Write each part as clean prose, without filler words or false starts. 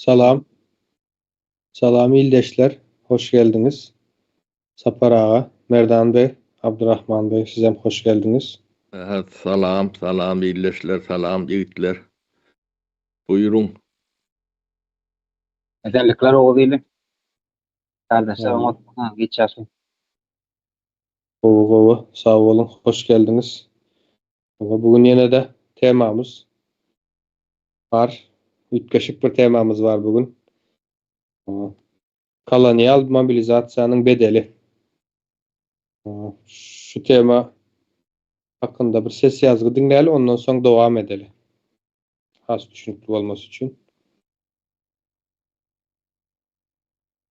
Salam. Salam ildeşler, hoş geldiňiz. Sapar aga, Merdan bey, Abdurrahman bey sizem hoş geldiňiz. Salam, salam ildeşler, salam ýigitler. Buýruň. Esenlikler Oguz ili. Kardeşler oňat geç ýaşaň. Gowy gowy sag boluň hoş geldiňiz. Bu gün ýene-de temamyz bar. Üýtgeşik bir temamyz bar bu gün. Kolonial mobilizasiýanyň bedeli. Şu tema hakynda bir ses ýazgy diňläli, ondan soň dowam edeli. Has düşünikli bolmasy üçin.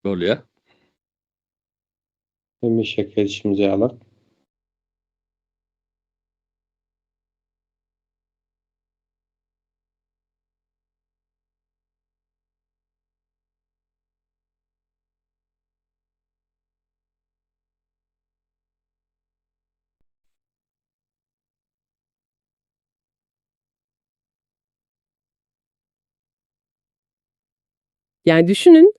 Bolýar. Hemişeki edişimiz ýaly. Yani düşünün,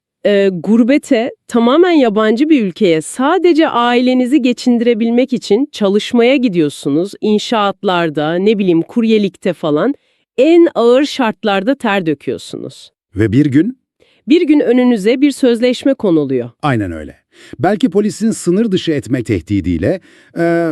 gurbete, tamamen yabancı bir ülkeye sadece ailenizi geçindirebilmek için çalışmaya gidiyorsunuz. İnşaatlarda, ne bileyim kuryelikte falan en ağır şartlarda ter döküyorsunuz. Ve bir gün? Bir gün önünüze bir sözleşme konuluyor. Aynen öyle. Belki polisin sınır dışı etme tehdidiyle,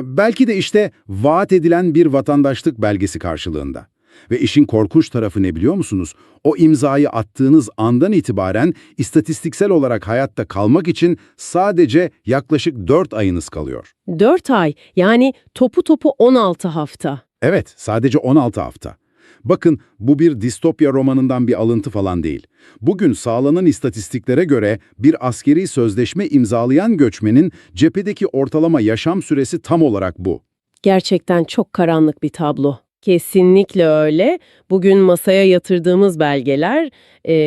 belki de işte vaat edilen bir vatandaşlık belgesi karşılığında. Ve işin korkunç tarafı ne biliyor musunuz? O imzayı attığınız andan itibaren istatistiksel olarak hayatta kalmak için sadece yaklaşık 4 ayınız kalıyor. 4 ay, yani topu topu 16 hafta. Evet, sadece 16 hafta. Bakın bu bir distopya romanından bir alıntı falan değil. Bugün sağlanan istatistiklere göre bir askeri sözleşme imzalayan göçmenin cephedeki ortalama yaşam süresi tam olarak bu. Gerçekten çok karanlık bir tablo. Kesinlikle öyle. Bugün masaya yatırdığımız belgeler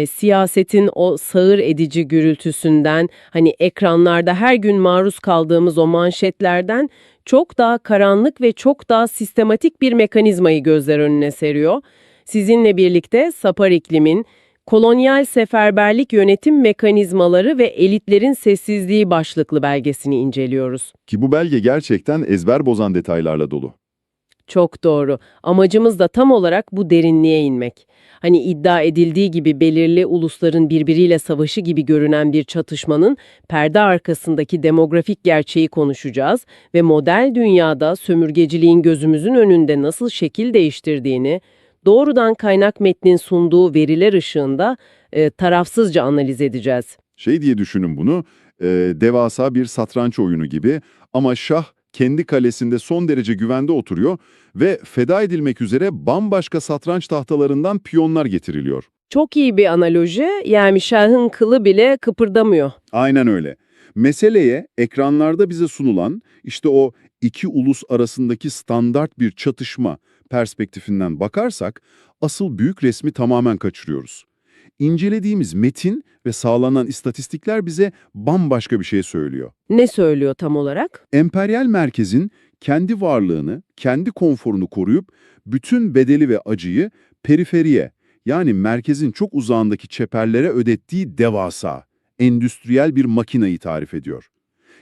siyasetin o sağır edici gürültüsünden, hani ekranlarda her gün maruz kaldığımız o manşetlerden çok daha karanlık ve çok daha sistematik bir mekanizmayı gözler önüne seriyor. Sizinle birlikte Sapar İklim'in Kolonyal Seferberlik Yönetim Mekanizmaları ve Elitlerin Sessizliği başlıklı belgesini inceliyoruz. Ki bu belge gerçekten ezber bozan detaylarla dolu. Çok doğru. Amacımız da tam olarak bu derinliğe inmek. Hani iddia edildiği gibi belirli ulusların birbiriyle savaşı gibi görünen bir çatışmanın perde arkasındaki demografik gerçeği konuşacağız ve model dünyada sömürgeciliğin gözümüzün önünde nasıl şekil değiştirdiğini doğrudan kaynak metnin sunduğu veriler ışığında tarafsızca analiz edeceğiz. Şey diye düşünün bunu, devasa bir satranç oyunu gibi ama şah kendi kalesinde son derece güvende oturuyor ve feda edilmek üzere bambaşka satranç tahtalarından piyonlar getiriliyor. Çok iyi bir analoji. Yani şahın kılı bile kıpırdamıyor. Aynen öyle. Meseleye ekranlarda bize sunulan işte o iki ulus arasındaki standart bir çatışma perspektifinden bakarsak asıl büyük resmi tamamen kaçırıyoruz. İncelediğimiz metin ve sağlanan istatistikler bize bambaşka bir şey söylüyor. Ne söylüyor tam olarak? Emperyal merkezin kendi varlığını, kendi konforunu koruyup bütün bedeli ve acıyı periferiye, yani merkezin çok uzağındaki çeperlere ödettiği devasa, endüstriyel bir makinayı tarif ediyor.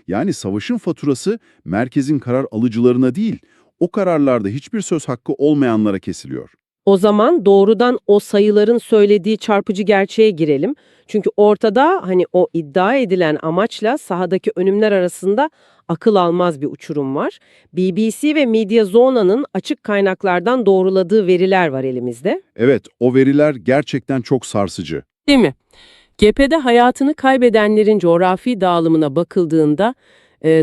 Yani savaşın faturası merkezin karar alıcılarına değil, o kararlarda hiçbir söz hakkı olmayanlara kesiliyor. O zaman doğrudan o sayıların söylediği çarpıcı gerçeğe girelim. Çünkü ortada hani o iddia edilen amaçla sahadaki önümler arasında akıl almaz bir uçurum var. BBC ve Mediazona'nın açık kaynaklardan doğruladığı veriler var elimizde. Evet, o veriler gerçekten çok sarsıcı. Değil mi? Cephede hayatını kaybedenlerin coğrafi dağılımına bakıldığında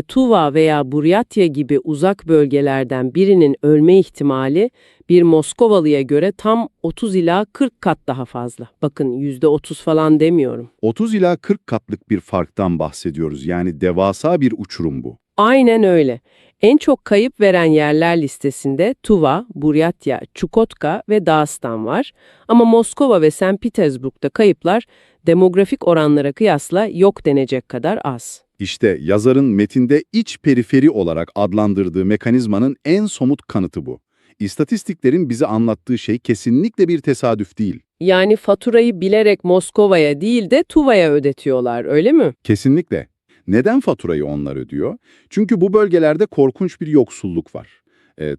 Tuva veya Buryatya gibi uzak bölgelerden birinin ölme ihtimali bir Moskovalı'ya göre tam 30 ila 40 kat daha fazla. Bakın %30 falan demiyorum. 30 ila 40 katlık bir farktan bahsediyoruz. Yani devasa bir uçurum bu. Aynen öyle. En çok kayıp veren yerler listesinde Tuva, Buryatya, Çukotka ve Dağıstan var. Ama Moskova ve St. Petersburg'da kayıplar demografik oranlara kıyasla yok denecek kadar az. İşte yazarın metinde iç periferi olarak adlandırdığı mekanizmanın en somut kanıtı bu. İstatistikleriň bize anlattığı şey kesinlikle bir tesadüf değil. Yani faturayı bilerek Moskova'ya değil de Tuva'ya ödetiyorlar, öyle mi? Kesinlikle. Neden faturayı onlar ödüyor? Çünkü bu bölgelerde korkunç bir yoksulluk var.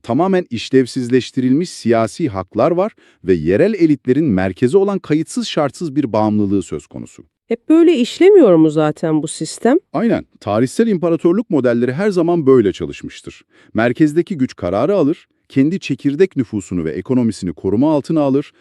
Tamamen işlevsizleştirilmiş siyasi haklar var ve yerel elitlerin merkezi olan kayıtsız şartsız bir bağımlılığı söz konusu. Hep böyle işlemiyor mu zaten bu sistem? Aynen. Tarihsel imparatorluk modelleri her zaman böyle çalışmıştır. Merkezdeki güç kararı alır, kendi çekirdek nüfusunu ve ekonomisini koruma altına alır,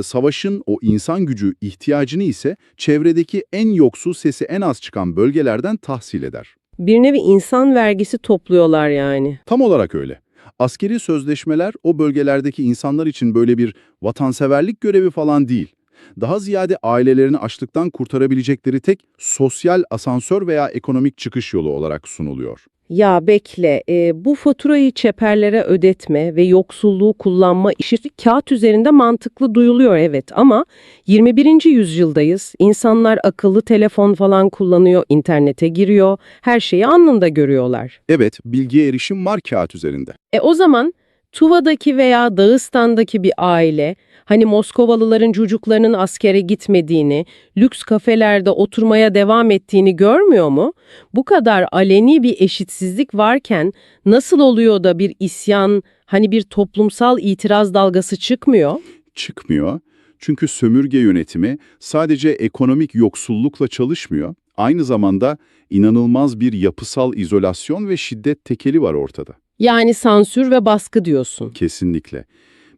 savaşın o insan gücü ihtiyacını ise çevredeki en yoksul sesi en az çıkan bölgelerden tahsil eder. Bir nevi insan vergisi topluyorlar yani. Tam olarak öyle. Askeri sözleşmeler o bölgelerdeki insanlar için böyle bir vatanseverlik görevi falan değil. Daha ziyade ailelerini açlıktan kurtarabilecekleri tek sosyal asansör veya ekonomik çıkış yolu olarak sunuluyor. Ya bekle, bu faturayı çeperlere ödetme ve yoksulluğu kullanma işi kağıt üzerinde mantıklı duyuluyor evet ama 21. yüzyıldayız. İnsanlar akıllı telefon falan kullanıyor, internete giriyor, her şeyi anında görüyorlar. Evet, bilgiye erişim var kağıt üzerinde. E o zaman Tuva'daki veya Dağıstan'daki bir aile, hani Moskovalıların çocuklarının askere gitmediğini, lüks kafelerde oturmaya devam ettiğini görmüyor mu? Bu kadar aleni bir eşitsizlik varken nasıl oluyor da bir isyan, hani bir toplumsal itiraz dalgası çıkmıyor? Çıkmıyor. Çünkü sömürge yönetimi sadece ekonomik yoksullukla çalışmıyor. Aynı zamanda inanılmaz bir yapısal izolasyon ve şiddet tekeli var ortada. Yani sansür ve baskı diyorsun. Kesinlikle.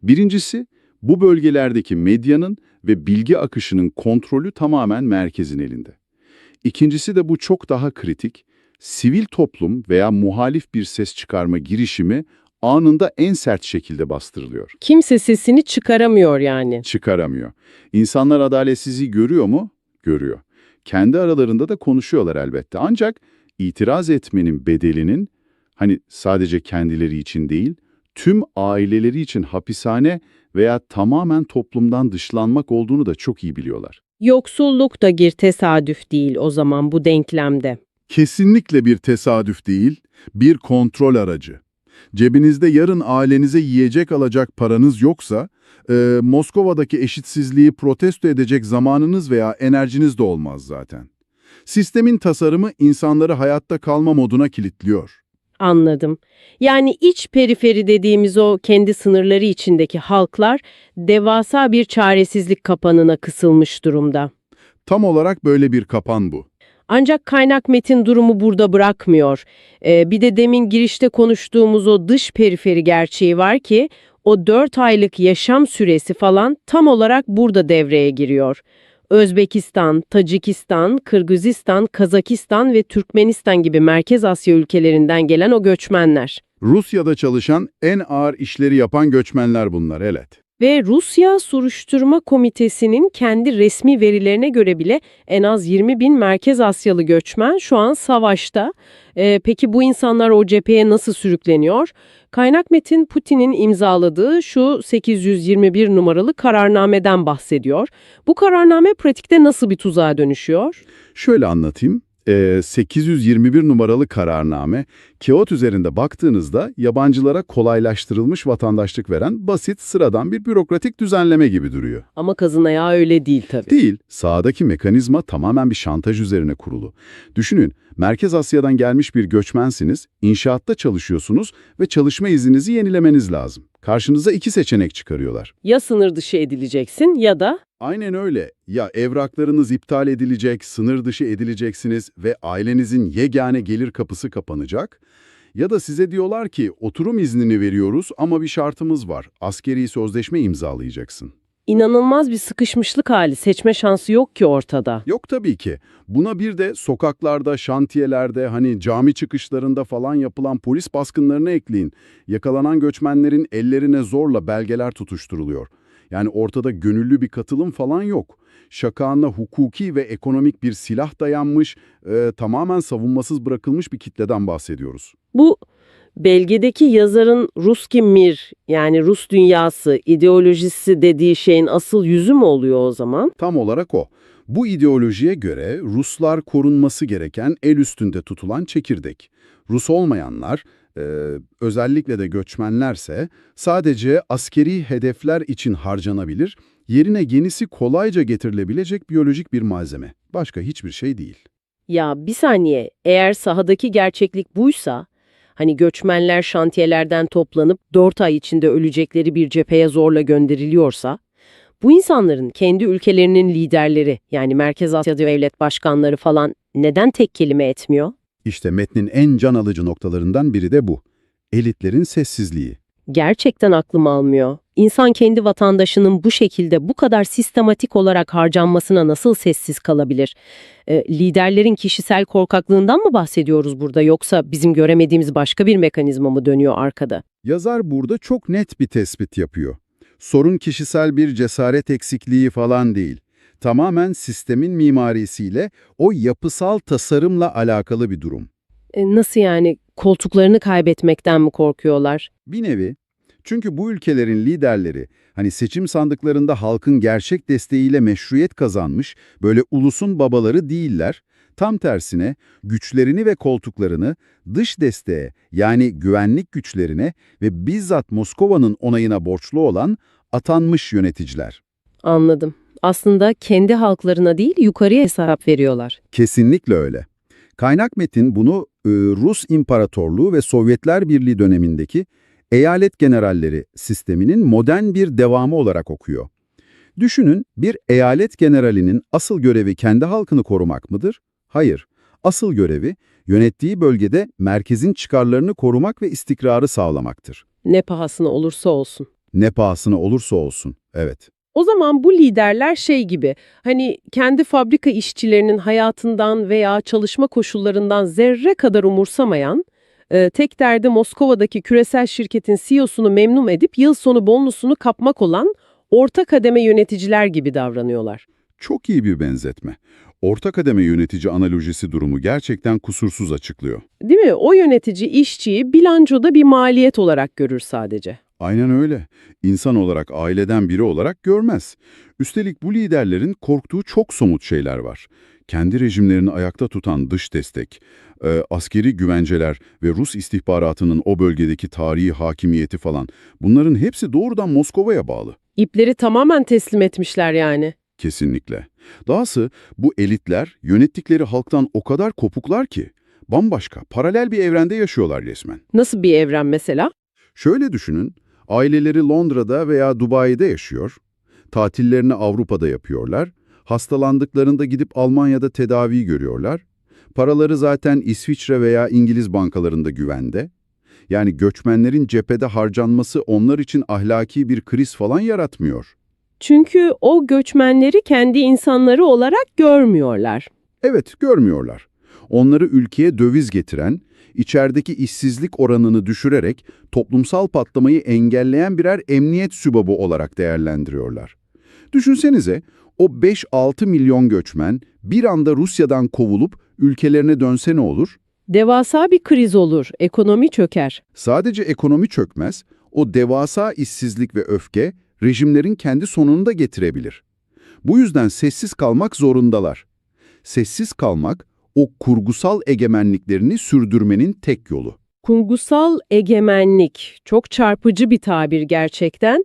Birincisi, bu bölgelerdeki medyanın ve bilgi akışının kontrolü tamamen merkezin elinde. İkincisi de bu çok daha kritik, sivil toplum veya muhalif bir ses çıkarma girişimi anında en sert şekilde bastırılıyor. Kimse sesini çıkaramıyor yani. Çıkaramıyor. İnsanlar adaletsizliği görüyor mu? Görüyor. Kendi aralarında da konuşuyorlar elbette. Ancak itiraz etmenin bedelinin hani sadece kendileri için değil, tüm aileleri için hapishane veya tamamen toplumdan dışlanmak olduğunu da çok iyi biliyorlar. Yoksulluk da bir tesadüf değil o zaman bu denklemde. Kesinlikle bir tesadüf değil, bir kontrol aracı. Cebinizde yarın ailenize yiyecek alacak paranız yoksa, Moskova'daki eşitsizliği protesto edecek zamanınız veya enerjiniz de olmaz zaten. Sistemin tasarımı insanları hayatta kalma moduna kilitliyor. Anladım. Yani iç periferi dediğimiz o kendi sınırları içindeki halklar devasa bir çaresizlik kapanına kısılmış durumda. Tam olarak böyle bir kapan bu. Ancak kaynak metin durumu burada bırakmıyor. Bir de demin girişte konuştuğumuz o dış periferi gerçeği var ki o 4 aylık yaşam süresi falan tam olarak burada devreye giriyor. Özbekistan, Tacikistan, Kırgızistan, Kazakistan ve Türkmenistan gibi Merkez Asya ülkelerinden gelen o göçmenler. Rusya'da çalışan en ağır işleri yapan göçmenler bunlar, evet. Ve Rusya Soruşturma Komitesi'nin kendi resmi verilerine göre bile en az 20 bin Merkez Asyalı göçmen şu an savaşta. Peki bu insanlar o cepheye nasıl sürükleniyor? Kaynak metin Putin'in imzaladığı şu 821 numaralı kararnameden bahsediyor. Bu kararname pratikte nasıl bir tuzağa dönüşüyor? Şöyle anlatayım. 821 numaralı kararname, kağıt üzerinde baktığınızda yabancılara kolaylaştırılmış vatandaşlık veren basit, sıradan bir bürokratik düzenleme gibi duruyor. Ama kazın ayağı öyle değil tabii. Değil, sahadaki mekanizma tamamen bir şantaj üzerine kurulu. Düşünün, Merkez Asya'dan gelmiş bir göçmensiniz, inşaatta çalışıyorsunuz ve çalışma izninizi yenilemeniz lazım. Karşınıza iki seçenek çıkarıyorlar. Ya sınır dışı edileceksin ya da Aynen öyle. Ya evraklarınız iptal edilecek, sınır dışı edileceksiniz ve ailenizin yegane gelir kapısı kapanacak. Ya da size diyorlar ki oturum iznini veriyoruz ama bir şartımız var. Askeri sözleşme imzalayacaksın. inanılmaz bir sıkışmışlık hali, seçme şansı yok ki ortada. Yok tabii ki. Buna bir de sokaklarda, şantiyelerde, hani cami çıkışlarında falan yapılan polis baskınlarını ekleyin. Yakalanan göçmenlerin ellerine zorla belgeler tutuşturuluyor. Yani ortada gönüllü bir katılım falan yok. Şakağına hukuki ve ekonomik bir silah dayanmış, tamamen savunmasız bırakılmış bir kitleden bahsediyoruz. Bu belgedeki yazarın Ruski Mir yani Rus dünyası ideolojisi dediği şeyin asıl yüzü mü oluyor o zaman? Tam olarak o. Bu ideolojiye göre Ruslar korunması gereken el üstünde tutulan çekirdek. Rus olmayanlar, Ee, özellikle de göçmenlerse sadece askeri hedefler için harcanabilir, yerine yenisi kolayca getirilebilecek biyolojik bir malzeme. Başka hiçbir şey değil. Ya bir saniye, eğer sahadaki gerçeklik buysa, hani göçmenler şantiyelerden toplanıp 4 ay içinde ölecekleri bir cepheye zorla gönderiliyorsa, bu insanların kendi ülkelerinin liderleri, yani Merkez Asya devlet başkanları falan neden tek kelime etmiyor? İşte metnin en can alıcı noktalarından biri de bu. Elitlerin sessizliği. Gerçekten aklım almıyor. İnsan kendi vatandaşının bu şekilde bu kadar sistematik olarak harcanmasına nasıl sessiz kalabilir? Liderlerin kişisel korkaklığından mı bahsediyoruz burada yoksa bizim göremediğimiz başka bir mekanizma mı dönüyor arkada? Yazar burada çok net bir tespit yapıyor. Sorun kişisel bir cesaret eksikliği falan değil. Tamamen sistemin mimarisiyle, o yapısal tasarımla alakalı bir durum. Nasıl yani koltuklarını kaybetmekten mi korkuyorlar? Bir nevi. Çünkü bu ülkelerin liderleri, hani seçim sandıklarında halkın gerçek desteğiyle meşruiyet kazanmış, böyle ulusun babaları değiller. Tam tersine güçlerini ve koltuklarını dış desteğe yani güvenlik güçlerine ve bizzat Moskova'nın onayına borçlu olan atanmış yöneticiler. Anladım. Aslında kendi halklarına değil yukarıya hesap veriyorlar. Kesinlikle öyle. Kaynak metin bunu Rus İmparatorluğu ve Sovyetler Birliği dönemindeki eyalet generalleri sisteminin modern bir devamı olarak okuyor. Düşünün bir eyalet generalinin asıl görevi kendi halkını korumak mıdır? Hayır. Asıl görevi yönettiği bölgede merkezin çıkarlarını korumak ve istikrarı sağlamaktır. Ne pahasına olursa olsun. Ne pahasına olursa olsun. Evet. O zaman bu liderler şey gibi, hani kendi fabrika işçilerinin hayatından veya çalışma koşullarından zerre kadar umursamayan, tek derdi Moskova'daki küresel şirketin CEO'sunu memnun edip yıl sonu bonusunu kapmak olan orta kademe yöneticiler gibi davranıyorlar. Çok iyi bir benzetme. Orta kademe yönetici analojisi durumu gerçekten kusursuz açıklıyor. Değil mi? O yönetici işçiyi bilançoda bir maliyet olarak görür sadece. Aynen öyle. İnsan olarak aileden biri olarak görmez. Üstelik bu liderlerin korktuğu çok somut şeyler var. Kendi rejimlerini ayakta tutan dış destek, askeri güvenceler ve Rus istihbaratının o bölgedeki tarihi hakimiyeti falan. Bunların hepsi doğrudan Moskova'ya bağlı. İpleri tamamen teslim etmişler yani. Kesinlikle. Dahası bu elitler yönettikleri halktan o kadar kopuklar ki bambaşka, paralel bir evrende yaşıyorlar resmen. Nasıl bir evren mesela? Şöyle düşünün, aileleri Londra'da veya Dubai'de yaşıyor, tatillerini Avrupa'da yapıyorlar, hastalandıklarında gidip Almanya'da tedavi görüyorlar, paraları zaten İsviçre veya İngiliz bankalarında güvende. Yani göçmenlerin cephede harcanması onlar için ahlaki bir kriz falan yaratmıyor. Çünkü o göçmenleri kendi insanları olarak görmüyorlar. Evet, görmüyorlar. Onları ülkeye döviz getiren, içerideki işsizlik oranını düşürerek toplumsal patlamayı engelleyen birer emniyet sübabı olarak değerlendiriyorlar. Düşünsenize, o 5-6 milyon göçmen bir anda Rusya'dan kovulup ülkelerine dönse ne olur? Devasa bir kriz olur, ekonomi çöker. Sadece ekonomi çökmez, o devasa işsizlik ve öfke rejimlerin kendi sonunu da getirebilir. Bu yüzden sessiz kalmak zorundalar. Sessiz kalmak, o kurgusal egemenliklerini sürdürmenin tek yolu. Kurgusal egemenlik, çok çarpıcı bir tabir gerçekten.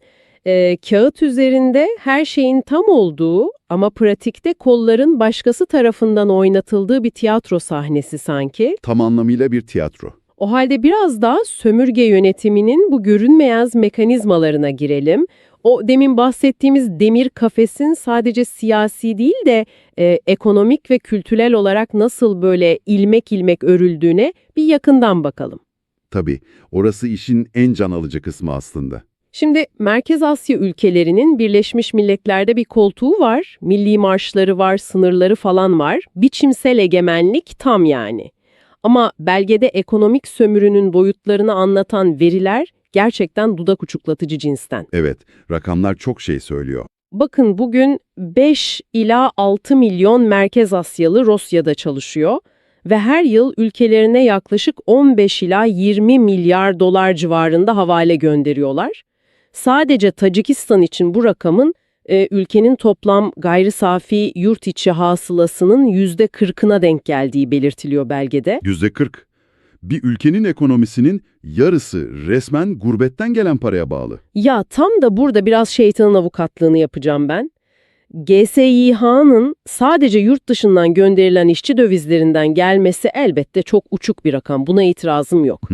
Kağıt üzerinde her şeyin tam olduğu ama pratikte kolların başkası tarafından oynatıldığı bir tiyatro sahnesi sanki. Tam anlamıyla bir tiyatro. O halde biraz daha sömürge yönetiminin bu görünmeyez mekanizmalarına girelim. O demin bahsettiğimiz demir kafesin sadece siyasi değil de ekonomik ve kültürel olarak nasıl böyle ilmek ilmek örüldüğüne bir yakından bakalım. Tabii, orası işin en can alıcı kısmı aslında. Şimdi Merkez Asya ülkelerinin Birleşmiş Milletler'de bir koltuğu var, milli marşları var, sınırları falan var. Biçimsel egemenlik tam yani. Ama belgede ekonomik sömürünün boyutlarını anlatan veriler gerçekten dudak uçuklatıcı cinsten. Evet, rakamlar çok şey söylüyor. Bakın bugün 5 ila 6 milyon Merkez Asyalı Rusya'da çalışıyor ve her yıl ülkelerine yaklaşık 15 ila 20 milyar dolar civarında havale gönderiyorlar. Sadece Tacikistan için bu rakamın ülkenin toplam gayri safi yurt içi hasılasının %40'ına denk geldiği belirtiliyor belgede. %40. Bir ülkenin ekonomisinin yarısı resmen gurbetten gelen paraya bağlı. Ya tam da burada biraz şeytanın avukatlığını yapacağım ben. GSİH'nın sadece yurt dışından gönderilen işçi dövizlerinden gelmesi elbette çok uçuk bir rakam. Buna itirazım yok.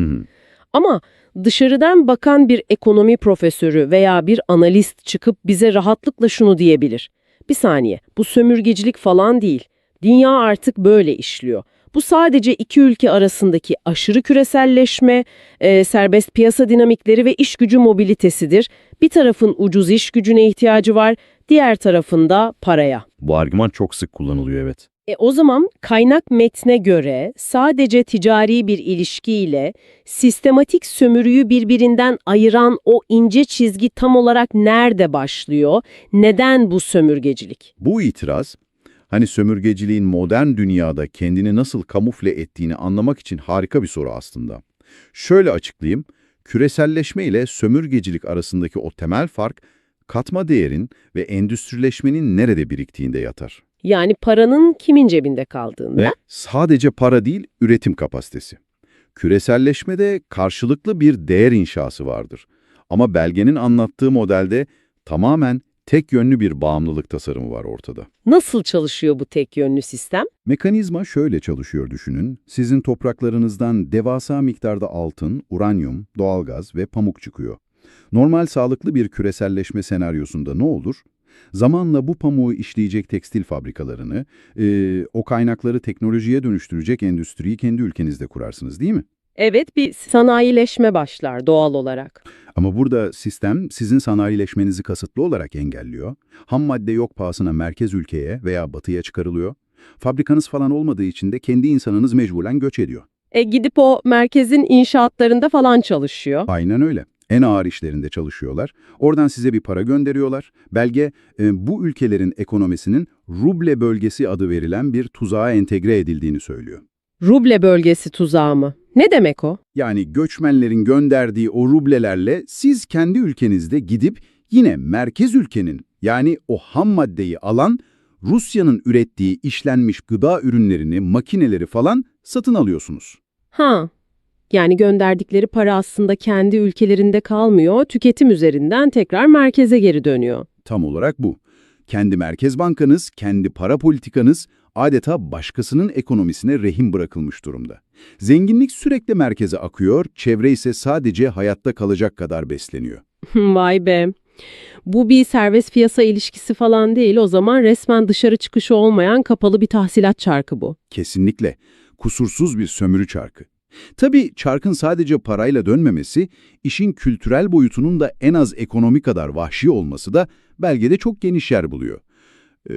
Ama dışarıdan bakan bir ekonomi profesörü veya bir analist çıkıp bize rahatlıkla şunu diyebilir. Bir saniye, bu sömürgecilik falan değil. Dünya artık böyle işliyor. Bu sadece iki ülke arasındaki aşırı küreselleşme, e, serbest piyasa dinamikleri ve iş gücü mobilitesidir. Bir tarafın ucuz iş gücüne ihtiyacı var, diğer tarafın da paraya. Bu argüman çok sık kullanılıyor evet. E o zaman kaynak metne göre sadece ticari bir ilişkiyle sistematik sömürüyü birbirinden ayıran o ince çizgi tam olarak nerede başlıyor? Neden bu sömürgecilik? Bu itiraz, hani sömürgeciliğin modern dünyada kendini nasıl kamufle ettiğini anlamak için harika bir soru aslında. Şöyle açıklayayım, küreselleşme ile sömürgecilik arasındaki o temel fark, katma değerin ve endüstrileşmenin nerede biriktiğinde yatar. Yani paranın kimin cebinde kaldığında. Ve sadece para değil, üretim kapasitesi. Küreselleşmede karşılıklı bir değer inşası vardır. Ama belgenin anlattığı modelde tamamen tek yönlü bir bağımlılık tasarımı var ortada. Nasıl çalışıyor bu tek yönlü sistem? Mekanizma şöyle çalışıyor düşünün. Sizin topraklarınızdan devasa miktarda altın, uranyum, doğalgaz ve pamuk çıkıyor. Normal sağlıklı bir küreselleşme senaryosunda ne olur? Zamanla bu pamuğu işleyecek tekstil fabrikalarını, eee, o kaynakları teknolojiye dönüştürecek endüstriyi kendi ülkenizde kurarsınız değil mi? Evet bir sanayileşme başlar doğal olarak. Ama burada sistem sizin sanayileşmenizi kasıtlı olarak engelliyor. Ham madde yok pahasına merkez ülkeye veya batıya çıkarılıyor. Fabrikanız falan olmadığı için de kendi insanınız mecburen göç ediyor. E gidip o merkezin inşaatlarında falan çalışıyor. Aynen öyle. En ağır işlerinde çalışıyorlar. Oradan size bir para gönderiyorlar. Belge e, bu ülkelerin ekonomisinin ruble bölgesi adı verilen bir tuzağa entegre edildiğini söylüyor. Ruble bölgesi tuzağı mı? Ne demek o? Yani göçmenlerin gönderdiği o rublelerle siz kendi ülkenizde gidip yine merkez ülkenin yani o ham maddeyi alan Rusya'nın ürettiği işlenmiş gıda ürünlerini, makineleri falan satın alıyorsunuz. Ha. Yani gönderdikleri para aslında kendi ülkelerinde kalmıyor, tüketim üzerinden tekrar merkeze geri dönüyor. Tam olarak bu. Kendi merkez bankanız, kendi para politikanız adeta başkasının ekonomisine rehin bırakılmış durumda. Zenginlik sürekli merkeze akıyor, çevre ise sadece hayatta kalacak kadar besleniyor. Vay be. Bu bir serbest piyasa ilişkisi falan değil, o zaman resmen dışarı çıkışı olmayan kapalı bir tahsilat çarkı bu. Kesinlikle. Kusursuz bir sömürü çarkı. Tabii çarkın sadece parayla dönmemesi, işin kültürel boyutunun da en az ekonomi kadar vahşi olması da belgede çok geniş yer buluyor. Ee,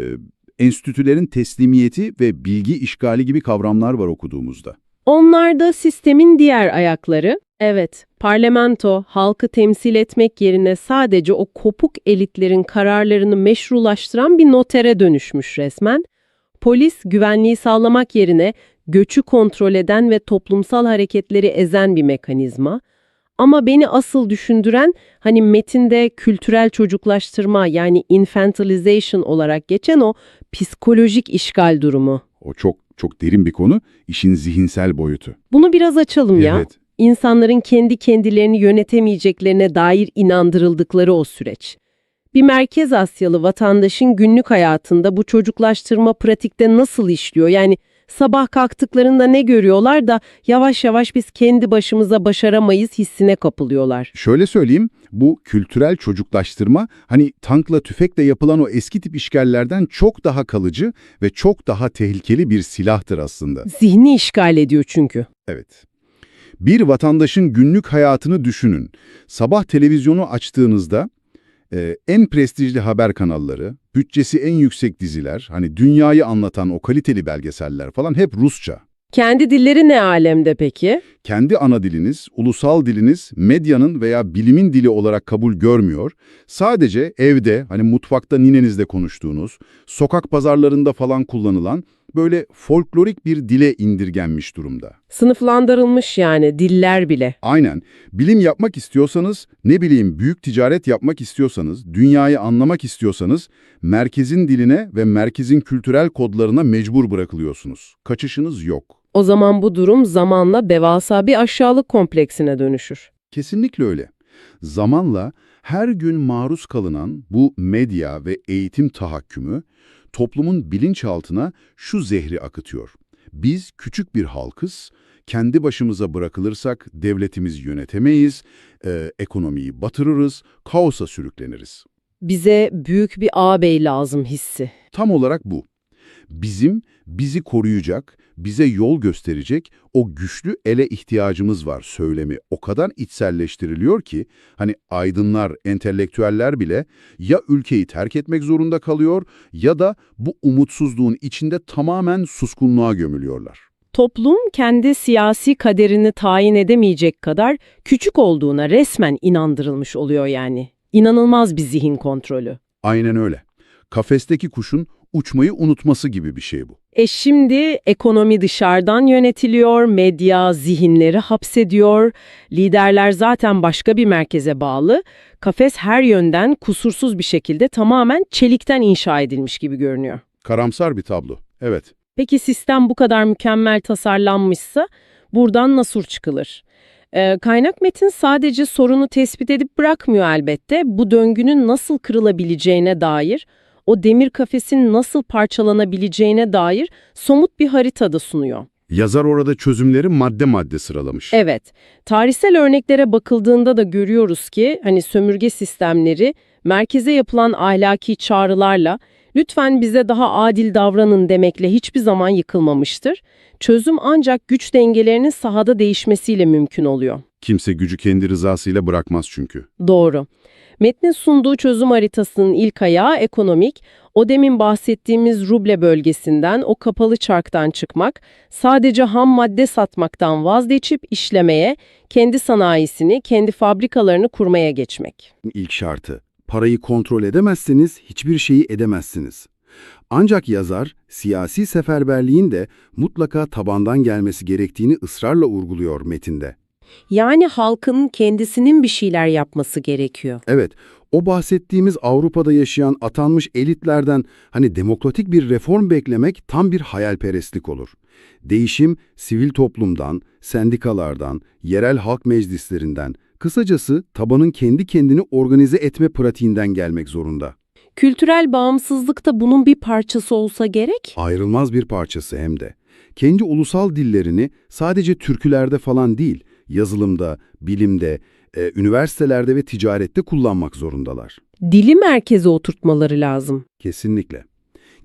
enstitülerin teslimiyeti ve bilgi işgali gibi kavramlar var okuduğumuzda. Onlar da sistemin diğer ayakları. Evet, parlamento halkı temsil etmek yerine sadece o kopuk elitlerin kararlarını meşrulaştıran bir notere dönüşmüş resmen. Polis güvenliği sağlamak yerine göçü kontrol eden ve toplumsal hareketleri ezen bir mekanizma. Ama beni asıl düşündüren hani metinde kültürel çocuklaştırma yani infantilization olarak geçen o psikolojik işgal durumu. O çok çok derin bir konu, işin zihinsel boyutu. Bunu biraz açalım ya. Evet. İnsanların kendi kendilerini yönetemeyeceklerine dair inandırıldıkları o süreç. Bir Merkez Asyalı vatandaşın günlük hayatında bu çocuklaştırma pratikte nasıl işliyor? Yani sabah kalktıklarında ne görüyorlar da yavaş yavaş biz kendi başımıza başaramayız hissine kapılıyorlar. Şöyle söyleyeyim, bu kültürel çocuklaştırma hani tankla tüfekle yapılan o eski tip işgallerden çok daha kalıcı ve çok daha tehlikeli bir silahtır aslında. Zihni işgal ediyor çünkü. Evet. Bir vatandaşın günlük hayatını düşünün. Sabah televizyonu açtığınızda e, en prestijli haber kanalları, bütçesi en yüksek diziler, hani dünyayı anlatan o kaliteli belgeseller falan hep Rusça. Kendi dilleri ne alemde peki? Kendi ana diliniz, ulusal diliniz medyanın veya bilimin dili olarak kabul görmüyor. Sadece evde, hani mutfakta ninenizle konuştuğunuz, sokak pazarlarında falan kullanılan böyle folklorik bir dile indirgenmiş durumda. Sınıflandırılmış yani diller bile. Aynen. Bilim yapmak istiyorsanız, ne bileyim büyük ticaret yapmak istiyorsanız, dünyayı anlamak istiyorsanız merkezin diline ve merkezin kültürel kodlarına mecbur bırakılıyorsunuz. Kaçışınız yok. O zaman bu durum zamanla devasa bir aşağılık kompleksine dönüşür. Kesinlikle öyle. Zamanla her gün maruz kalınan bu medya ve eğitim tahakkümü toplumun bilinçaltına şu zehri akıtıyor. Biz küçük bir halkız, kendi başımıza bırakılırsak devletimizi yönetemeyiz, e, ekonomiyi batırırız, kaosa sürükleniriz. Bize büyük bir ağabey lazım hissi. Tam olarak bu. Bizim, bizi koruyacak, bize yol gösterecek o güçlü ele ihtiyacımız var söylemi o kadar içselleştiriliyor ki hani aydınlar, entelektüeller bile ya ülkeyi terk etmek zorunda kalıyor ya da bu umutsuzluğun içinde tamamen suskunluğa gömülüyorlar. Toplum kendi siyasi kaderini tayin edemeyecek kadar küçük olduğuna resmen inandırılmış oluyor yani. İnanılmaz bir zihin kontrolü. Aynen öyle. Kafesteki kuşun uçmayı unutması gibi bir şey bu. E şimdi ekonomi dışarıdan yönetiliyor, medya zihinleri hapsediyor, liderler zaten başka bir merkeze bağlı. Kafes her yönden kusursuz bir şekilde tamamen çelikten inşa edilmiş gibi görünüyor. Karamsar bir tablo. Evet. Peki sistem bu kadar mükemmel tasarlanmışsa buradan nasıl çıkılır? Ee, kaynak metin sadece sorunu tespit edip bırakmıyor elbette. Bu döngünün nasıl kırılabileceğine dair, o demir kafesin nasıl parçalanabileceğine dair somut bir harita da sunuyor. Yazar orada çözümleri madde madde sıralamış. Evet, tarihsel örneklere bakıldığında da görüyoruz ki hani sömürge sistemleri merkeze yapılan ahlaki çağrılarla lütfen bize daha adil davranın demekle hiçbir zaman yıkılmamıştır. Çözüm ancak güç dengelerinin sahada değişmesiyle mümkün oluyor. Kimse gücü kendi rızasıyla bırakmaz çünkü. Doğru. Metnin sunduğu çözüm haritasının ilk ayağı ekonomik, o demin bahsettiğimiz ruble bölgesinden, o kapalı çarktan çıkmak, sadece ham madde satmaktan vazgeçip işlemeye, kendi sanayisini, kendi fabrikalarını kurmaya geçmek. İlk şartı, parayı kontrol edemezseniz hiçbir şeyi edemezsiniz. Ancak yazar, siyasi seferberliğin de mutlaka tabandan gelmesi gerektiğini ısrarla vurguluyor metinde. Yani halkın kendisinin bir şeyler yapması gerekiyor. Evet, o bahsettiğimiz Avrupa'da yaşayan atanmış elitlerden hani demokratik bir reform beklemek tam bir hayalperestlik olur. Değişim sivil toplumdan, sendikalardan, yerel halk meclislerinden, kısacası tabanın kendi kendini organize etme pratiğinden gelmek zorunda. Kültürel bağımsızlık da bunun bir parçası olsa gerek. Ayrılmaz bir parçası hem de. Kendi ulusal dillerini sadece türkülerde falan değil, yazılımda, bilimde, e, üniversitelerde ve ticarette kullanmak zorundalar. Dili merkeze oturtmaları lazım. Kesinlikle.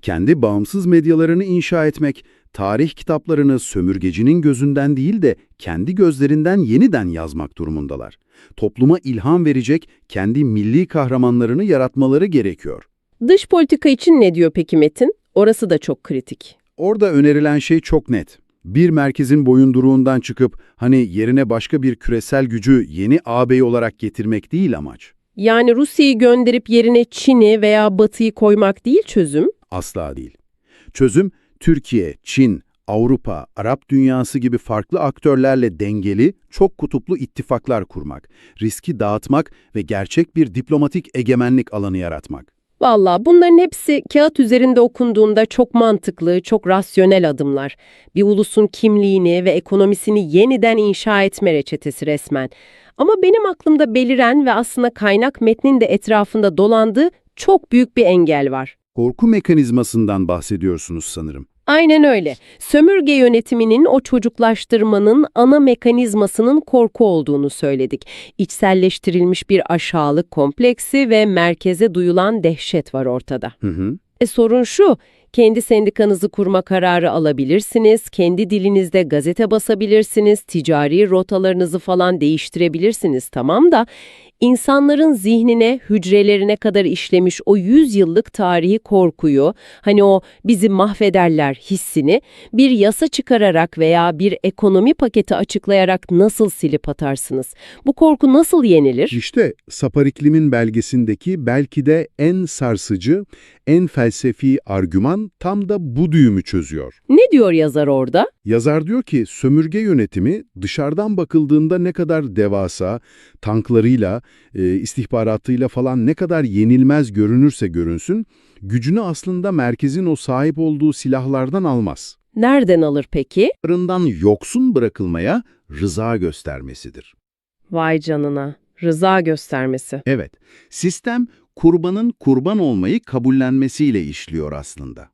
Kendi bağımsız medyalarını inşa etmek, tarih kitaplarını sömürgecinin gözünden değil de kendi gözlerinden yeniden yazmak durumundalar. Topluma ilham verecek kendi milli kahramanlarını yaratmaları gerekiyor. Dış politika için ne diyor peki Metin? Orası da çok kritik. Orada önerilen şey çok net. Bir merkezin boyunduruğundan çıkıp hani yerine başka bir küresel gücü yeni ağabey olarak getirmek değil amaç. Yani Rusya'yı gönderip yerine Çin'i veya Batı'yı koymak değil çözüm. Asla değil. Çözüm, Türkiye, Çin, Avrupa, Arap dünyası gibi farklı aktörlerle dengeli, çok kutuplu ittifaklar kurmak, riski dağıtmak ve gerçek bir diplomatik egemenlik alanı yaratmak. Valla bunların hepsi kağıt üzerinde okunduğunda çok mantıklı, çok rasyonel adımlar. Bir ulusun kimliğini ve ekonomisini yeniden inşa etme reçetesi resmen. Ama benim aklımda beliren ve aslında kaynak metnin de etrafında dolandığı çok büyük bir engel var. Korku mekanizmasından bahsediyorsunuz sanırım. Aynen öyle. Sömürge yönetiminin o çocuklaştırmanın ana mekanizmasının korku olduğunu söyledik. İçselleştirilmiş bir aşağılık kompleksi ve merkeze duyulan dehşet var ortada. Hı hı. E sorun şu, kendi sendikanızı kurma kararı alabilirsiniz, kendi dilinizde gazete basabilirsiniz, ticari rotalarınızı falan değiştirebilirsiniz tamam da insanların zihnine, hücrelerine kadar işlemiş o 100 yıllık tarihi korkuyu, hani o bizi mahvederler hissini bir yasa çıkararak veya bir ekonomi paketi açıklayarak nasıl silip atarsınız? Bu korku nasıl yenilir? İşte Sapar İklim'in belgesindeki belki de en sarsıcı, en felsefi argüman tam da bu düğümü çözüyor. Ne diyor yazar orada? Yazar diyor ki sömürge yönetimi dışarıdan bakıldığında ne kadar devasa, tanklarıyla, e, istihbaratıyla falan ne kadar yenilmez görünürse görünsün, gücünü aslında merkezin o sahip olduğu silahlardan almaz. Nereden alır peki? Rından yoksun bırakılmaya rıza göstermesidir. Vay canına. Rıza göstermesi. Evet, sistem kurbanın kurban olmayı kabullenmesiyle işliyor aslında.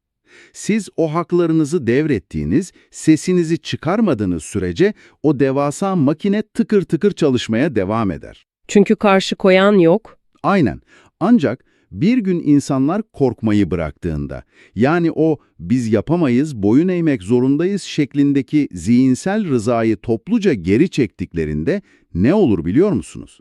Siz o haklarınızı devrettiğiniz, sesinizi çıkarmadığınız sürece o devasa makine tıkır tıkır çalışmaya devam eder. Çünkü karşı koyan yok. Aynen. Ancak bir gün insanlar korkmayı bıraktığında, yani o biz yapamayız, boyun eğmek zorundayız şeklindeki zihinsel rızayı topluca geri çektiklerinde ne olur biliyor musunuz?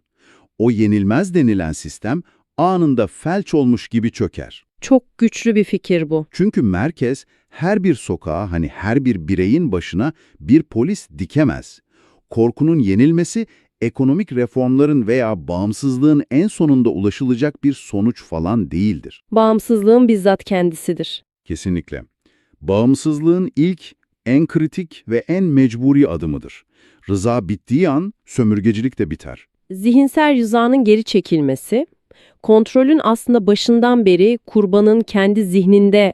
O yenilmez denilen sistem anında felç olmuş gibi çöker. Çok güçlü bir fikir bu. Çünkü merkez her bir sokağa hani her bir bireyin başına bir polis dikemez. Korkunun yenilmesi ekonomik reformların veya bağımsızlığın en sonunda ulaşılacak bir sonuç falan değildir. Bağımsızlığın bizzat kendisidir. Kesinlikle. Bağımsızlığın ilk, en kritik ve en mecburi adımıdır. Rıza bittiği an sömürgecilik de biter. Zihinsel rızanın geri çekilmesi, kontrolün aslında başından beri kurbanın kendi zihninde,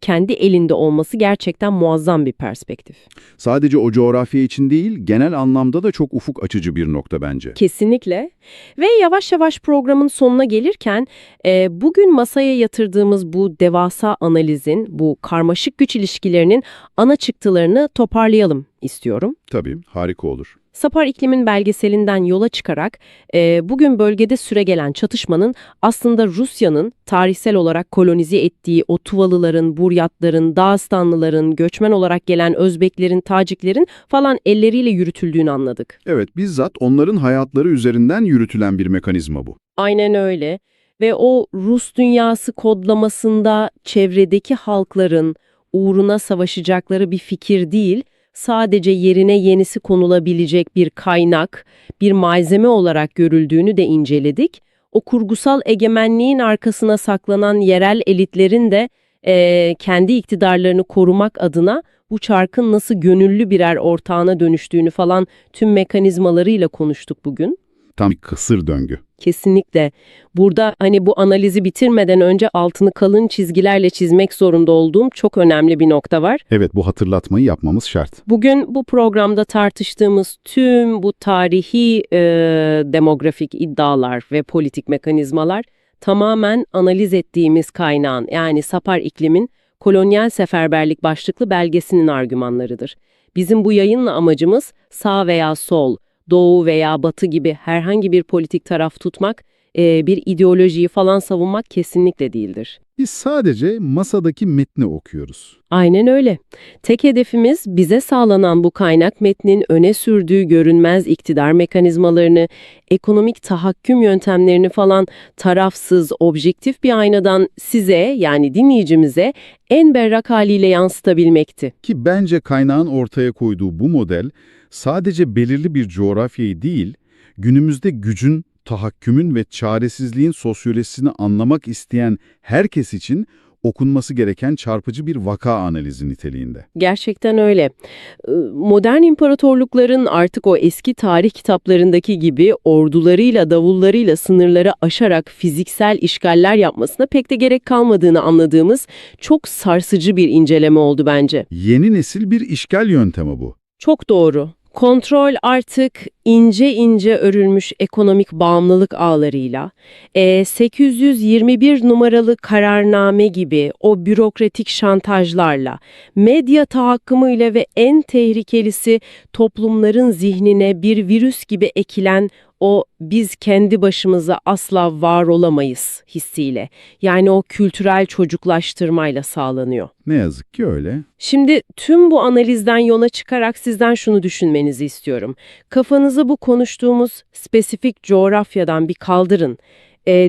kendi elinde olması gerçekten muazzam bir perspektif. Sadece o coğrafya için değil, genel anlamda da çok ufuk açıcı bir nokta bence. Kesinlikle. Ve yavaş yavaş programın sonuna gelirken bugün masaya yatırdığımız bu devasa analizin, bu karmaşık güç ilişkilerinin ana çıktılarını toparlayalım istiyorum. Tabii, harika olur. Sapar İklim'in belgeselinden yola çıkarak bugün bölgede süregelen çatışmanın aslında Rusya'nın tarihsel olarak kolonize ettiği o Tuvalıların, Buryatların, Dağıstanlıların, göçmen olarak gelen Özbeklerin, Taciklerin falan elleriyle yürütüldüğünü anladık. Evet, bizzat onların hayatları üzerinden yürütülen bir mekanizma bu. Aynen öyle. Ve o Rus dünyası kodlamasında çevredeki halkların uğruna savaşacakları bir fikir değil, sadece yerine yenisi konulabilecek bir kaynak, bir malzeme olarak görüldüğünü de inceledik. O kurgusal egemenliğin arkasına saklanan yerel elitlerin de kendi iktidarlarını korumak adına bu çarkın nasıl gönüllü birer ortağına dönüştüğünü falan tüm mekanizmalarıyla konuştuk bugün. Tam bir kısır döngü. Kesinlikle. Burada hani bu analizi bitirmeden önce altını kalın çizgilerle çizmek zorunda olduğum çok önemli bir nokta var. Evet, bu hatırlatmayı yapmamız şart. Bugün bu programda tartıştığımız tüm bu tarihi demografik iddialar ve politik mekanizmalar tamamen analiz ettiğimiz kaynağın yani Sapar İklim'in Kolonyal Seferberlik başlıklı belgesinin argümanlarıdır. Bizim bu yayınla amacımız sağ veya sol, doğu veya batı gibi herhangi bir politik taraf tutmak, bir ideolojiyi falan savunmak kesinlikle değildir. Biz sadece masadaki metni okuyoruz. Aynen öyle. Tek hedefimiz bize sağlanan bu kaynak metnin öne sürdüğü görünmez iktidar mekanizmalarını, ekonomik tahakküm yöntemlerini falan tarafsız, objektif bir aynadan size yani dinleyicimize en berrak haliyle yansıtabilmekti. Ki bence kaynağın ortaya koyduğu bu model sadece belirli bir coğrafyayı değil, günümüzde gücün, tahakkümün ve çaresizliğin sosyolojisini anlamak isteyen herkes için okunması gereken çarpıcı bir vaka analizi niteliğinde. Gerçekten öyle. Modern imparatorlukların artık o eski tarih kitaplarındaki gibi ordularıyla, davullarıyla sınırları aşarak fiziksel işgaller yapmasına pek de gerek kalmadığını anladığımız çok sarsıcı bir inceleme oldu bence. Yeni nesil bir işgal yöntemi bu. Çok doğru. Kontrol artık ince ince örülmüş ekonomik bağımlılık ağlarıyla, 821 numaralı kararname gibi o bürokratik şantajlarla, medya tahakkümüyle ve en tehlikelisi toplumların zihnine bir virüs gibi ekilen o biz kendi başımıza asla var olamayız hissiyle. Yani o kültürel çocuklaştırmayla sağlanıyor. Ne yazık ki öyle. Şimdi tüm bu analizden yola çıkarak sizden şunu düşünmenizi istiyorum. Kafanızı bu konuştuğumuz spesifik coğrafyadan bir kaldırın.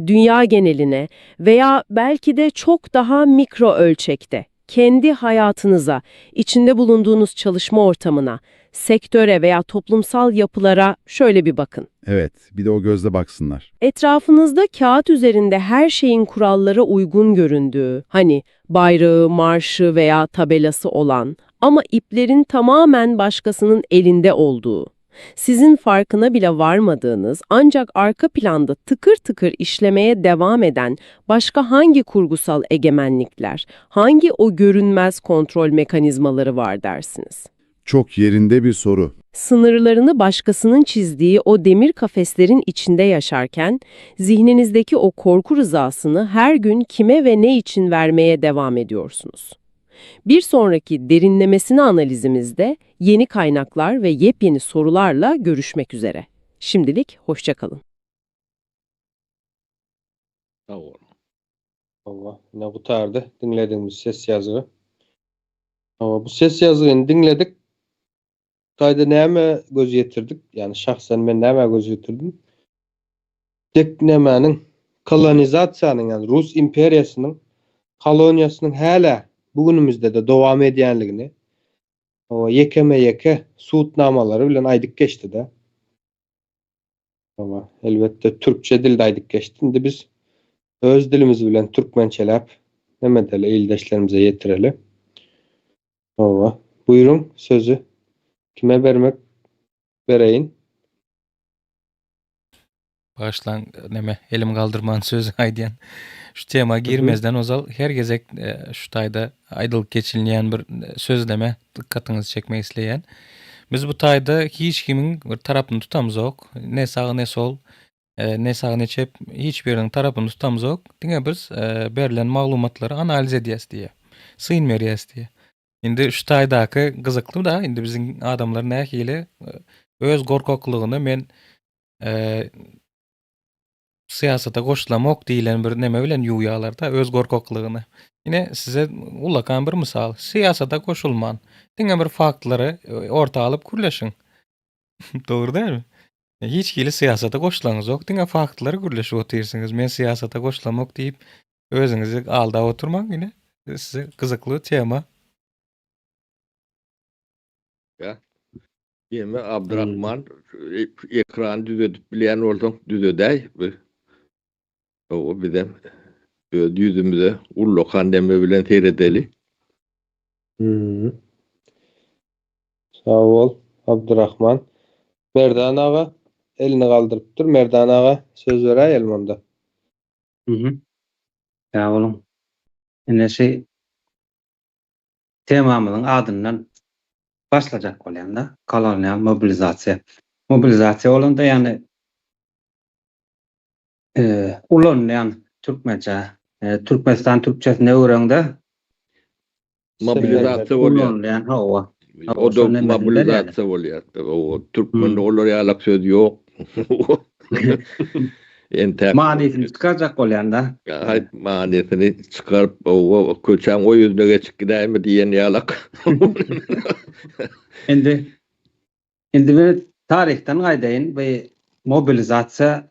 Dünya geneline veya belki de çok daha mikro ölçekte kendi hayatınıza, içinde bulunduğunuz çalışma ortamına, sektöre veya toplumsal yapılara şöyle bir bakın. Evet, bir de o gözle baksınlar. Etrafınızda kağıt üzerinde her şeyin kurallara uygun göründüğü, hani bayrağı, marşı veya tabelası olan ama iplerin tamamen başkasının elinde olduğu. Sizin farkına bile varmadığınız ancak arka planda tıkır tıkır işlemeye devam eden başka hangi kurgusal egemenlikler, hangi o görünmez kontrol mekanizmaları var dersiniz? Çok yerinde bir soru. Sınırlarını başkasının çizdiği o demir kafeslerin içinde yaşarken, zihninizdeki o korku rızasını her gün kime ve ne için vermeye devam ediyorsunuz. Bir sonraki derinlemesine analizimizde yeni kaynaklar ve yepyeni sorularla görüşmek üzere. Şimdilik hoşça kalın. Sag boluň. Hawa, ine gutardy diňlediğimiz ses ýazgy. Hawa, bu ses ýazgyny diňledik. Taýda näme göz ýetirdik? Ýagny şahsen men nämä göz ýetirdim? Dek nämäniň kolonizasiýanyň, ýagny Rus imperiýasynyň koloniýasynyň hälä bu günümizde-de dowam edýänligini hawa, ýekeme-ýeke subutnamalary bilen aýdyp geçdi-de. Hawa, elbetde türkçe dilde aýdyp geçdi. Indi biz öz dilimiz bilen türkmençeläp neme edeli, ildeşlerimize ýetireli. Hawa, buýruň sözi kime bermek bereýin? Bagyşlaň, neme, elim galdyrman sözi aýdýan. Şu tema girmezden ozal her gezek e, şu taýda aýdylyp geçilýän bir e, sözleme dykgatyňyzy çekmek isleýän. Biz bu taýda hiç kimiň bir tarapyny tutamzok. Ne sag ne sol, e, ne sag ne çep hiç biriniň tarapyny tutamzok. Diňe biz berlen maglumatlary analiz edýäs diýe. Syn berýäs diýe. Indi şu taýdaky gyzykly da, indi biziň adamlar nähili öz gorkaklygyny men syýasata goşulamok diýlen bir neme bilen ýuwýarlar-da öz gorkaklygyny. Ine size ullakan bir mysal. Syýasata goşulman, diňe bir faktlary orta alyp gürleşiň. Dogry dälmi? Hiç hili syýasata goşulaňyzok, diňe faktlary gürleşip otyrsyňyz. Men syýasata goşulamok diýip özüňizi aldap oturmaň ine size gyzykly tema. Ýa. Ýeme Abdurrahman ekrany düzedip bilýän bolsaň düzedäý bir. Hawa bizem öz ýüzümize ullakan neme bilen seredeli. Hmm. Sag bol Abdurrahman. Merdan aga elini galdyrypdyr. Merdan aga söz beräýelim onda. Mhm. Sag boluň. Ine şu temamyzyň adyndan başlajak bolýan-da, kolonial mobilizasiýa. Mobilizasiýa bolanda ýagny ulanylýan türkmençe, Türkmenistan türkçesine öwreňde Mobilizasiýa bolýar. Ulanylýan hawa. O da mobilizasiýa bolýar. O türkmende olar ýalak söz ýok. Entäk. Manysyny çykarjak bolýan-da. Aýt manysyny çykaryp, o köçäň o ýüzüne geçip gidäýme diýen ýalak. Indi indi men taryhdan gaýdaýyn. Bu mobilizasiýa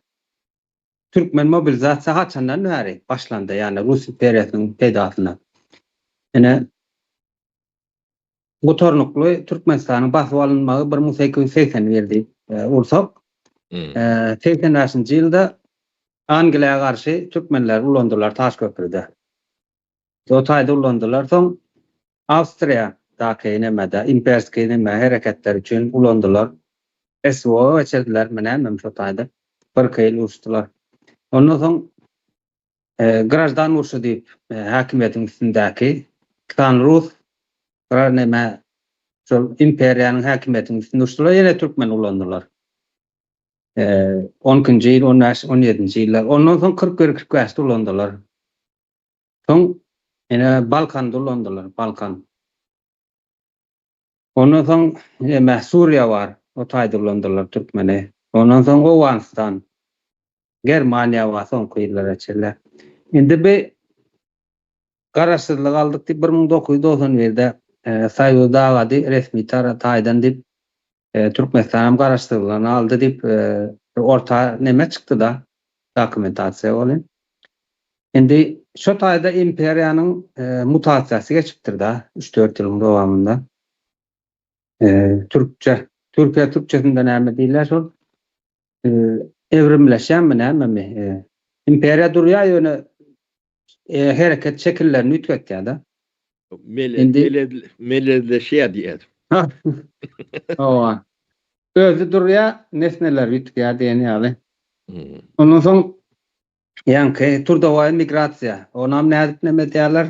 Türkmen mobilizasiýa haçandan bäri başlandy, ýagny Rus imperiýasynyň peýdasyna? Ine, gutarnykly Türkmenistanyň basyp alynmagy 1881 diýip ursak, 85-nji ýylda Angliýa garşy türkmenleri ulandylar Taşköprüde. O taýda ulandylar. Soň Awstriýadaky nemede, imperskiý neme hereketler üçin ulandylar. SWO geçirdilermi nämemi şo taýda. Birki ýyl uruşdylar. Ondan soň graždan urşy diýip häkimiýetiň üstündäki iki sany rus neme şol imperiýanyň häkimiýetiniň üstünde uruşdylar, ýene türkmen ulandylar. On ikinji ýyl, on bäş, on ýedinji ýyllar. Ondan soň 41, 45-de ulandylar. Soň ene Balkanda ulandylar, Balkan. Ondan soň eme Suriýa bar, o taýda ulandylar türkmeni. Ondan soň Owganystan, Germaniýa bar soňky ýyllara çenli. Indi bi garaşsyzlyk aldyk diýip 1991-de Soýuz dagady resmi taýdan diýip Türkmenistan hem garaşsyzlygyny aldy diýip orta neme çykdy-da dokumentasiýa welin. Indi şo taýda imperiýanyň mutasiýasy geçipdir-da üç-dört ýylyň dowamynda. Türkçe, Türkiýe türkçesinde näme diýilýär şol? Evrimleşýärmi nämemi? Imperiýa durýar ýöne hereket şekillerini üýtgetýär-de. Melezleşýär diýýär. Hawa. Özi durýar, nesneler üýtgýär diýen ýaly. Ondan soň ýaňky trudowaý migrasiýa, onam nädip neme edýärler?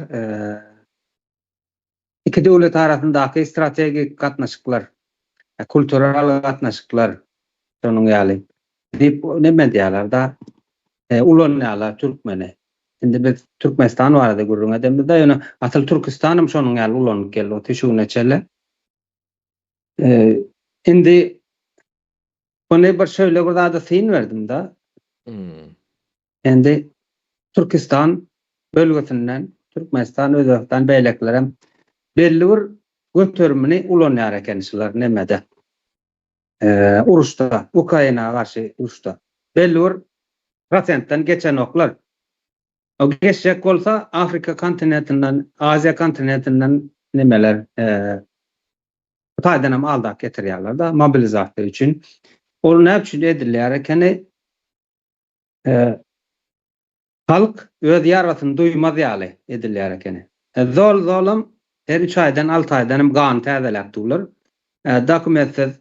Iki döwlet arasyndaky strategik gatnaşyklar, kultural gatnaşyklar şonuň ýaly diýip neme edýärler-da, ulanýarlar türkmeni. Indi biz Türkmenistan barada gürrüň edemizde, ýöne asyl Türküstanam şonuň ýaly ulanyp geldi otyr şu güne çenli. Indi ony bir şöyle bir zada syn berdim-de. Indi Türkistan bölgesinden Türkmenistan, Özbegistan beýlekilerem belli bir göterimini ulanýar eken şular nemede. Uruşda, Ukraina garşy uruşda. Belli bir prosentden geçenoklar. O geçjek bolsa Afrika kontinentinden, Aziýa kontinentinden nemeler bu taýdan hem aldap getirýärler-de mobilizasiýa üçin. Ol näme üçin edilýär ekeni? Halk öz ýarasyny duýmaz ýaly edilýär ekeni. Zol-zolam her üç aýdan, alty aýdan hem gany täzeläp durlar. Dokumentsiz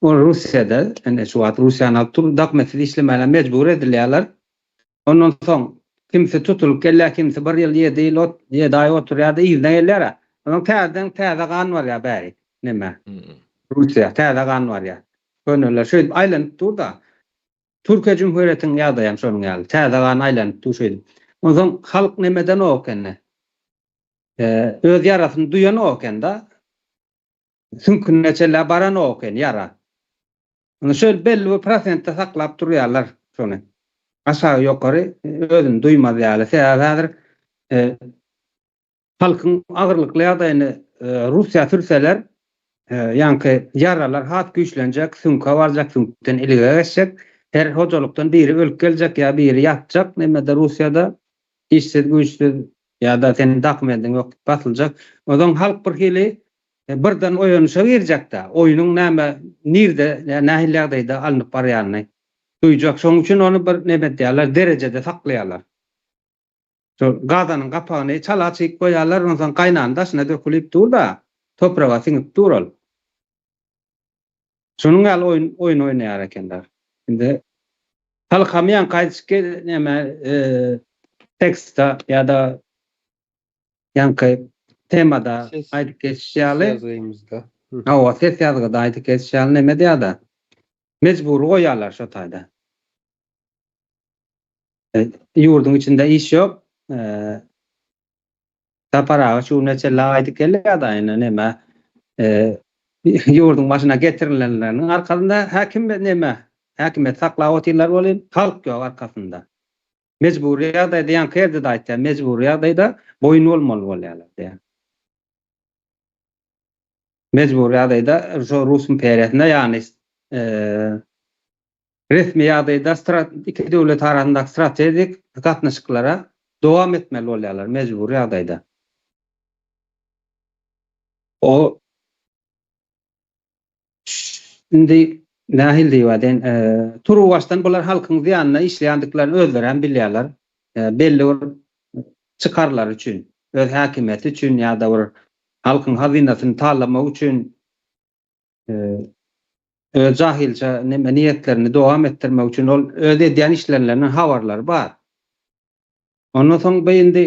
ol Russiýada, indi şu wagt Russiýany alyp dur, dokumentsiz işlemäge mejbur edilýärler. Ondan soň kimsi tutulyp gelýär, kimsi bir ýyl, ýedi ýyl, ýedi aý oturýar-da yzyna gelýär-ä. Onsoň täzeden täze gan barýar bärik, nämä, Russiýa täze gan barýar. Köneler şeýdip aýlanyp dur-da. Türkiýe Cumhuriyetiniň ýagdaýam şonuň ýaly. Täze gan aýlanyp dur şeýdip. Onsoň halk nemeden ok indi. Öz ýarasyny duýan ok indi. Süňküne çenli baran ok indi ýara. Ony şöyle belli bir prosentde saklap durýarlar şony. Aşagy ýokary özüni duýmaz ýaly. Sebäbi häzir halkyň agyrlykly ýagdaýyny Russiýa sürseler, ýaňky ýaralar has güýçlenjek, süňke barjak, süňkden ilige geçjek. Her hojalykdan biri ölüp geljek ýa biri ýatjak nemede Russiýada işsiz, güýçsüz ýa-da seniň dokumentiň ýok diýip basyljak. Onsoň halk bir hili birden oýanyşa girjek-dä, oýnuň näme, nirde, nähili ýagdaýda alnyp barýanyny duýjak. Şonuň üçin ony bir neme edýärler, derejede saklaýarlar. Şo gazanyň gapagyny çala açyk goýarlar, onsoň gaýnany daşyna dökülip dur-da, topraga siňip dur ol. Şonuň ýaly oýun oýun oýnaýar ekenler. Indi halkam ýaňky aýdyşy näme tekstde ýa-da ýaňky temada aýdyp geçişi ýaly. Ses ýazgymyzda. Hawa, ses ýazgyda aýdyp geçişi ýaly neme diýýär-de, mejbury goýýarlar şo taýda. Ýurduň içinde iş ýok. Sapar aga şu güne çenli aýdyp gelýär-de, indi neme, ýurduň başyna getirilenleriniň arkasynda häkim neme, häkimiýeti saklap otyrlar welin, halk ýok arkasynda. Mejbury ýagdaýda, ýaňky ýerde-de aýtýar, mejbury ýagdaýda boýun bolmaly bolýarlar diýýär. Mejbury ýagdaýda şo Rus imperiýasynda, ýagny resmi ýagdaýda iki döwlet arasyndaky strategik gatnaşyklara dowam etmeli bolýarlar mejbury ýagdaýda. O indi nähili diýip aýdaýyn, turuwbaşdan bular halkyň zyýanyna işleýändiklerini özleri hem bilýärler. Belli bir çykarlary üçin, öz häkimiýeti üçin ýa-da bir halkyň hazynasyny talamak üçin öz jahylça neme niýetlerini dowam etdirmek üçin ol öz edýän işlerinden habarlary bar. Ondan soň bu indi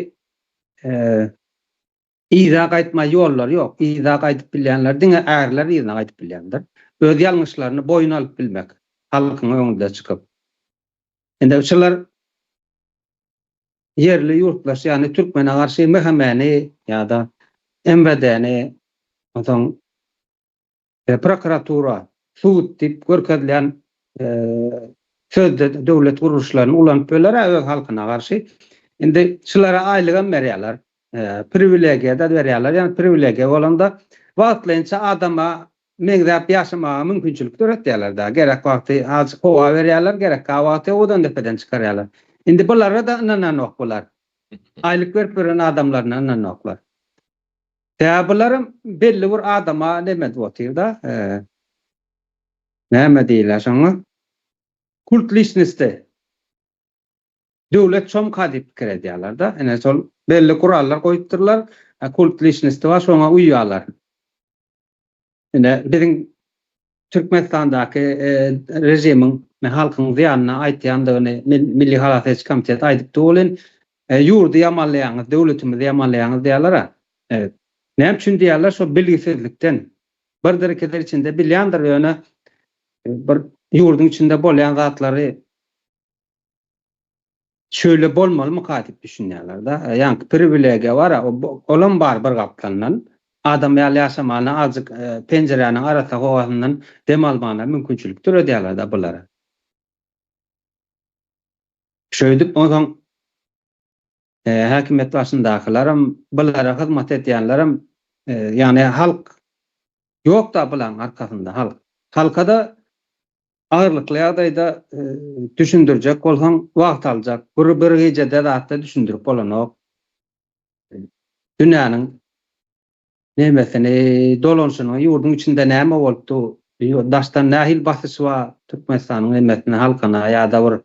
yza gaýtma ýollary ýok. Yza gaýdyp bilýänler diňe ärler yzyna gaýdyp bilýändir. Öz ýalňyşlaryny boýun alyp bilmek, halkyň öňünde çykyp. Indi şular ýerli ýurtlaş, ýagny türkmene garşy MHM-ni ýa-da MWD-ni, onsoň prokuratura, sud diýip görkezilýän sözde döwlet gurluşlaryny ulanyp biler-ä öz halkyna garşy. Indi şulara aýlygam berýärler, priwilegiýa-da berýärler. Ýagny priwilegiýa bolanda wagtlaýynça adama meňzäp ýaşamaga mümkinçilik döretýärler-dä. Gerek wagty azajyk howa berýärler, gerek wagty owadan depeden çykarýarlar. Indi bulara-da ynananok bular. Aýlyk berip ýören adamlaryna ynananoklar. Sebäbi bularam belli bir adama neme edip otyr-da. Näme diýilýär şoňa? Kult liçnosti. Döwlet çomka diýip pikir edýärler-de. Ine şol belli gurallar goýupdyrlar. Kult liçnosti bar, şoňa uýýarlar. Ine biziň. Türkmenistandaky režimiň halkyň zyýanyna aýtýandygyny Milli halas ediş komiteti aýdypdy welin, ýurdy ýamanlaýaňyz, döwletimizi ýamanlaýaňyz diýýärler-ä. Näme üçin diýýärler? Şo bilgisizlikden. Birdir ikidir içinde bilýändir, ýöne bir ýurduň içinde bolýan zatlary şöyle bolmalymyka diýip düşünýärler-de. Ýaňky priwilegiýa bar-a, olam bar bir gapdalyndan. Adam ýaly ýaşamana azjyk penjiräniň arassa howasyndan dem almana mümkinçilik döredýärler-de bulara. Şeýdip onsoň häkimiýet başyndakylaram, bulara hyzmat edýänlerem, ýagny halk ýok-da bulaň arkasynda halk. Halka-da Agyrlykly ýagdaýda düşündirjek bolsaň wagt aljak. Bir bir gijede zatda düşündirip bolanok. Dünýäniň nemesini, dolanşyny, ýurduň içinde näme bolup dur, daşdan nähili basyş bar Türkmenistanyň nemesine, halkyna ýa-da bir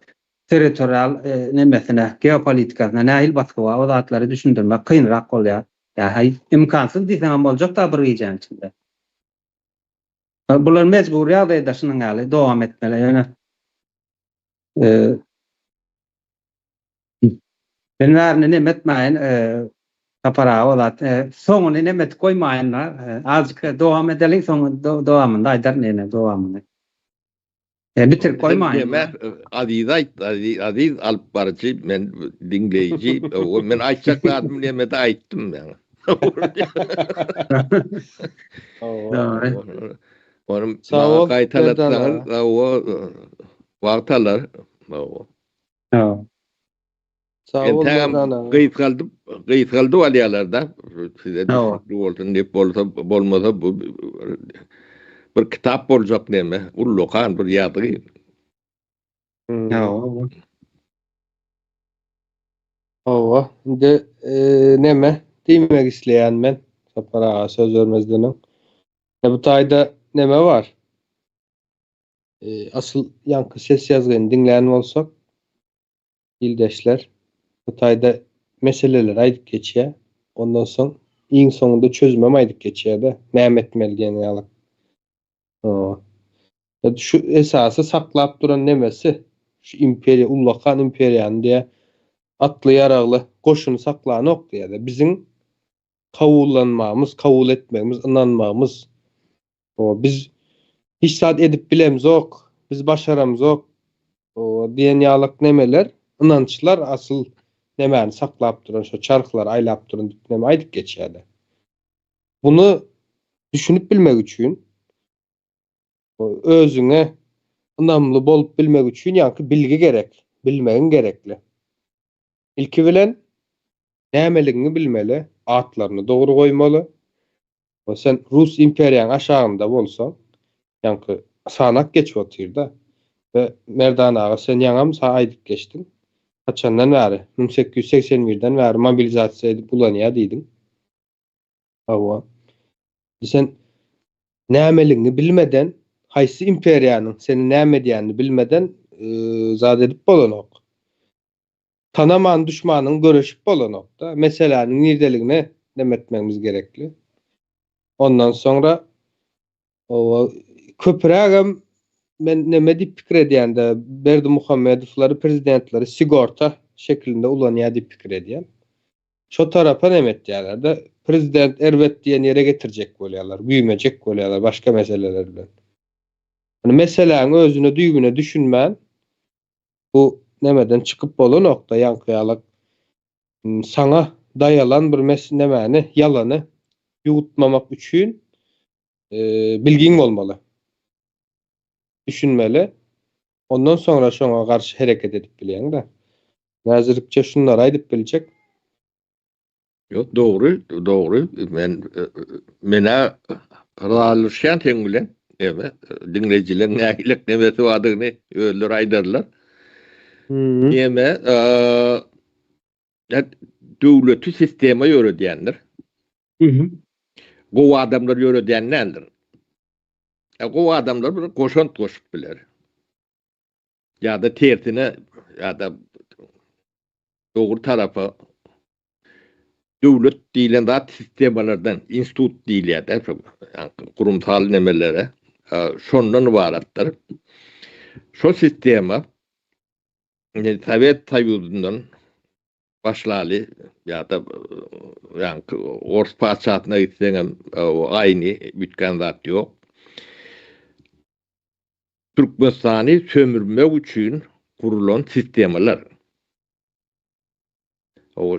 territorial nemesine, geopolitikasyna nähili basgy bar, o zatlary düşündirmek kynrak bolýar. Ýa-ha imkansyz diýseňem boljak-da bir gijäniň içinde. Bular mejbury ýagdaýda şunuň ýaly dowam etmeli. Ýöne men bärini neme etmäýin, Sapar aga o zat. Soňuny neme etip goýmaýyn-da. Azjyk dowam edeliň, soň dowamynda aýdaryn ýene dowamyny. Bitirip goýmaýyn. Neme Aziz aýt, Aziz alyp baryjy, men diňleýji. Men aýtjak zadymy nemede aýtdym men. Dogry. Ony maňa gaýtalatsaňyz, wagt alar. Sag bol Merdana. Gysgaldyp, gysgaldyp alýarlar-da. Size düşnükli bolsun diýip bolsa, bolmasa bu bir kitap boljak neme, ullakan bir ýazgy. Hawa. Hawa, indi neme diýmek isleýän men, Sapar aga söz bermezden öň. Bu taýda neme bar? Asyl ýaňky ses ýazgyny diňlän bolsak, Ildeşler Hytaýda meseleleri aýdyp geçýär. Ondan soň iň soňunda çözümem aýdyp geçýär-de, näme etmeli diýen ýaly. Hawa. Şu esasy saklap duran nemesi, şu imperiýa, ullakan imperiýany diýýär, atly-ýaragly goşuny saklanok diýýär-de. Biziň kabullanmagymyz, kabul etmegimiz, ynanmagymyz. Hawa, biz hiç zat edip bilemzok, biz başaramzok hawa diýen ýalyk nemeler, ynançlar asyl nemäni saklap duran, şo çarhlary aýlap duran diýip neme aýdyp geçýärler. Muny düşünip bilmek üçin, özüňe ynamly bolup bilmek üçin ýaňky bilgi gerek, bilmegiň gerekli. Ilki bilen nämeligiňi bilmeli, atlaryny dogry goýmaly. Sen Rus imperiýaň aşagynda bolsaň, ýaňky sanak geçip otyrda. We Merdan aga sen ýaňam sa aýdyp geçdiň. Haçandan bäri, 1881-den bäri mobilizasiýa edip ulanýa diýdiň. Hawa. Sen nämeligiňi bilmeden, haýsy imperiýanyň seni näme edýänini bilmeden zat edip bolanok. Tanaman duşmanyňy göreşip bolanokda. Meseläniň nirdeligine neme etmegimiz gerekli. Ondan soňra oba köpürägem men neme diýip pikir edýände Berdimuhamedowlary prezidentleri sigorta şekilinde ulanýar diýip pikir edýän. Şo tarapa neme etýärler-de prezident erbet diýen ýere getirjek bolýarlar, güýmejek bolýarlar başga meseleler bilen. Ýani meseläň özüne düýbüne düşünmän Bu nemeden çykyp bolanokda ýaňky ýalak saňa daýalan bir mes nemäni ýalany ýuwutmamak üçin bilgiň bolmaly. Düşünmeli. Ondan soňra şoňa garşy hereket edip bilýäň-de. Häzirlikçe şunlary aýdyp biljek. Ýok, dogry, dogry. Men menä razylaşýan seň bilen. Eme, diňleýjileň nähilek nemesi bardygyny özleri aýdarlar. Eme, döwleti sistema ýöredýändir. Gowy adamlar ýöredýän däldir. Gowy adamlar bir goşant goşup biler. Ýa-da tersine, ýa-da dogry tarapa döwlet diýlen zat sistemalardan, institut diýilýär-de, gurumsal nemelere. şondan ybaratdyr. Şo sistema Sowet Soýuzyndan başlaly ýa-da ýaňky ors patyşasyna gitseňem aýny üýtgän zat ýok. Türkmenistany sömürmek üçin gurulan sistemalar.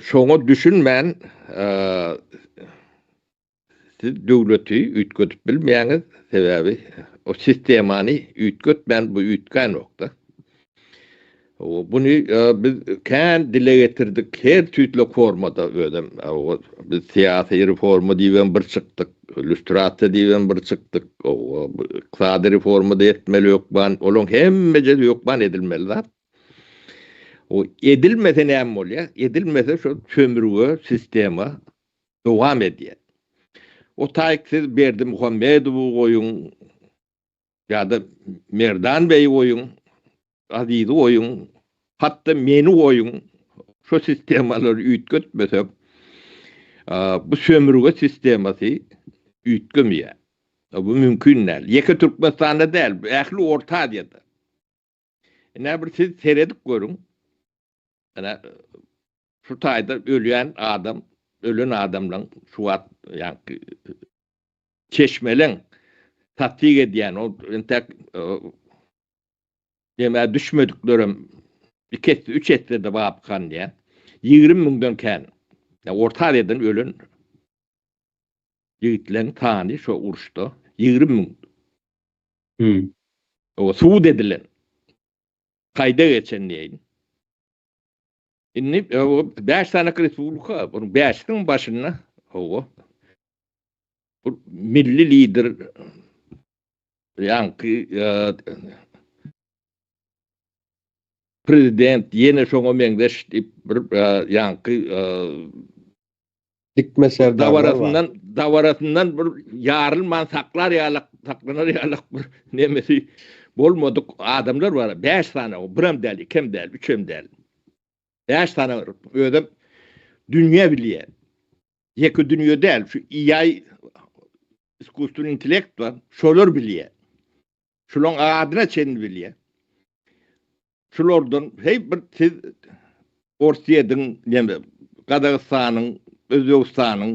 Şoňa düşünmän siz döwleti üýtgedip bilmeýäňiz, sebäbi o sistemany üýtgetmän bu üýtgänokda. Buny biz kän dile getirdik her tüýsli formada özem. Biz syýasy reforma diýibem bir çykdyk, lýustrasiýa diýibem bir çykdyk, ykdysady reforma-da etmeli hökman, olaň hemmejesi hökman edilmeli zat. O edilmese näme bolýar? Edilmese şo sömürge sistema dowam edýär. O taýyk siz Berdimuhamedowy goýuň ýa-da Merdan beýi goýuň, Azizi goýuň, hatda meni goýuň, şo sistemalary üýtgetmesek, bu sömürge sistemasy üýtgemeýär. Bu mümkin däl. Ýeke Türkmenistanda däl, ähli Orta Aziýada. Ine bir siz seredip görüň. Ine şu taýda ölýän adam, ölen adamlaň şu wagt ýaňky çeşmeleň tassyk edýän o entek demä düşmediklerem iki esse, üç esse-de bapkan diýýän. 20 müňden kän. Orta Aziýadan ölen ýigitleň sany şo uruşda 20 müň. Hmm. O sud edilen. Kaýda geçen diýeýin. Indi o 5 sany respublika, bunun 5-niň başynda hawa. Bu milli lider ýaňky e, prezident ýene şoňa meňzeş diýip bir e, ýaňky e, Dikme serdarlar bar. Dabarasyndan, dabarasyndan bir ýarylman saklar ýalak, saklanar ýalak bir nemesi bolmadyk adamlar bar. 5 sany, birem däl, ikem däl, üçem däl. 5 sany bar. Özem dünýä bilýär. Ýeke dünýe däl, şu AI iskusstweniý intellekt bar, şolar bilýär. Şulaň adyna çenli bilýär. Şulardan heý bir siz Orsýetiň, näme, Gazagystanyň, Özbegistanyň,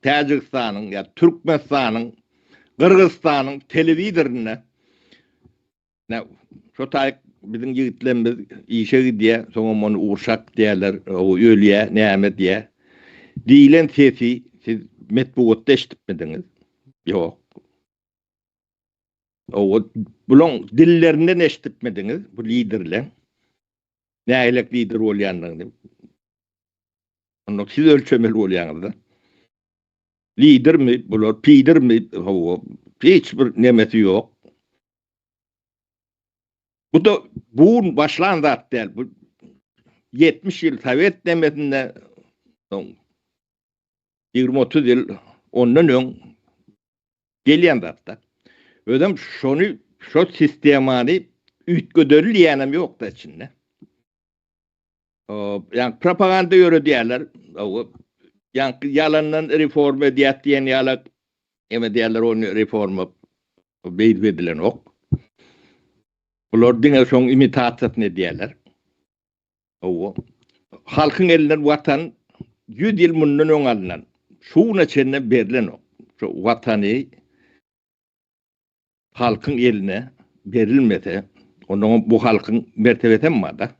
Täjigistanyň ýa Türkmenistanyň, Gyrgyzystanyň telewizorynda nä şo taýyk biziň ýigitlerimiz işe gidýär, soňam ony urşak diýýärler, o ölýär, näme diýýär. Diýlen sesi siz metbugatda eşidipmidiňiz? Ýok. Owa, bulaň dillerinden eşidipmidiňiz bu liderleň nähilek lider bolýandygyny? Onda siz ölçemeli bolýaňyz-da. Lidermi bular, pidermi? Hawa, hiç bir nemesi ýok. Bu da bu başlan zat däl. Bu 70 ýyl sowet nemesinde, soň 20-30 ýyl ondan öň Gelýän zatda. Özem şony şo sistemany üýtgedeli diýýänem ýokda içinde. Ýa propaganda ýöredýärler. Ýa ýalandan reforma edýär diýen ýaly eme diýýärler ony reforma beýdip edilenok. Bular diňe şoň imitasiýasyny edýärler. Hawa. Halkyň elinden watan 100 ýyl mundan öň alnan. Şu güne çenli berlenok. Şu watany halkyň eline berilmese, onda bu halkyň mertebesi hem bar-da.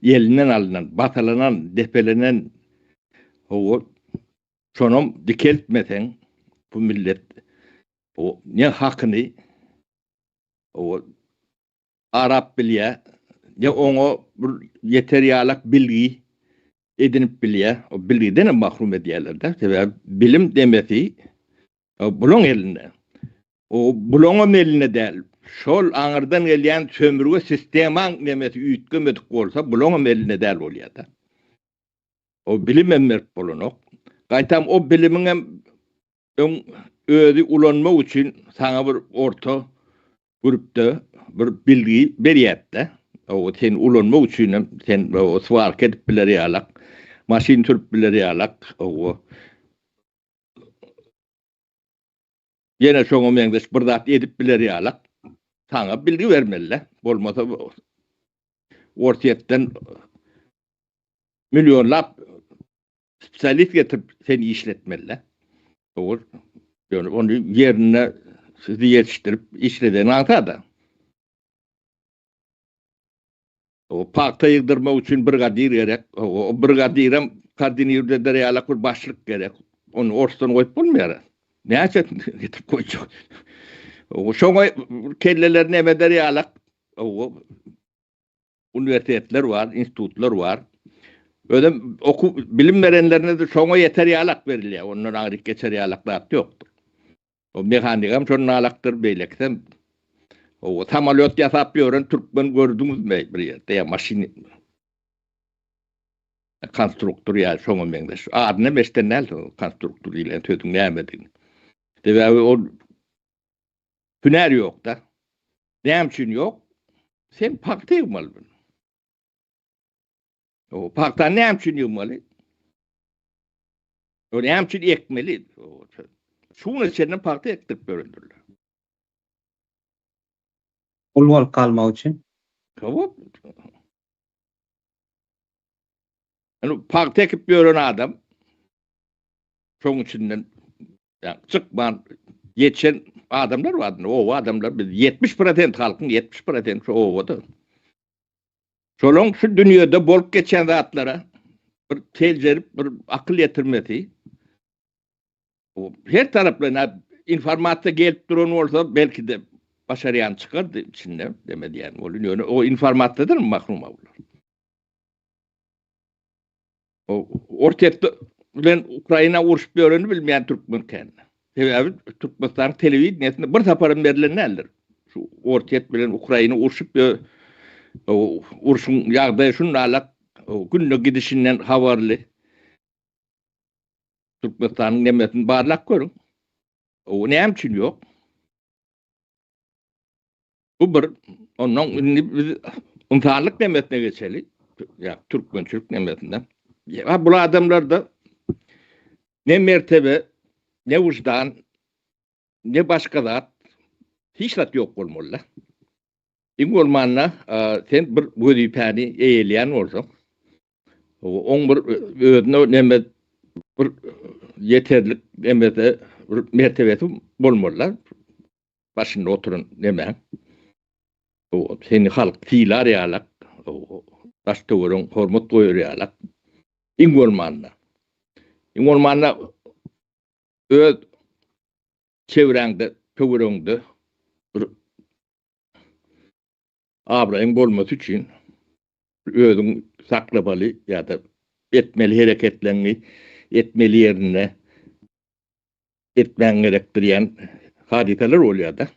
Elinden alnan, basalanan, depelenen hawa, şonam dikeltmeseň bu millet o ne hakyny o arap bilýär, ne oňa bir ýeter ýalak bilgi edinip bilýär. O bilgiden hem mahrum edýärler-de. Sebäbi bilim demesi bulaň elinde. O bulaňam elinde däl. Şol aňyrdan gelýän sömürge sistemaň nemesi üýtgemedik bolsa, bulaňam elinde däl bolýar-da. O bilimem berip bolanok. Gaýtam o bilimiňem öň özi ulanmak üçin saňa bir orta Gürpde bir bilgi berýärdi-de. O seni ulanmak üçin hem sen o swarka edip biler ýalak, maşyn sürüp biler ýalak, o. Ýene şoňa meňzeş bir zat edip biler ýalak saňa bilgi bermeli-dä. Bolmasa Orsýetden millionlap spesialist getirip seni işletmeli-dä. Dogry. Ýöne ony ýerinde sizi ýetişdirip işleden aňsat-a. O pagta ýygdyrmak üçin brigadir gerek. O brigadirem koordinirde eder ýalak bir başlyk gerek. Ony orsdan goýup bolmaýar. Näçe getirip goýjak? O şoňa kelleler neme eder ýalak? O uniwersitetler bar, institutlar bar. Özem okuw bilim berenlerine de şoňa ýeter ýalak berilýär. Ondan aňryk geçer ýalak zat ýokdur. O mehanigem şondan alakdyr, beýlekisem. O samolýot ýasap ýören türkmen gördüňizmi bir ýerde ýa maşyn konstruktor ýa şoňa meňzeş. Adyny hem eşiden dälsiňiz konstruktor diýlen sözüň nämedigini. Sebäbi ol hünär ýok-da. Näme üçin ýok? Sen pagta ýygmaly. O pagtany näme üçin ýygmaly? O näme üçin ekmeli? Şu güne çenli pagta ekdirip ýörendirler. Gul bolup galmak üçin. Hawa. Yani pagta ekip ýören adam şoň içinden yani çykman ýetişen adamlar bar. Oba adamlar biz 70% halkyň 70% şu obada. Şolaň şu dünýede bolup geçen zatlara bir seljerip bir akyl ýetirmesi her taraplaýyn informasiýa gelip duran bolsa belki-de başarýan çykardy içinde deme diýen bolýan. Ýöne o informasiýadan mahrum bular. O Orsýet bilen Ukraina urşup ýöreni bilmeýän türkmen kän. Sebäbi Türkmenistanyň telewideniýesinde bir saparam berlen däldir. Şu Orsýet bilen Ukraina urşup ýör. Urşuň ýagdaýy şundalak günde gidişinden habarly. Türkmenistanyň nemesini barlap görüň. O näme üçin ýok? Bu bir, ondan indi biz ynsanlyk nemesine geçeli. Ya türkmençilik nemesine. Ya bu adamlarda ne mertebe, ne wyždan, ne başga zat, hiç zat ýok bolmaly. Iň bolmanda sen bir wezipäni eýeleýän bolsaň, oň bir özüne neme bir ýeterlik nemesi, bir mertebesi bolmaly. Başynda oturan neme? O seni halk sylar ýalak, daş töweregiň hormat goýar ýalak. Iň bolmanda. Iň bolmanda öz çewräňde, töweregiňde bir abraýyň bolmasy üçin özüň saklamaly ýa-da etmeli hereketleriňi etmeli ýerinde etmäň gerek diýen hadysalar bolýar-da.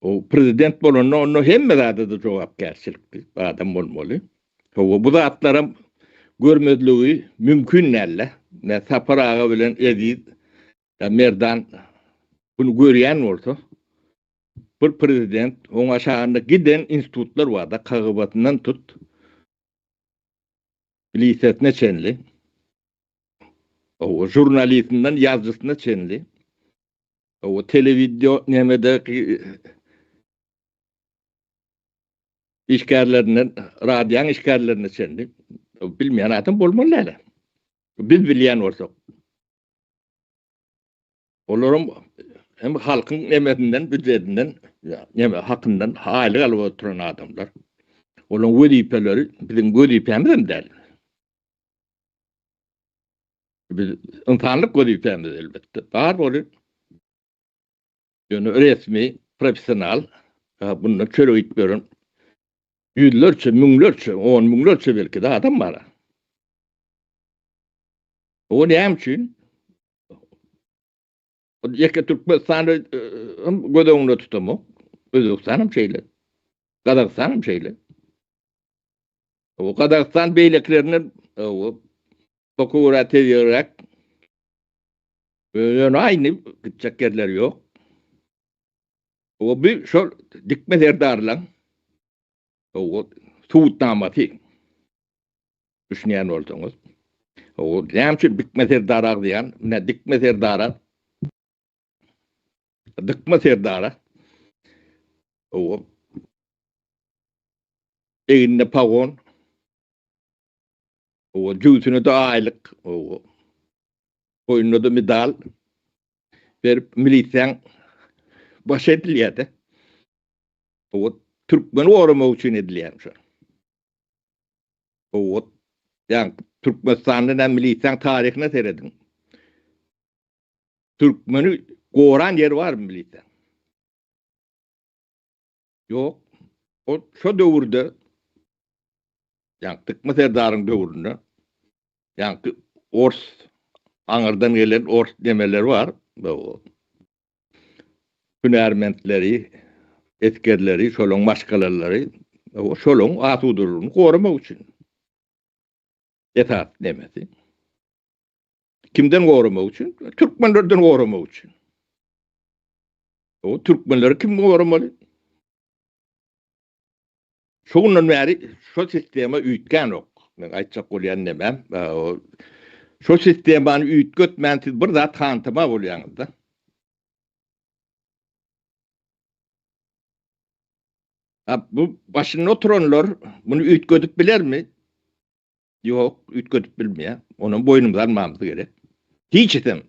O prezident bolanda onda hemme zada-da jogapkärçilikli adam bolmaly. Hawa, bu zatlaram görmezligi mümkin däl-de. Ine, Sapar aga bilen Eziz ýa Merdan bunu görýän bolsa, bir prezident, oň aşagynda giden institutlar bar-da, KGB-syndan tut, milisiyasine çenli. Owa, žurnalistinden ýazyjysyna çenli. Owa, telewideo nemedeki işgärlerinden, radioň işgärlerine çenli bilmeýän adam bolmaly däl. Biz bilýän bolsak. Olaram hem halkyň nemesinden, býujetinden, neme hakyndan aýlyk alyp oturan adamlar. Olaryň wezipeleri biziň wezipämiz hem däl. Biz ynsanlyk wezipämiz elbetde bar boly. Ýöne resmi, professional, bundan çörek iýip ýören ýüzlerçe, müňlerçe, on müňlerçe belki-de adam bar. O näme üçin? Ýeke Türkmenistany hem göz öňünde tutamok. Özbegistan hem şeýle. Gazagystan hem şeýle. O Gazagystan beýlekilerinden o boka görä tebigyrak. Ýöne aýny gitjek ýerleri ýok. O bir şol dikme serdarlaň o subutnamasy. Düşünýän bolsaňyz. O näme üçin dikme serdar agzaýan? Ine dikme serdara. Dykma serdara. O egninde pagon. O jübüsine de aýlyk. O boýnuna-da medal berip milisiýaň başy edilýär-de. O türkmeni goramak üçin edilýär şo. O ýa Türkmenistanda näme milisiýaň taryhyna serediň. Türkmeni goran ýeri barmy milisiýaň? Ýok. O şo döwürde ýa Dykma serdaryň döwründe ýa ors aňyrdan gelen ors nemeler bar. Hünärmentleri, esgerleri, şolaň maşgalalary, şolaň asudalygyny goramak üçin. Esas nemesi. Kimden goramak üçin? Türkmenlerden goramak üçin. O türkmenleri kim goramaly? Şu günden bäri şu sistema üýtgänok. Men aýtjak bolýan nemem, şu sistemany üýtgetmän siz bir zat hantama bolýaňyz-da. Ha, bu başynda oturanlar muny üýtgedip bilermi? Ýok, üýtgedip bilmeýär. Onam boýnumyza almamyz gerek. Hiçisem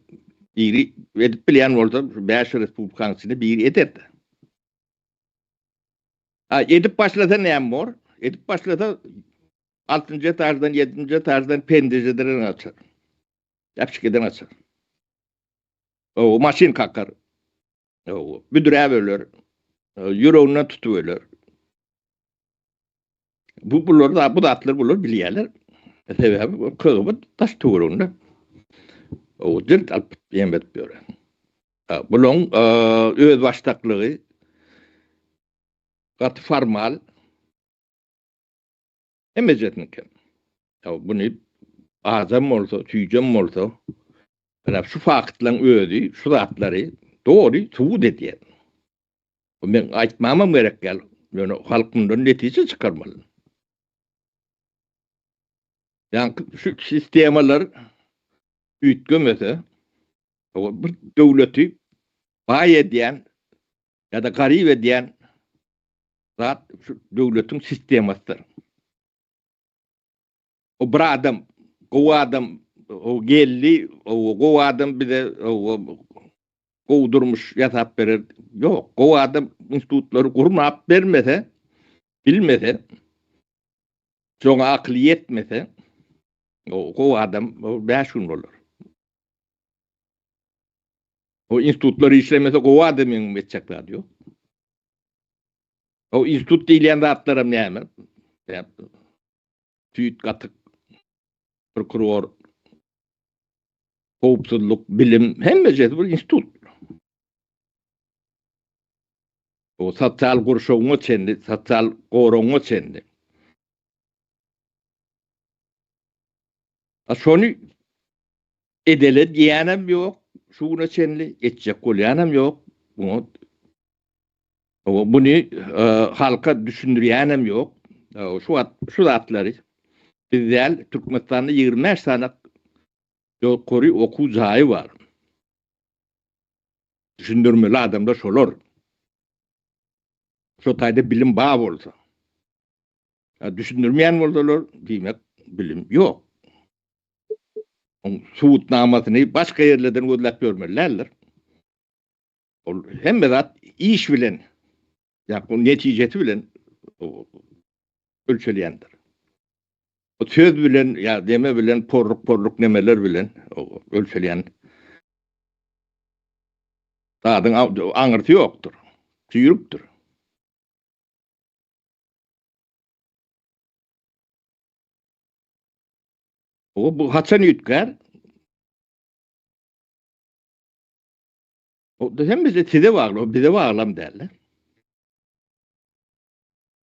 biri edip bilýän bolsa, şu 5 respublikanyň içinde biri ederdi. Ha, edip başlasa näme bor? Edip başlasa 6-njy etaždan, 7-nji etaždan penjireden açar. Äpişgeden açar. O maşyn kakar. O büdräp öler. Ýüreginden tutup öler. Bu bular da bu zatlar bular bilýärler. Sebäbi bu KGB daş töwereginde o jilt alyp ýem edip ýör. Bulaň öz başdaklygy gaty formal. Hemmejesiniňkem. Ya buny azam bolsa, süýjem bolsa, ýa şu faktlaryň özi şu zatlary dogry subut edýär. Bu men aýtmamam gerek däl. Ýöne halk mundan netije çykarmaly. Ýa şu sistemalar üýtgemese, bir döwleti baý edýän ýa-da garyp edýän zat şu döwletiň sistemasydyr. O bir adam, gowy adam, o geldi, o gowy adam bize o gowy durmuş ýasap berer. Ýok, gowy adam institutlary gurnap bermese, bilmese, şoňa akyly ýetmese, o gowy adam o 5 gün bolar. O institutlar işlemese gowy adamyň etjek zady ýok. O institut diýilýän zatlaram näme? Süýt, gatyk, prokuror, howpsuzlyk, bilim, hemmejesi bir institut. O sosial gurşawyňa çenli, sosial goragyňa çenli. A şony edele diýýänem ýok, şu güne çenli etjek bolýanam ýok. Muňa Muny halka düşündirýänem ýok. Şu wagt şu zatlary biz däl, Türkmenistanda 25 sany ýokary okuw jaýy bar. Düşündirmeli adamlar şolar. Şo taýda bilim bar bolsa. Düşündirmeýän bolsalar, diýmek bilim ýok. Oň subutnamasyny başga ýerlerden gözläp ýörmeli däldir. Ol hemme zat iş bilen, ýa netijesi bilen ölçelýändir. O söz bilen ýa deme bilen porruk-porruk nemeler bilen ölçelýän zadyň aňyrsy ýokdur. Çüýrükdir. O bu haçan üýtgär? O hemmesi size bagly, o bize baglam däl.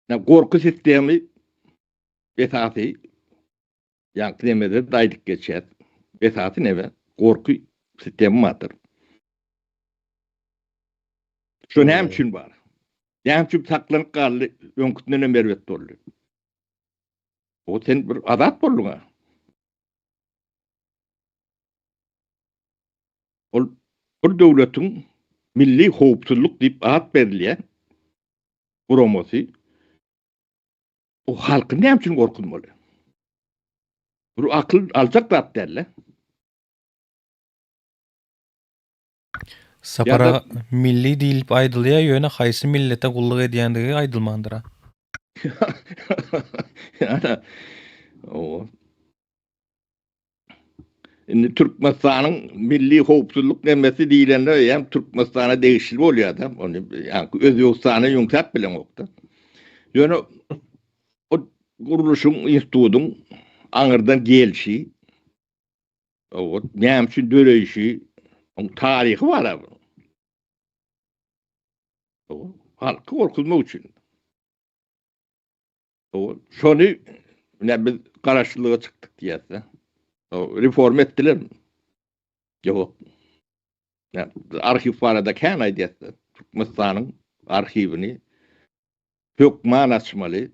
Ya gorky sistemi esasy ýaňky nemede aýdyp geçýär. Esasy neme? Gorky sistemi bardyr. Şu näme üçin bar? Näme üçin saklanyp galdy? Öňküsinden hem erbet boldy. O sen bir azat bolduň ha. Ol bir döwletiň Milli howpsuzlyk diýip at berilýän guramasy o halky näme üçin gorkuzmaly? Bu akyl aljak zat däl-de. Sapar aga milli diýlip aýdylýar ýöne haýsy millete gulluk edýändigi aýdylmandyra. Ýa-da owa. Indi Türkmenistanyň milli howpsuzlyk nemesi diýlende eýýäm Türkmenistana degişli bolýar-da. Ony ýaňky Özbegistana ýüňkäp bileňok-da. Ýöne o gurluşyň, institutyň aňyrdan gelşi, O näme üçin döreýşi, oň taryhy bar-a bu. O halky gorkuzmak üçin. O şony ne biz garaşsyzlyga çykdyk diýýäs-de. O reform etdiler. Ýok. Ya, arhiw barada kän aýdýas-da. Türkmenistanyň arhiwini hökman açmaly.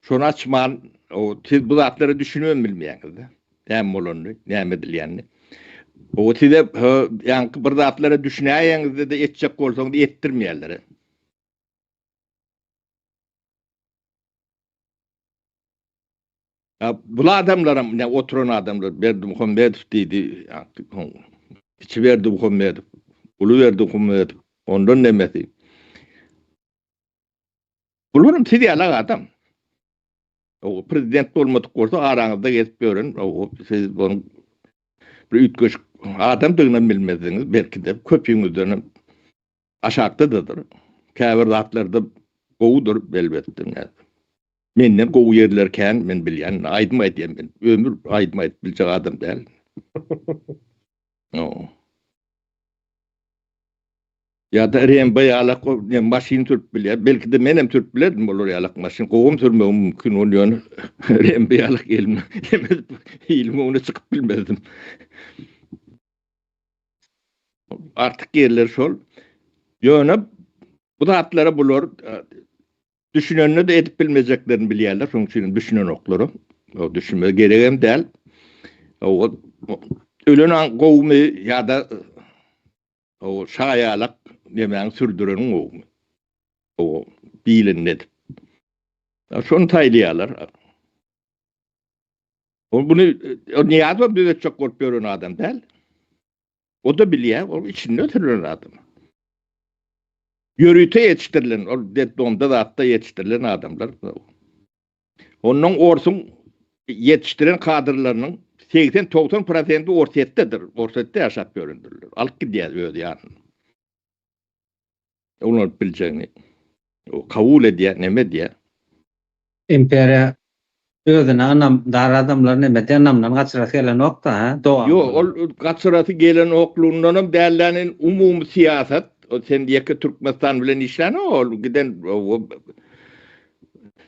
Şony açman, o siz bu zatlara düşünibem bilmeýäňiz-de. Näme bolanyny, näme edilýänini. O size ýaňky bir zatlara düşünäýeňizde-de etjek bolsaňyz etdirmeýärler. Ya bu adamlaram ne oturan adamlar Berdimuhamedow diýdi, kiçi Berdimuhamedow, uly Berdimuhamedow, ondan nemesi. Bularam siz ýalak adam. O prezident bolmadyk bolsa araňyzda gezip ýören, o siz onuň bir üýtgeşik adamdygyny bilmezdiňiz, belki-de köpüňizden hem aşakdadyr. Käbir zatlarda gowudyr elbetde. Menden gowy ýerler kän, men bilýän, aýdym aýdýan men. Ömür aýdym aýdyp biljek adam däl. Ýa-da Rembo ýalak o ne maşyn sürüp bilýär. Belki-de menem sürüp bilerdim olar ýalak maşyn. Gowam sürmegim mümkin ol ýöne Rembo ýalak elime edip iliň öňüne çykyp bilmezdim. Artyk ýerleri şol. Ýöne bu zatlara bular e, düşünende de edip bilmejeklerini bilýärler. Şonuň üçin düşünenoklar. O düşünme geregem däl. O ölen an gowumy ýa-da O şaýalak nemäň sürdüreniň gowumy? O bilenini edip. Şony saýlaýarlar. O buny o Nyýazow düzetjek bolup ýören adam däl. O da bilýär, ol içinde ötürilen adam. Ýörite ýetişdirilen, ol detdomda zatda ýetişdirilen adamlar. Ondan orsuň ýetişdiren kadrlarynyň 80-90 prosenti Orsýetdedir. Orsýetde ýaşap ýörendirler. Alyp gidýär öz ýanyna. Ulanyp biljegini. O kabul edýär, neme edýär. Imperiýa özüne ynamdar adamlar neme edýär, ynamdan gaçyrasy gelenok-da, hä? Dowam. Ýok, ol gaçyrasy gelenoklugyndanam dälläni umumy syýasat, sen ýeke Türkmenistan bilen işlänok, ol giden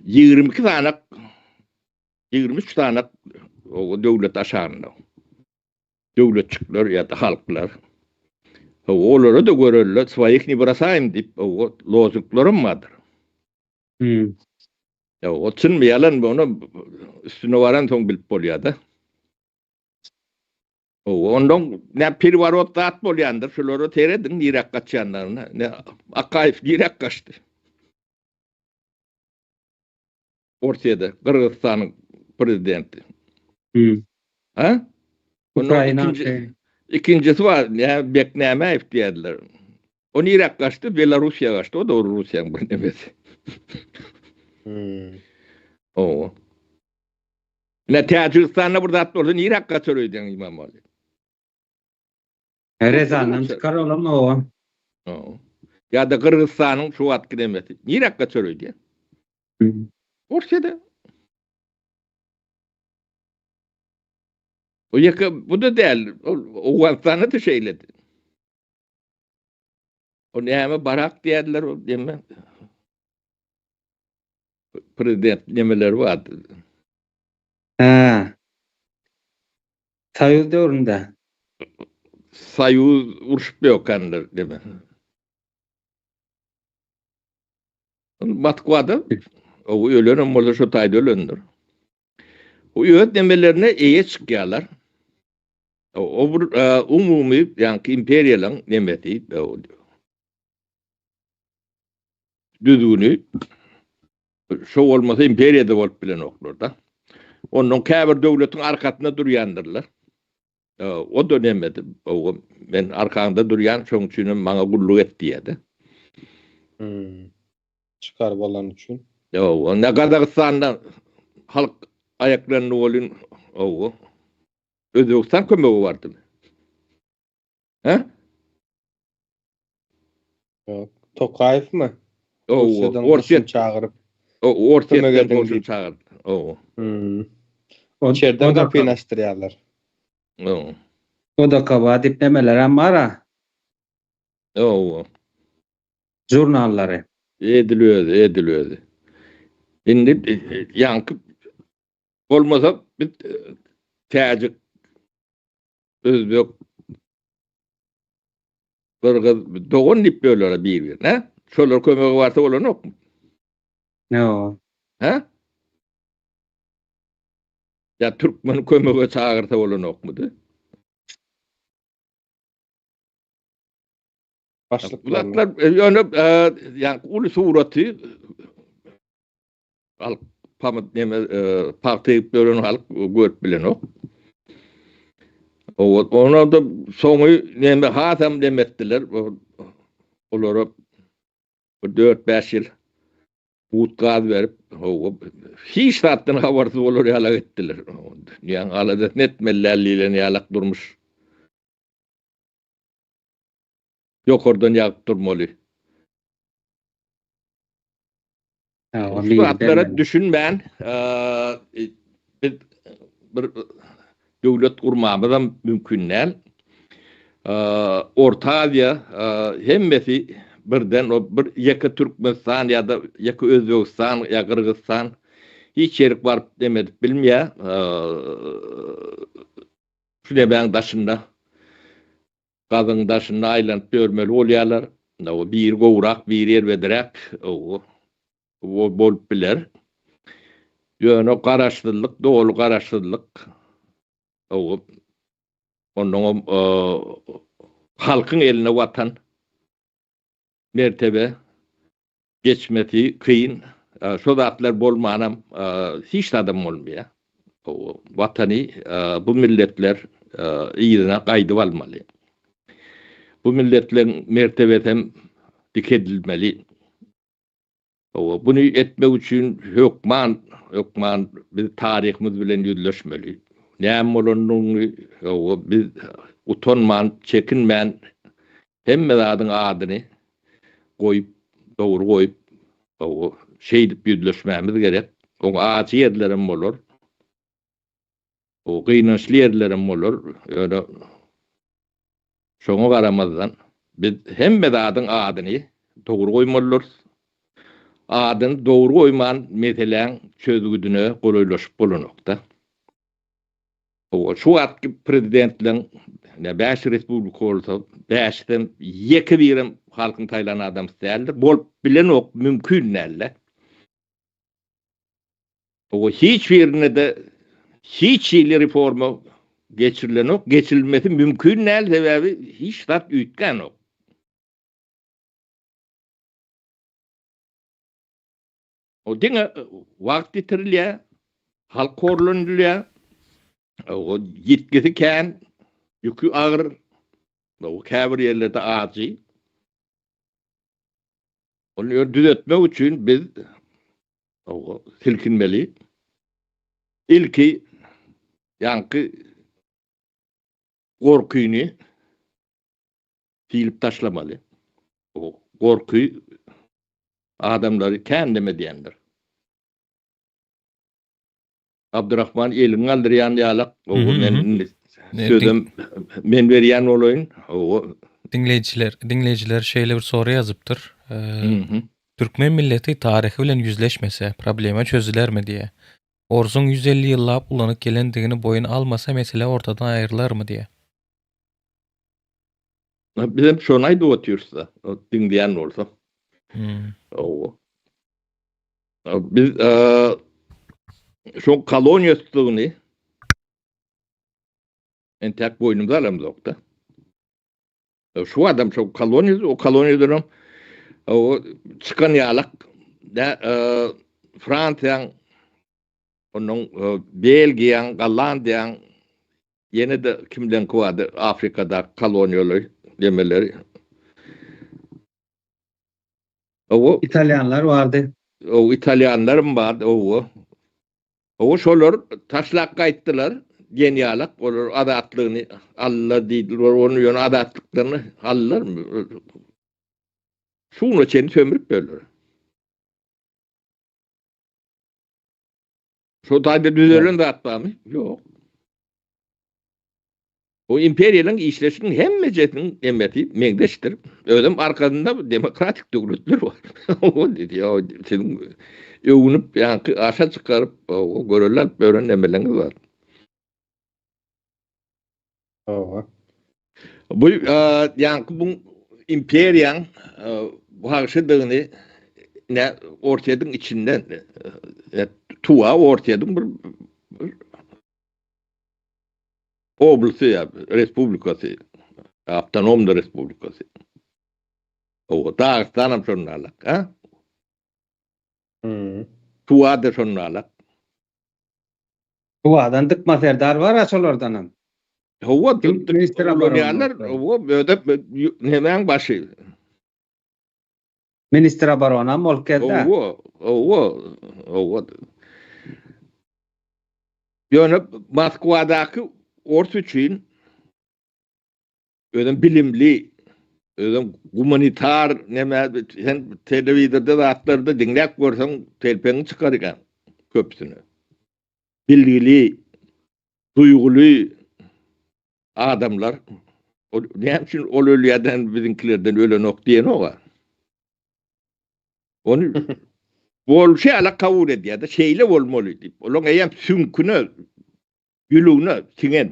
22 sanak, 23 sanak o döwlet aşagynda. Döwletçikler ýa-da halklar. Olara da görelde swoich ne brosaýym diýip, o lozunglaram bardyr. Hmm. Ya o çynmy ýalanmy ony üstüne baran soň bilip bolýar-da. O ondan ne perwarot zat bolýandyr, şulara serediň niräk gaçýanlaryna. Ne Akaýew niräk gaçdy? Orsýede Gyrgyzystanyň prezidenti. Hmm. Ha? Ukraina. Ikinji, ikinjisi bar, ne Beknämäýew diýerler. O niräk gaçdy? Belarussiýa gaçdy. O da Russiýanyň bir nemesi. Hmm. O. Ne Täjigistanda bir zat bolsa niräk gaçar öýdýäň Imamali? Rezandan çykar olam o. Ýa-da Gyrgyzystanyň şu wagtky nemesi. Niräk gaçar öýdýäň? Orsýede. O ýeke bu da däl. Ol Owganystanda da şeýledi. O näme barak diýerler o neme? Prezident nemeleri bardy. Hä. Soýuz döwründe. Soýuz urşup ýokanlar deme. Moskwada o ölenem bolsa şo taýda ölendir. O öz nemelerine eýe çykýarlar. O bir e, umumy ýaňky imperiýalaryň nemesi. düzgüni şo bolmasa imperiýada bolup bilenoklar-da. Ondan käbir döwletiň arkasynda durýandyrlar. O-da nemedi, men arkaňda durýan, şoň üçinem maňa gulluk et diýýär-de. Hmm. Çykar bolany üçin. Ýok, onda Gazagystanda halk aýaklandy welin, hawa, Özbegistan kömege bardymy? Hä? Ýok. Tokaýewmi? Hawa, Russiýadan Orsýet goşun çagyryp. Orsýetden Kömek ediň goşun diýip. çagyrdy. Hawa. Hmm. O, İçeriden o da gapyny açdyrýarlar. Hawa. O da kaba diýip nemelerem bar-a. Hawa. Žurnallary. Edil özi, edil özi. Indi ýaňky bolmasa biz täjik, özbek, gyrgyz dogan diýip böler bir-birine. Şolar kömege barsa bolanokmy? Ýok. Hä? Ýa türkmen kömege çagyrsa bolanokmydy? Başlyklaryny. Zatlar ýöne ýa uly suraty halk pamyk neme pagta egip ýören halk görüp bilenok. Ona da soňy neme hasam neme etdiler. Olara bir 4-5 ýyl ut gaz berip, hiç zatdan habarsyz bolar ýalak etdiler. Dünýäň aladasyny etmeli däl diýlen ýalak durmuş. Ýokardan ýagyp durmaly. Şu zatlara düşünmän biz bir döwlet gurmamyzam mümkin däl. Orta Aziýa hemmesi birden o bir ýeke Türkmenistan ýa-da ýeke Özbegistan ýa Gyrgyzystan hiç ýerik baryp neme edip bilmeýär. Şu nemäň daşynda Gazyň daşynda aýlanyp ýörmeli bolýarlar. Biri gowurak, biri erbediräk bolup biler. Ýöne garaşsyzlyk, doly garaşsyzlyk, onnoňam halkyň eline watan, mertebe Geçmesi kyn. Şo zatlar bolmanam hiç zadam bolmaýar. Watany bu milletler yzyna gaýdyp almaly. Bu milletleriň mertebesem dikedilmeli. Buny etmek üçin hökman, hökman biz taryhymyz bilen ýüzleşmeli. Näme bolanyny biz utanman, çekinmän Hemme zadyň adyny goýup, dogry goýup, şeýdip ýüzleşmämiz gerek. Oň ajy ýerlerem bolar. O gynançly ýerlerem bolar. Ýöne şoňa garamazdan biz hemme zadyň adyny dogry goýmalydyrys. Adyny dogry goýman meseläň çözgüdine golaýlaşyp bolanokda. Hawa, şu wagtky prezidentleň ne bäş respublika bolsa, bäşisem ýeke birem halkyň saýlan adamsy däldir. Bolup bilenok, mümkin dälde. Hawa, hiç birinde-de hiç hili reforma geçirilenok, geçirilmesi mümkin däl, sebäbi hiç zat üýtgänok. O diňe wagt ýitirilýär, halk horlanylýar. O ýitgisi kän, ýüki agyr, o käbir ýerlerde ajy. Ony ýöne düzetmek üçin biz o silkinmeli. Ilki ýaňky gorkyny silip taşlamaly. O gorky adamlary kän neme edýändir. Abdurahman eliňi galdyrýan ýalak, owo men indi sözem men berýän bolaýyn. Owo. Diňleýjiler, diňleýjiler şeýle bir sorag ýazypdyr. Türkmen milleti taryhy bilen ýüzleşmese, problema çözülermi diýýär. Orsuň 150 ýyllap ulanyp gelendigini boýun almasa mesele ortadan aýrylarmy diýýär. Bizem şony aýdyp otyrys-da, diňleýän bolsa. Hawa. Biz şoň koloniýasydygyny entäk boýnumyza alamzok-da. Şu adam şo koloniýa, o koloniýadan hem. O çykan ýalak da Fransiýaň onuň Belgiýaň, Gollandiýaň ýene-de kimleňki bardy Afrikada koloniýaly demeleri. Owo Italýanlar bardy. O italýanlarym bardy, owo. Owo şolar taşlap gaýtdylar diýen ýalak, olar azatlygyny aldylar diýdiler, ony ýöne azatlyklaryny aldylar. Şuna çenli sömürip böldüler. Şo taýda düzelen zat barmy? Ýok. Bu imperiýalaryň işleşiniň hemmejesiniň emmesi meňzeşdir. Özem arkasynda demokratik döwletler bar. O diýdi, ýa siziň öwünip, ýaňky aşa çykaryp, o görelde alyp ýören nemeleriňiz bar. Hawa. Bu ýaňky bu imperiýaň wagşydygyny ne Orsýetiň içinden Tuwa Orsýetiň bir oblasty ýa respublikasy, awtonomny respublikasy. O Dagystanam şonda alak, ha? Hmm. Tuwa-da şonda alak. Tuwadan Dykma Serdar bar-a şolardanam. Hawa, Kim ministr ulanýarlar, hawa, ödep nemäň başy. Ministr oboronam bolup geldi. Hawa, hawa, hawa. Ýöne Moskwadaky ors üçin özem bilimli, özem gumanitar neme sen telewizorda zatlarda diňläp görseň telpegiňi çykar eken köpüsine. Bilgili, duýguly adamlar ol näme üçin ol ölýärden biziňkilerden ölenok diýenok-a. Ony bolşy ýaly kabul edýär-de, şeýle bolmaly diýip. Olaryň eýýäm süňküne, ýülegine siňen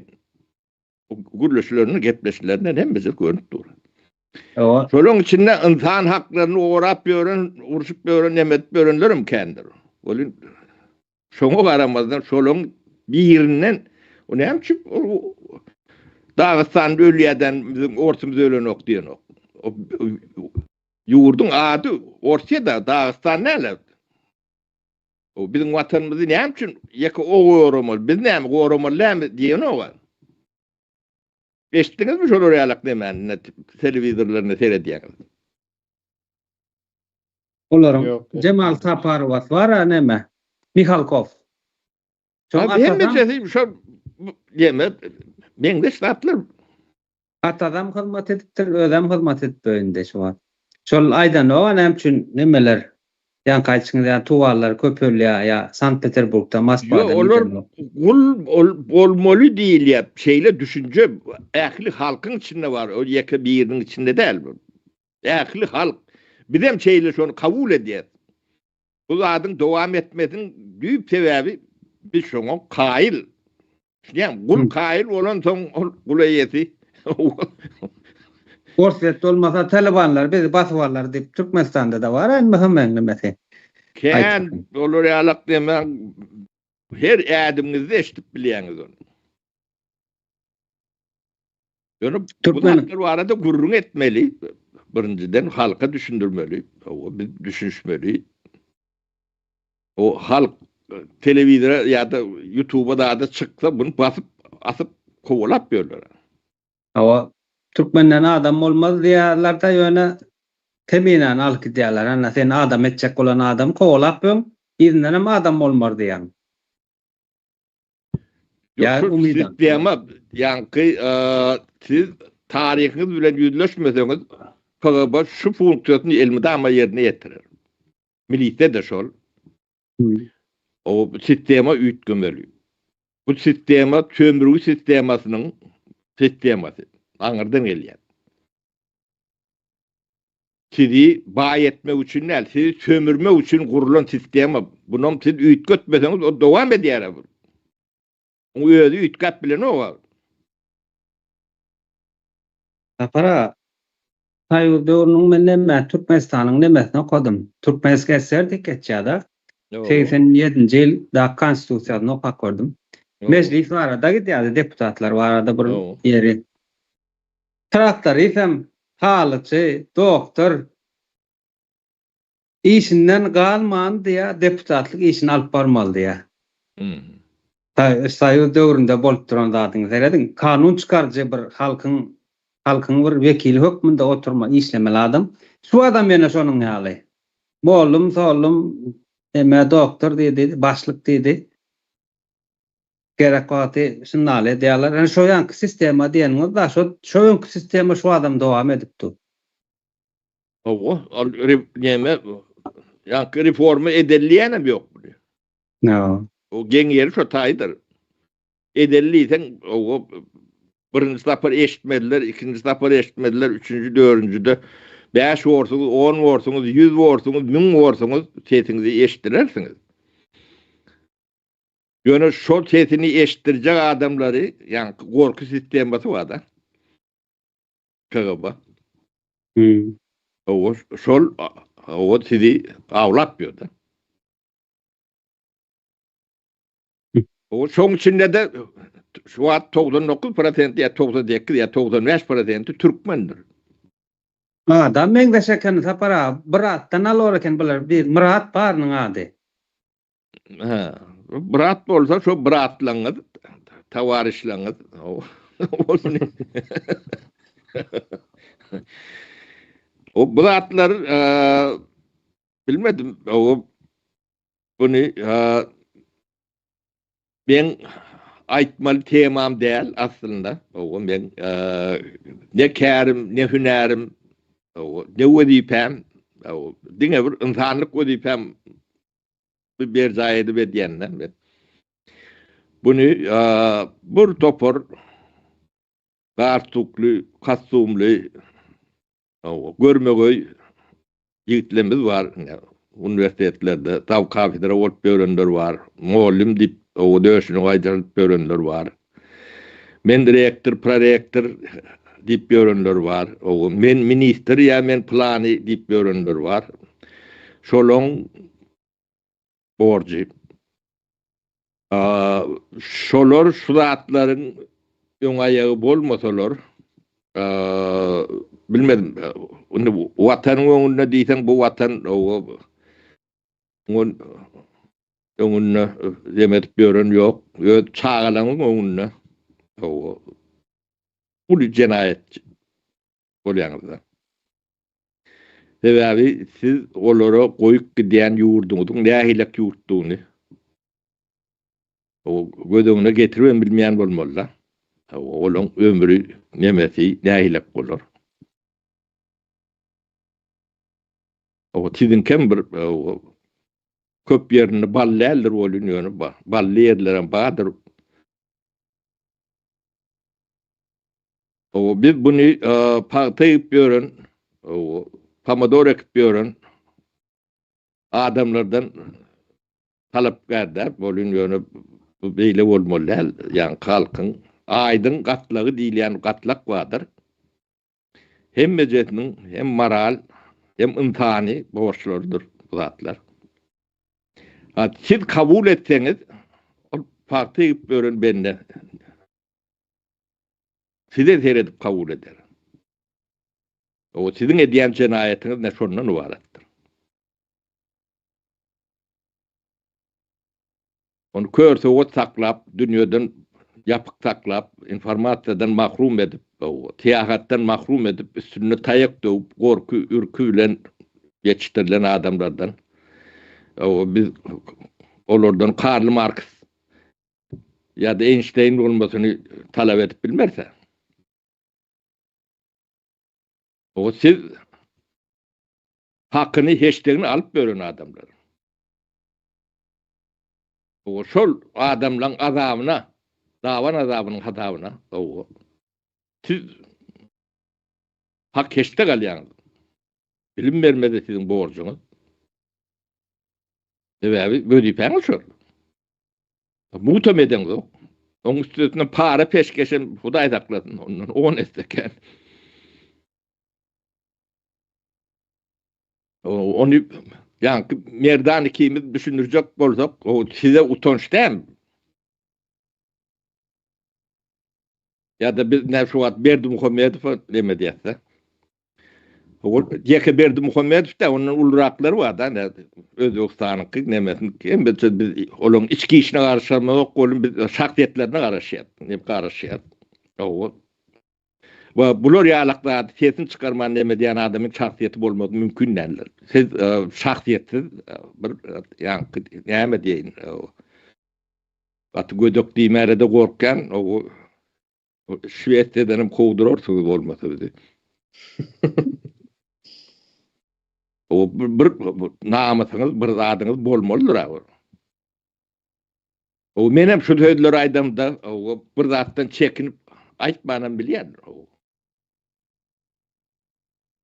gürleşlerinden, gepleşlerinden hemmesi görnüp dur. Hawa. Şolaryň içinde ynsan haklaryny gorap ýören, urşup ýören, neme edip ýörenlerem kändir. Welin şoňa garamazdan şolaryň birinden o näme üçin ol Dagystanda ölýärden biziň orsumyz ölenok diýenok. Ýurduň ady Orsýa-da, Dagystan däl. O biziň watanymyzy näme üçin ýeke o goramaly, biz näme goramaly dälmi diýenok. Eşitdiňizmi şolar ýalak nemäni telewizorlarynda seredýäňiz? Olaryň Jemal Saparowas bar-a neme? Mihalkow. Şoň hemmesi şo diýme meňzeş zatlar. Atazam hyzmat edipdir, özem hyzmat edip indi şu wagt. Şol aýdanoga näme üçin nemeler ýaňky aýdyşyňyz ýaly tuwallar köpelýär ýa Sankt Peterburgda, Moskwada Ýok, olar gul bolmaly diýilýär. Şeýle düşünje ähli halkyň içinde bar, ol ýeke biriniň içinde däl bu. Ähli halk. Bizem şeýle şony kabul edýäs. Bu zadyň dowam etmesiniň düýp sebäbi biz şoňa kaýyl. Düşünýäňmi? Gul kaýyl bolansoň ol gul eýesi. Orsýet bolmasa talibanlar bizi basyp alar diýip Türkmenistanda-da bar indi hemmäň nemesi. Kän olar ýalak diýmäň her ädimiňizde eşidip bilýäňiz ony. Ýöne bu zatlar barada gürrüň etmeli. Birinjiden halka düşündirmeli. Hawa, biz düşünişmeli. O halk telewizora ýa-da ýutuba zada çyksa bunu basyp, asyp, kowalap ýörler. Hawa, türkmenden adam bolmaz diýýärler-de, ýöne Keminäni alyp gidýärler. Ana, sen adam etjek bolan adamy kowalap ýöň, yzyndanam adam bolmar diýýäň. Ýa sistema ýaňky siz taryhyňyz bilen ýüzleşmeseňiz KGB şu funksiýasyny elmydama ýerine ýetirer. Milisiýa-da şol. O sistema üýtgemeli. Bu sistema sömürgi sistemasynyň sistemasy. Aňyrdan gelýär. Sizi baý etmek üçin däl, sizi sömürmek üçin gurlan sistema. Bunam siz üýtgetmeseňiz o dowam edýär. Oň özi üýtgäp bilenok. Sapar aga, Soýuz döwrüniň men neme Türkmenistanyň nemesini okadym. Türkmensk SSR diýip geçýär-de. 87-nji ýyldaky konstitusiýasyny okap gördüm. Mejlis barada gidýärdi, deputatlar barada bir ýeri. Traktorisem, halyçy, doktor. Işinden galman diýýär, deputatlyk işini alyp barmaly diýýär. Soýuz döwründe bolup duran zadyňy serediň. Kanun çykaryjy bir halkyň halkyň bir wekili hökmünde oturma işlemeli adam. Şu adam ýene şonuň ýaly. Mollum, sollum, eme doktor diýdi, başlyk diýdi. Gerek wagty şundaly edýärler. Ýani şo ýanky sistema diýeniňiz da, şo şo öňki sistema şu adam dowam edip dur. Hawa, ol neme ýanky reforma edilýänem ýok bu. No. O geň ýeri şo taýdyr. Edeli diýseň, o birinji sapar eşitmediler, ikinji sapar eşitmediler, üçünji, dördünjide bäş borsuňyz, on borsuňyz, ýüz borsuňyz, müň borsuňyz sesiňizi eşitdirersiňiz. Ýöne şol sesini eşitdirjek adamlary, ýaňky gorky sistemasy bar-da. KGB. Hmm. O şol o sizi awlap ýör-de. O şoň içinde-de şu wagt 99 prosent ýa 98 ýa 95 prosenti türkmendir. Adam meňzeş eken Sapar aga. Bir atdan alor eken bular. Bir Myrat barynyň ady. Hä. Brat bolsa şo bratlaňyz, towarişlaňyz bolsun. O bu zatlar bilmedim. O buny men aýtmaly temam däl aslynda. O men ne kärim, ne hünärim, ne wezipäm, diňe bir ynsanlyk wezipäm Bu berjaý edip edýänler men. Buny bir topar galstukly, kostumly, görmegeý ýigitlerimiz bar. Uniwersitetlerde zaw kafedra bolup ýörenler bar. Mugallym diýip, döşüni gaýdyryp ýörenler bar. Men rektor, prorektor diýip ýörenler bar. Men ministr ýa men pylany diýip ýörenler bar. Şolaň borjy. Şolar şu zatlaryň öň aýagy bolmasalar, bilmedim, indi Watanyň öňünde diýseň bu Watan öňünde zem edip ýören ýok. Öz çagalaryň öňünde uly jenaýatçy bolýaňyzda. Sebäbi siz olara goýup gidýän ýurduňyzyň nähilek ýurtdugyny göz öňüne getiribem bilmeýän bolmalyda. Olaň ömri, nemesi nähilek bolar. Siziňkem bir köp ýerinde bal däldir welin ýöne bally ýerlerem bardyr. Biz buny pagta ekip ýören, pomidor ekip ýören adamlardan talapkär däl welin ýöne bu beýle bolmaly däl. Ýagny halkyň aýdyň gatlagy diýilýän gatlak bardyr. Hemmejesiniň hem moral, hem ynsany borçlarydyr bu zatlar. Ha, siz kabul etseňiz, ol pagta egip ýören bende size seredip kabul eder. O siziň edýän jenaýatyňyz ne şondan ybaratdyr. Ony kör sowat saklap, dünýeden ýapyk saklap, informasiýadan mahrum edip, syýahatdan mahrum edip, üstünde taýak döwüp, gorky, ürki bilen ýetişdirilen adamlardan biz olardan Karl Marks ýa-da Eýnşteýn bolmasyny talap edip bilmeris. O siz hakyny, heşdegini alyp bölen adamlar. O şol adamlaň azabyna, daban azabynyň hasabyna, o siz hak heşdek alýaňyz. Bilim bermede siziň borjuňyz. Sebäbi wezipäňiz şol. Mutam edeňzok. Oň üstesine para peşgeşem Hudaý saklasyn ondan on esse kän. Ony ýaňky Merdan ikimiz düşündirjek bolsak, o size utanç dälmi? Ýa-da biz näme şu wagt Berdimuhamedowa neme diýäs-de? Ol ýeke Berdimuhamedow däl, ondan uluraklar bar da, Özbegistanyňky nemesiniňki. Hem biz olaryň içki işine garyşamyzok, onuň biz şahsyýetlerine garaşýas, neme garaşýas. Hawa. We bular ýalak zady sesini çykarman neme edýän adamyň şahsyýeti bolmagy mümkin däldir. Siz şahsyýetsiz bir ýaňky näme diýeýin, gaty gödek diýmäre-de gorkýan, Şwesiýadan hem kowdurarsyňyz bolmasa bizi. O bir namysyňyz, bir zadyňyz bolmalydyr a. O menem şu sözleri aýdamda, o bir zatdan çekinip aýtmanam bilýän.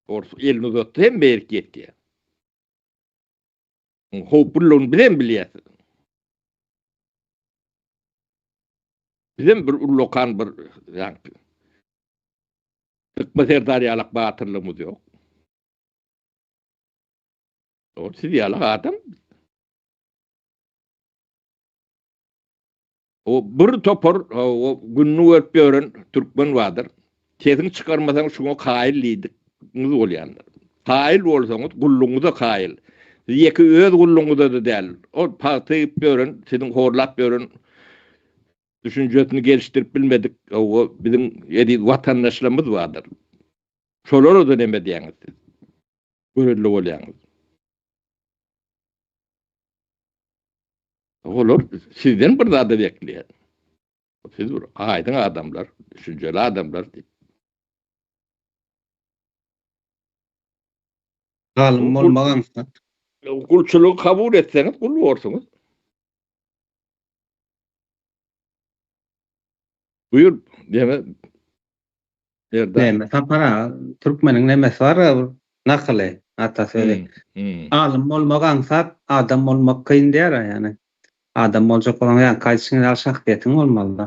Ors elini uzatdy hem beýik ýetýär. Howplulygyny bizem bilýäs. Bizem bir ullakan bir ýaňky Dykma serdar ýalak batyrlygymyz ýok. Ol siz ýalak adam. O bir topar o gününi görüp ýören türkmen bardyr. Sesiňi çykarmasaň şuňa kaýyl diýdigiňiz bolýandyr. Kaýyl bolsaňyz gullugyňyza kaýyl. Siz ýeke öz gullugyňyza-da däl. Ol pagta egip ýören, siziň horlap ýören düşünjesini gelişdirip bilmedik o biziň eziz watandaşlarymyz bardyr. Şolara-da neme diýýäňiz siz? Görelde bolýaňyz. Olar sizden bir zada bekleýär. Siz bir aýdyň adamlar, düşünjeli adamlar diýip. Zalym bolmak aňsat. Gulçulygy kabul etseňiz gul borsuňyz. Buyur, deme. Serdar. Näme Sapar aga, türkmeniň nemesi bar nakyly, atasözi. Alym bolmak aňsat, adam bolmak kyn diýer ýani. Adam boljak bolsaň ýaňky aýdyşyň ýaly şahsyýetiň bolmaly-da.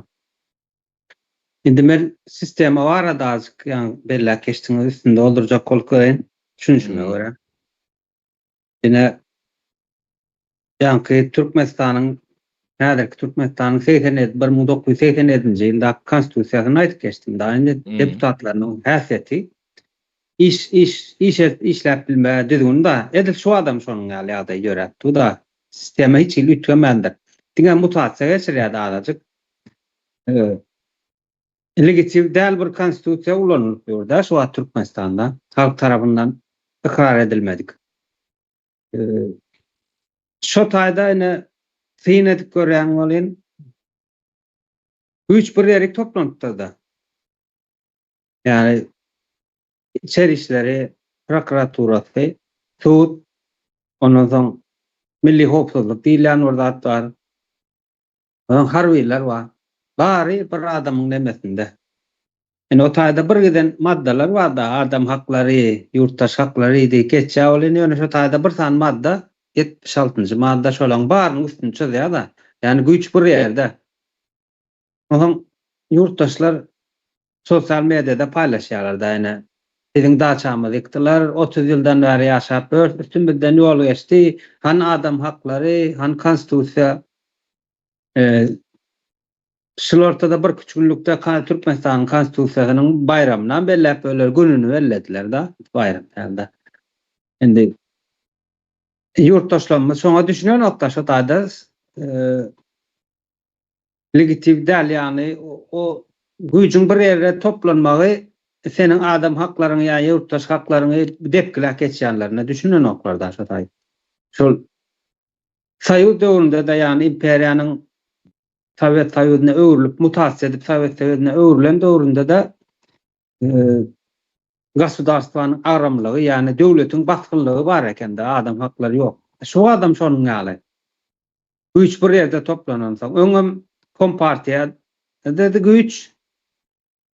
Indi men sistema barada azajyk ýaňy belläp geçdiňiz, üstünde oldurjak bolup göreýin, düşünişime görä. Ine, ýaňky Türkmenistanyň, häzirki Türkmenistanyň 87, 1987-nji ýyldaky Konstitusiýasyny aýdyp geçdim. Da indi deputatlarynyň häsiýeti iş, iş, iş edip işläp bilme düzgüni da, edil şu adam şonuň ýaly ýagdaý ýöräp dur da. Sistema hiç hili üýtgemändir. Diňe mutasiýa geçirýärdi azajyk. Legitim däl bir konstitusiýa ulanylyp ýör-dä şu wagt Türkmenistanda, halk tarapyndan ykrar edilmedik. Şo taýda ine syn edip görýäň welin, güýç bir ýerik toplanypdyr-da. Ýagny içeri işleri, prokuraturasy, sud, ondan soň milli howpsuzlyk diýilýän bir zat bar. Ondan harbylar bar. Bary bir adamyň nemesinde. Indi o taýda bir giden maddalar bar-da, adam haklary, ýurtdaş haklary diýip geçýär ol indi ýöne şo taýda bir sany madda, 76-njy madda şolaň barynyň üstüni çyzýar-da. Ýagny güýç bir ýerde. Onsoň ýurtdaşlar sosial mediada paýlaşýarlar-da ine, biziň daçamyzy ýykdylar, 30 ýyldan bäri ýaşap ýörüs, üstümizden ýol geçdi, hany adam haklary, hany konstitusiýa. Şul ortada bir küç günlükde Türkmenistanyň Konstitusiýasynyň baýramynam belläp öler, gününi bellediler-da, baýram däl-de. Indi ýurtdaşlarymyz şoňa düşünenok-da, şo taýda legitim däl, ýagny o güýjüň bir ýere toplanmagy seniň adam haklaryňy ýa ýurtdaş haklaryňy depgiläp geçýänlerine düşünenoklar-da şo taý. Şol Soýuz döwründe-de, ýagny imperiýanyň Sowet Soýuzyna öwrülip, mutasiýa edip Sowet Soýuzyna öwrülen döwründe-de gosudarstwanyň agramlygy, ýagny döwletiň basgynlygy bar eken-de, adam haklary ýok. Şu adam şonuň ýaly. Güýç bir ýerde toplanansoň, öňem kompartiýada-da güýç,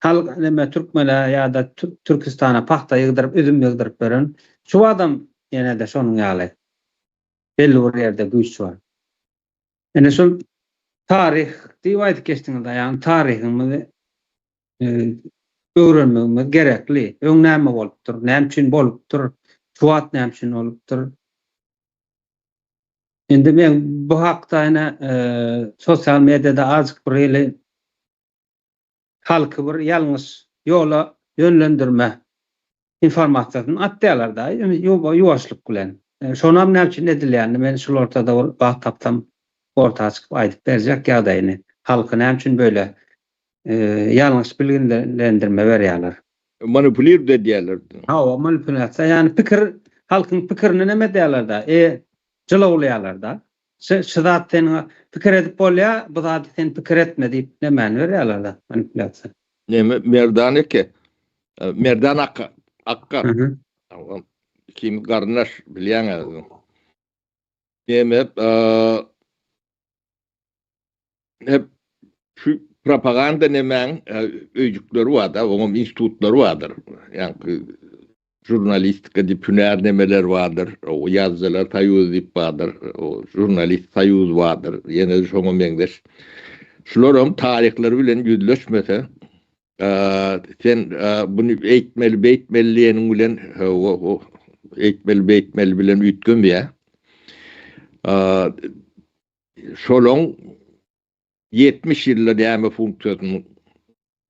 halk neme türkmene ýa-da Türküstana pagta ýygdyryp, üzüm ýygdyryp beren. Şu adam ýene-de şonuň ýaly. Belli bir ýerde güýç bar. Ine şol taryh diýip aýdyp geçdiňiz, ýagny taryhymyzy öwrenmegimiz gerekli. Öň näme bolupdyr, näme üçin bolupdyr, şu wagt näme üçin bolupdyr. Indi men bu hakda ine sosial mediada azajyk bir hili halky bir ýalňyş ýola ýönlendirme. informasiýasyny atýarlar da ýuwaşlyk bilen. Şonam näme üçin edilýänini men şul ortada bir wagt tapsam orta çykyp aýdyp berjek ýagdaýyny. Halky näme üçin böyle ýalňyş bilgilendirme berýärler. Manipulird edýärler. Hawa, manipulýasiýa, ýagny pikir, halkyň pikirini neme edýärler-da, e, jylawlaýarlar-da. Şu, şu zat seniň pikir edip bolýar, bu zady sen pikir etme diýip nemäni berýärler-da, manipulýasiýa. Neme, Merdan eke, Merdan akga, akga. Ikimiz garyndaş, bilýäň-ä özüň. Neme, hep şu propaganda nemäň öýjükleri bar-da, oňam institutlary bardyr. Ýaňky žurnalistika diýip hünär nemeler bardyr, o ýazyjylar soýuzy diýip bardyr, o žurnalist soýuz bardyr, ýene şoňa meňzeş. Şularam taryhlary bilen ýüzleşmese, sen buny eýtmeli, beýtmeli diýeniň bilen, eýtmeli, beýtmeli bilen üýtgemeýär. Şolaň 70 ýylda näme funksiýasynyň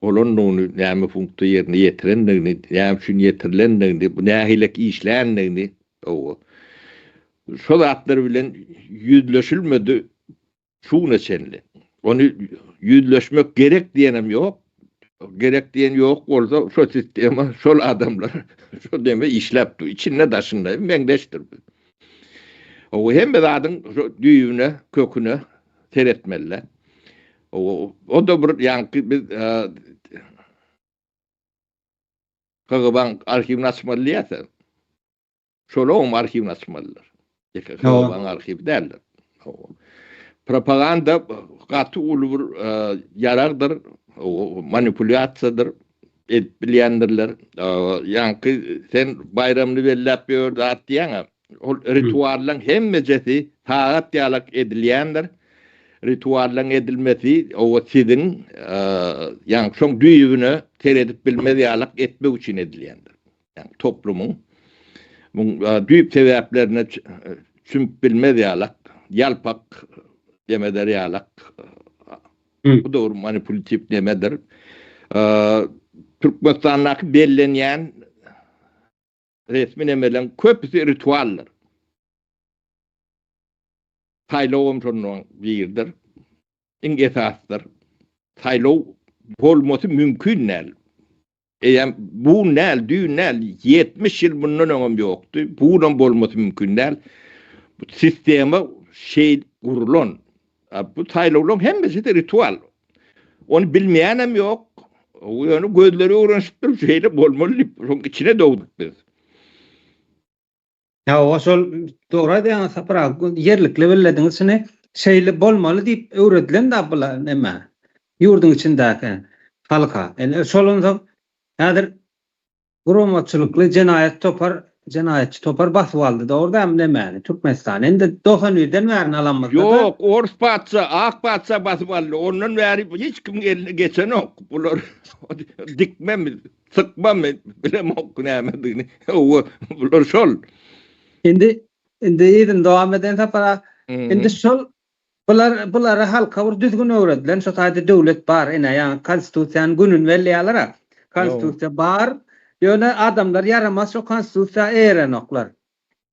bolandygyny, näme funksiýa ýerine ýetirendigini, näme üçin ýetirilendigini, bu nähilek işländigini, hawa, şo zatlar bilen ýüzleşilmedi şu güne çenli. Ony ýüzleşmek gerek diýenem ýok. Gerek diýen ýok bolsa, şo sistema, şol adamlar şo deme işläp dur. Içinde daşynda meňzeşdir. O hemme zadyň şo düýbüne, köküne seretmeli. O, o da bir ýaňky biz KGB-nyň arhiwini açmaly diýýäs. Şolaryň arhiwini açmalylar. Ýeke KGB-nyň arhiwi däldir. Propaganda gaty uly bir ýaragdyr, manipulýasiýadyr, edip bilýändirler. Ýaňky sen baýramyny belläp ýör zat diýýäň-ä. Ol rituallaryň hemmejesi sagat ýalak edilýändir. Rituallaryň edilmesi owa siziň ýaňky şoň düýbüne seredip bilmez ýalak etmek üçin edilýändir. Ýagny toplumyň muň düýp sebäplerine çümüp bilmez ýalak, ýalpak demeder ýalak. Bu dogry manipulitiw nemedir. Türkmenistandaky bellenýän resmi nemeleň köpüsi ritualdyr. Saýlawam şondan biridir. Iň esasydyr. Saýlaw bolmasy mümkin däl. Eýýäm bu gün däl, düýn däl, 70 ýyl mundan öňem ýokdy. Bu günem bolmasy mümkin däl. Bu sistema şeýdip gurlan. Bu saýlawlaryň hemmesi-de ritual. Ony bilmeýänem ýok. Ýöne gözleri öwrenişipdir, şeýle bolmaly diýip, şonuň içine dogduk biz. Hawa, şol dogry aýdýaňyz Sapar aga, ýerlikli bellediňiz şuny. Şeýle bolmaly diýip öwredilen-dä bula neme, ýurduň içindäki halka. Indi şol onsoň häzir guramaçylykly jenaýat topar, jenaýatçy topar basyp aldy, dogry dälmi nemäni, Türkmenistany. Indi 91-den bärini alamyzda-da. Ýok, orus patyşa, ak patyşa basyp aldy. Ondan bäri hiç kimiň eline geçenok. Bular dikmemi, Sykmamy bilemok nämedigini. Hawa, bular şol. Indi indi yzyny dowam eden Sapar aga. Indi şol bular bulara halka bir düzgün öwredilen şo taýda döwlet bar ine ýaňy konstitusiýanyň gününi belleýärler-a. Konstitusiýa bar. Ýöne adamlar ýaramaz şo konstitusiýa eýerenoklar.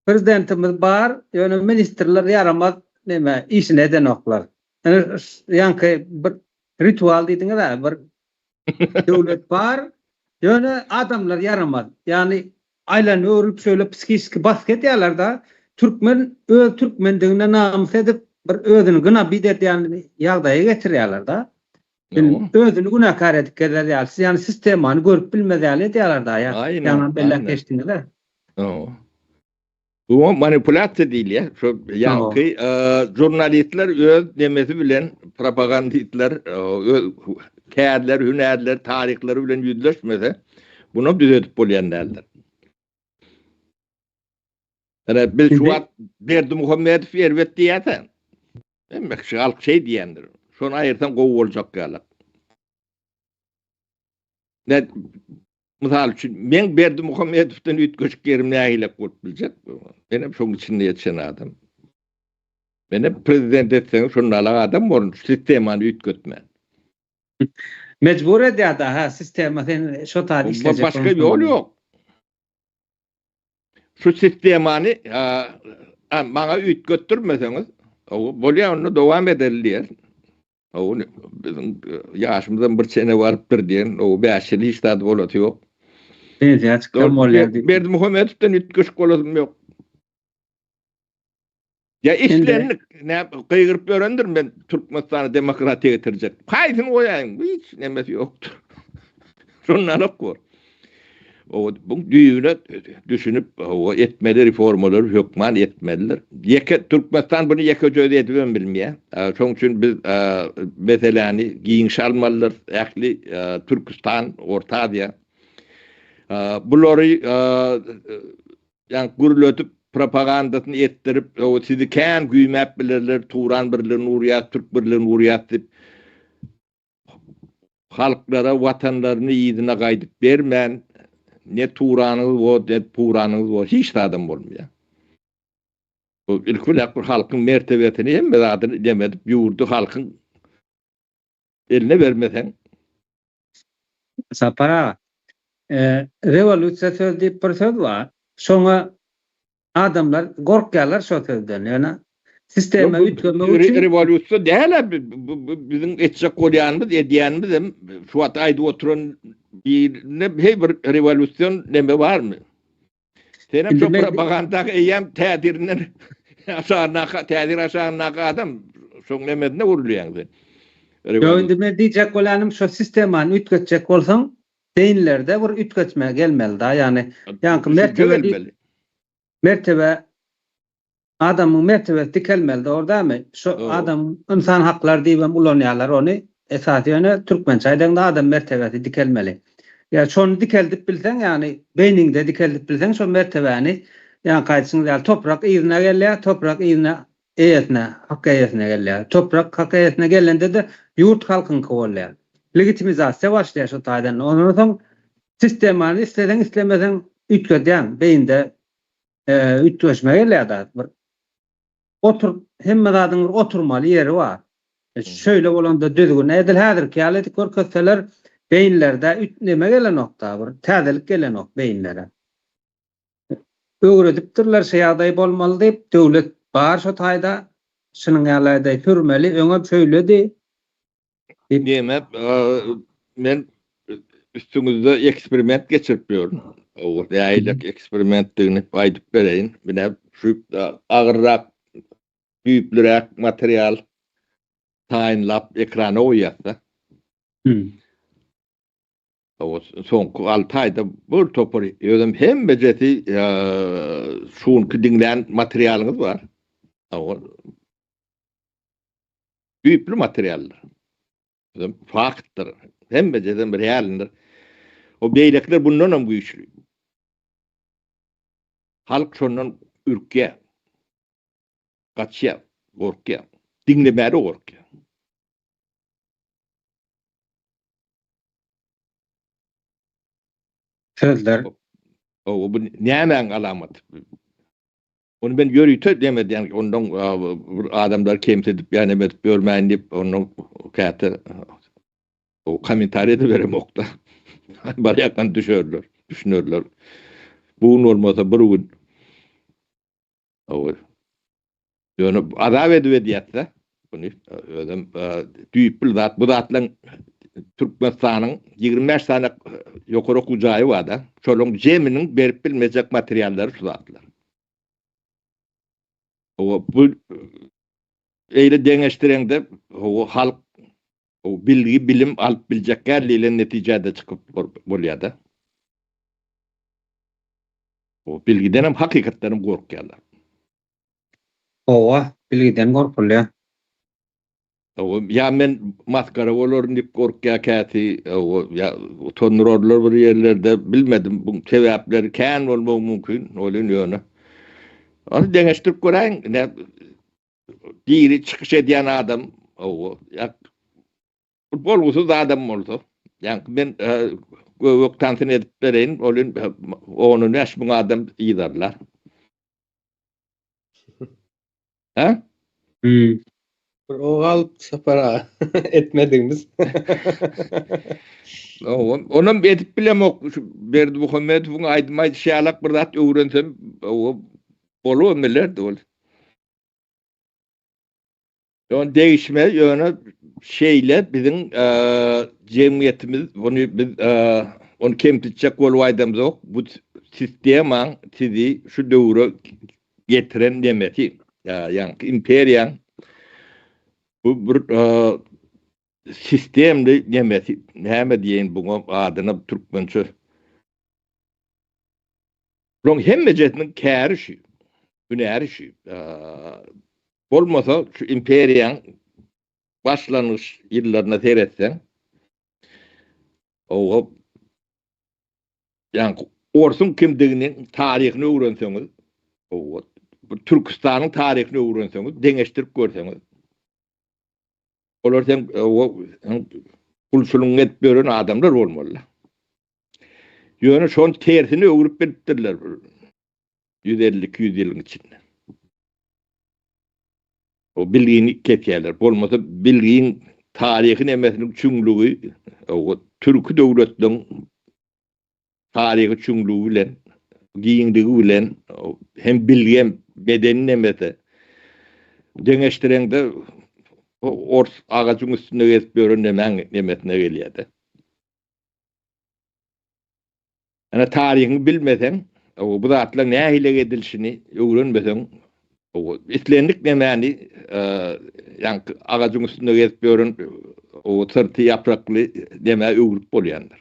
Prezidentimiz bar, ýöne ministrler ýaramaz neme işini edenoklar. Ine ýaňky bir ritual diýdiňiz-ä bir Döwlet bar, ýöne adamlar ýaramaz. Ýagny aýlanyp öwrülip şöyle psihiçki basgy edýärler-da, türkmen öz türkmendigine namys edip bir özüni gynabit edýän ýagdaýa getirýärler-da. Özüni günäkär edip gezer ýaly, ýagny sistemany görüp bilmez ýaly edýärler-da. Ýaňam belläp geçdiňiz-ä. Bu manipulýasiýa diýilýär. Şo ýaňky žurnalistler öz nemesi bilen propagandistler öz kärleri, hünärleri, taryhlary bilen ýüzleşmese, bunam düzedip bolýan däldir. Ene biz şu wagt Berdimuhamedow erbet diýýäs-ä. Hemme kişi halk şeý diýendir. Şony aýyrsaň gowy boljak ýaly. Ne Mysal üçin, meň Berdimuhamedowdan üýtgeşik ýerim nähilek bolup biljek? Menem şoň içinde ýetişen adam. Menem prezident etseňiz şondalyk adam borun, şu sistemany üýtgetmän. Mejbur edýär-dä, hä, sistema sen şo taýda işlejek Başga ýol ýok. Şu sistemany maňa üýtgetdirmeseňiz, bolýar onda dowam edeli diýer. Hawa, biziň ýaşymyzam bir çene barypdyr diýen, o 5 ýyl hiç zat bolasy ýok. Pensiýa çyksam bolýar diýip. Berdimuhamedowdan üýtgeşik bolasym ýok. Ýa islendik, nä gygyryp ýörendir men Türkmenistana demokratiýa getirjek. Haýsyny goýaýyň, hiç nemesi ýokdur. Şondan ok bor. O bu düýbüne düşünip, o etmeli reformalary hökman etmelidir. Ýeke Türkmenistan bunu ýeke özi edibem bilmeýär. Şonuň üçin biz meseläni giňiş almalydyrys. Ähli Türküstan, Orta Aziýa bulary ýa gürletip propagandasyny etdirip, sizi kän güýmäp bilerler, Turan birligini gurýas, Türk birligini gurýas diýip. Halklara watanlaryny yzyna gaýdyp bermän, ne Turanyňyz bor, ne Puranyňyz bor, hiç zadam bolmaýar. Bu ilki bilen bir halkyň mertebesini, hemme zadyny dem edip, ýurdy halkyň eline bermeseň. Sapar aga, rewolýusiýa söz diýip bir söz bar. Şoňa Adamlar gorkýarlar şo sözden. Ýöne sistema üýtgemek üçin rewolýusiýa däl-ä biziň etjek bolýanymyz, edýänimiz hem şu wagt aýdyp oturan birinde heý bir rewolýusion neme barmy? Senem şo propaganda eýýäm täsirinden aşagyndaky täsir aşagyndaky adam şoň nemesine urulýaň sen. Ýok indi men diýjek bolýanym şo sistemany üýtgetjek bolsaň Beýinlerde bir üýtgetme gelmeli da, ýagny ýaňky mertebe diýip mertebe adamyň mertebesi dikelmeli dogry dälmi? Şu adam ynsan haklary diýip hem ulanýarlar ony. Esasy ýöne türkmençe aýdaňda adam mertebesi dikelmeli. Ýa şony dikeldip bilseň, ýagny beýniňde dikeldip bilseň şo mertebäni, ýaňky aýdyşyňyz ýaly toprak yzyna gelýär, toprak yzyna eýesine, hak eýesine gelýär. Toprak hak eýesine gelende-de ýurt halkyňky bolýar. Legitimizasiýa başlaýar şo taýdan. Ondan soň sistemany isleseň islemeseň üýtgedýäň. Beýinde üýtgeşme gelýär-de. Bir otur hemme zadyň bir oturmaly ýeri bar. Şeýle bolanda düzgün edil häzirki ýaly edip görkezseler beýinlerde neme gelenok-da bir täzelik gelenok beýinlere. Öwredipdirler şu ýagdaý bolmaly diýip, döwlet bar şo taýda, şunuň ýaly ýagdaý sürmeli, öňem şöýledi diýip. Diýmek, men üstüňizde eksperiment geçirip ýörün. O nähili eksperimentdigini aýdyp bereýin. Mine şu agyrrak, düýplüräk material taýynlap ekrana goýýas-da. Soňky alty aýda bir topar özem hemmejesi şu günki diňlän materialyňyz bar. Düýpli materiallar. Özem faktdyr. Hemmejesem realnydyr. O beýlekiler bundan hem güýçli. Halk şondan ürkýär. Gaçýar, gorkýar. Diňlemäge gorkýar. Sözler. O bu nämäň alamaty? Ony men ýörite dem edýän, ondan bir adamlar kemsidip ýa neme edip ýörmäýin diýip, ondan käte o kommentariýa da beremokda. Barýakan düşerler, düşünerler. Bu gün bolmasa bir gün. Ýöne azap edip edýäs-de. Muny özem düýpli zat. Bu zatlaryň Türkmenistanyň 25 sany ýokary okuw jaýy bar-da. Şolaryň jeminiň berip bilmejek materiallary şu zatlar. Hawa, bu eýle deňeşdireňde, hawa, halk bilgi, bilim alyp biljek däl diýlen netijä-de çykyp bolýar-da. O bilgidenem hakykatdanam gorkýarlar. Hawa, bilgiden gorkulýar. Hawa, ýa men masgara bolaryn diýip gorkýar käsi, hawa, ýa utandyrarlar bir ýerlerde, bilmedim, bu sebäpleri kän bolmagy mümkin, welin ýöne. Ony deňeşdirip göräýiň, ine, diri çykyş edýän adam, hawa, ýa Bolgusyz adam bolsa, ýaňky men göbek tansyny edip bereýin, ol on-on 5000 adam yzarlar. Hä? Hmm. Bir o galyp Sapar aga etmedigimiz. Onam edip bilemok. Şu Berdimuhamedowyň aýdym aýdyşy ýalak bir zat öwrensem, o bolubam bilerdi ol. Ýöne degişme, ýöne şeýle biziň jemgyýetimiz buny biz ony kemsitjek bolup aýdamzok. Bu sistemaň sizi şu döwre getiren nemesi, ýaňky imperiýaň bu bir sistemli nemesi, näme diýeýin buňa adyna türkmençe. Bularyň hemmejesiniň käri şu, hünäri şu. Bolmasa şu imperiýaň başlangyç ýyllaryna seretseň, oba ýaňky orsuň kimdigini taryhyny öwrenseňiz, oba bu Türküstanyň taryhyny öwrenseňiz, deňeşdirip görseňiz, olar sen oba gulçulygyňy edip ýören adamlar bolmaly. Ýöne şony tersine öwrüp bilipdirler bir 150-200 ýylyň içinde. O bilgini kesýärler. Bolmasa bilgiň taryhy nemesiniň çuňlugy o türki döwletleriň taryhy çuňlugy bilen, giňligi bilen hem bilgi hem medeni nemesi deňeşdireňde ors agajyň üstünde gezip ýören nemäň nemesine gelýär-de. Ene taryhyňy bilmeseň, bu zatlaryň nähili edilişini öwrenmeseň, islendik nemäni ýaňky agajyň üstünde gezip ýören o syrty ýaprakly nämä öwrüp bolýandyr.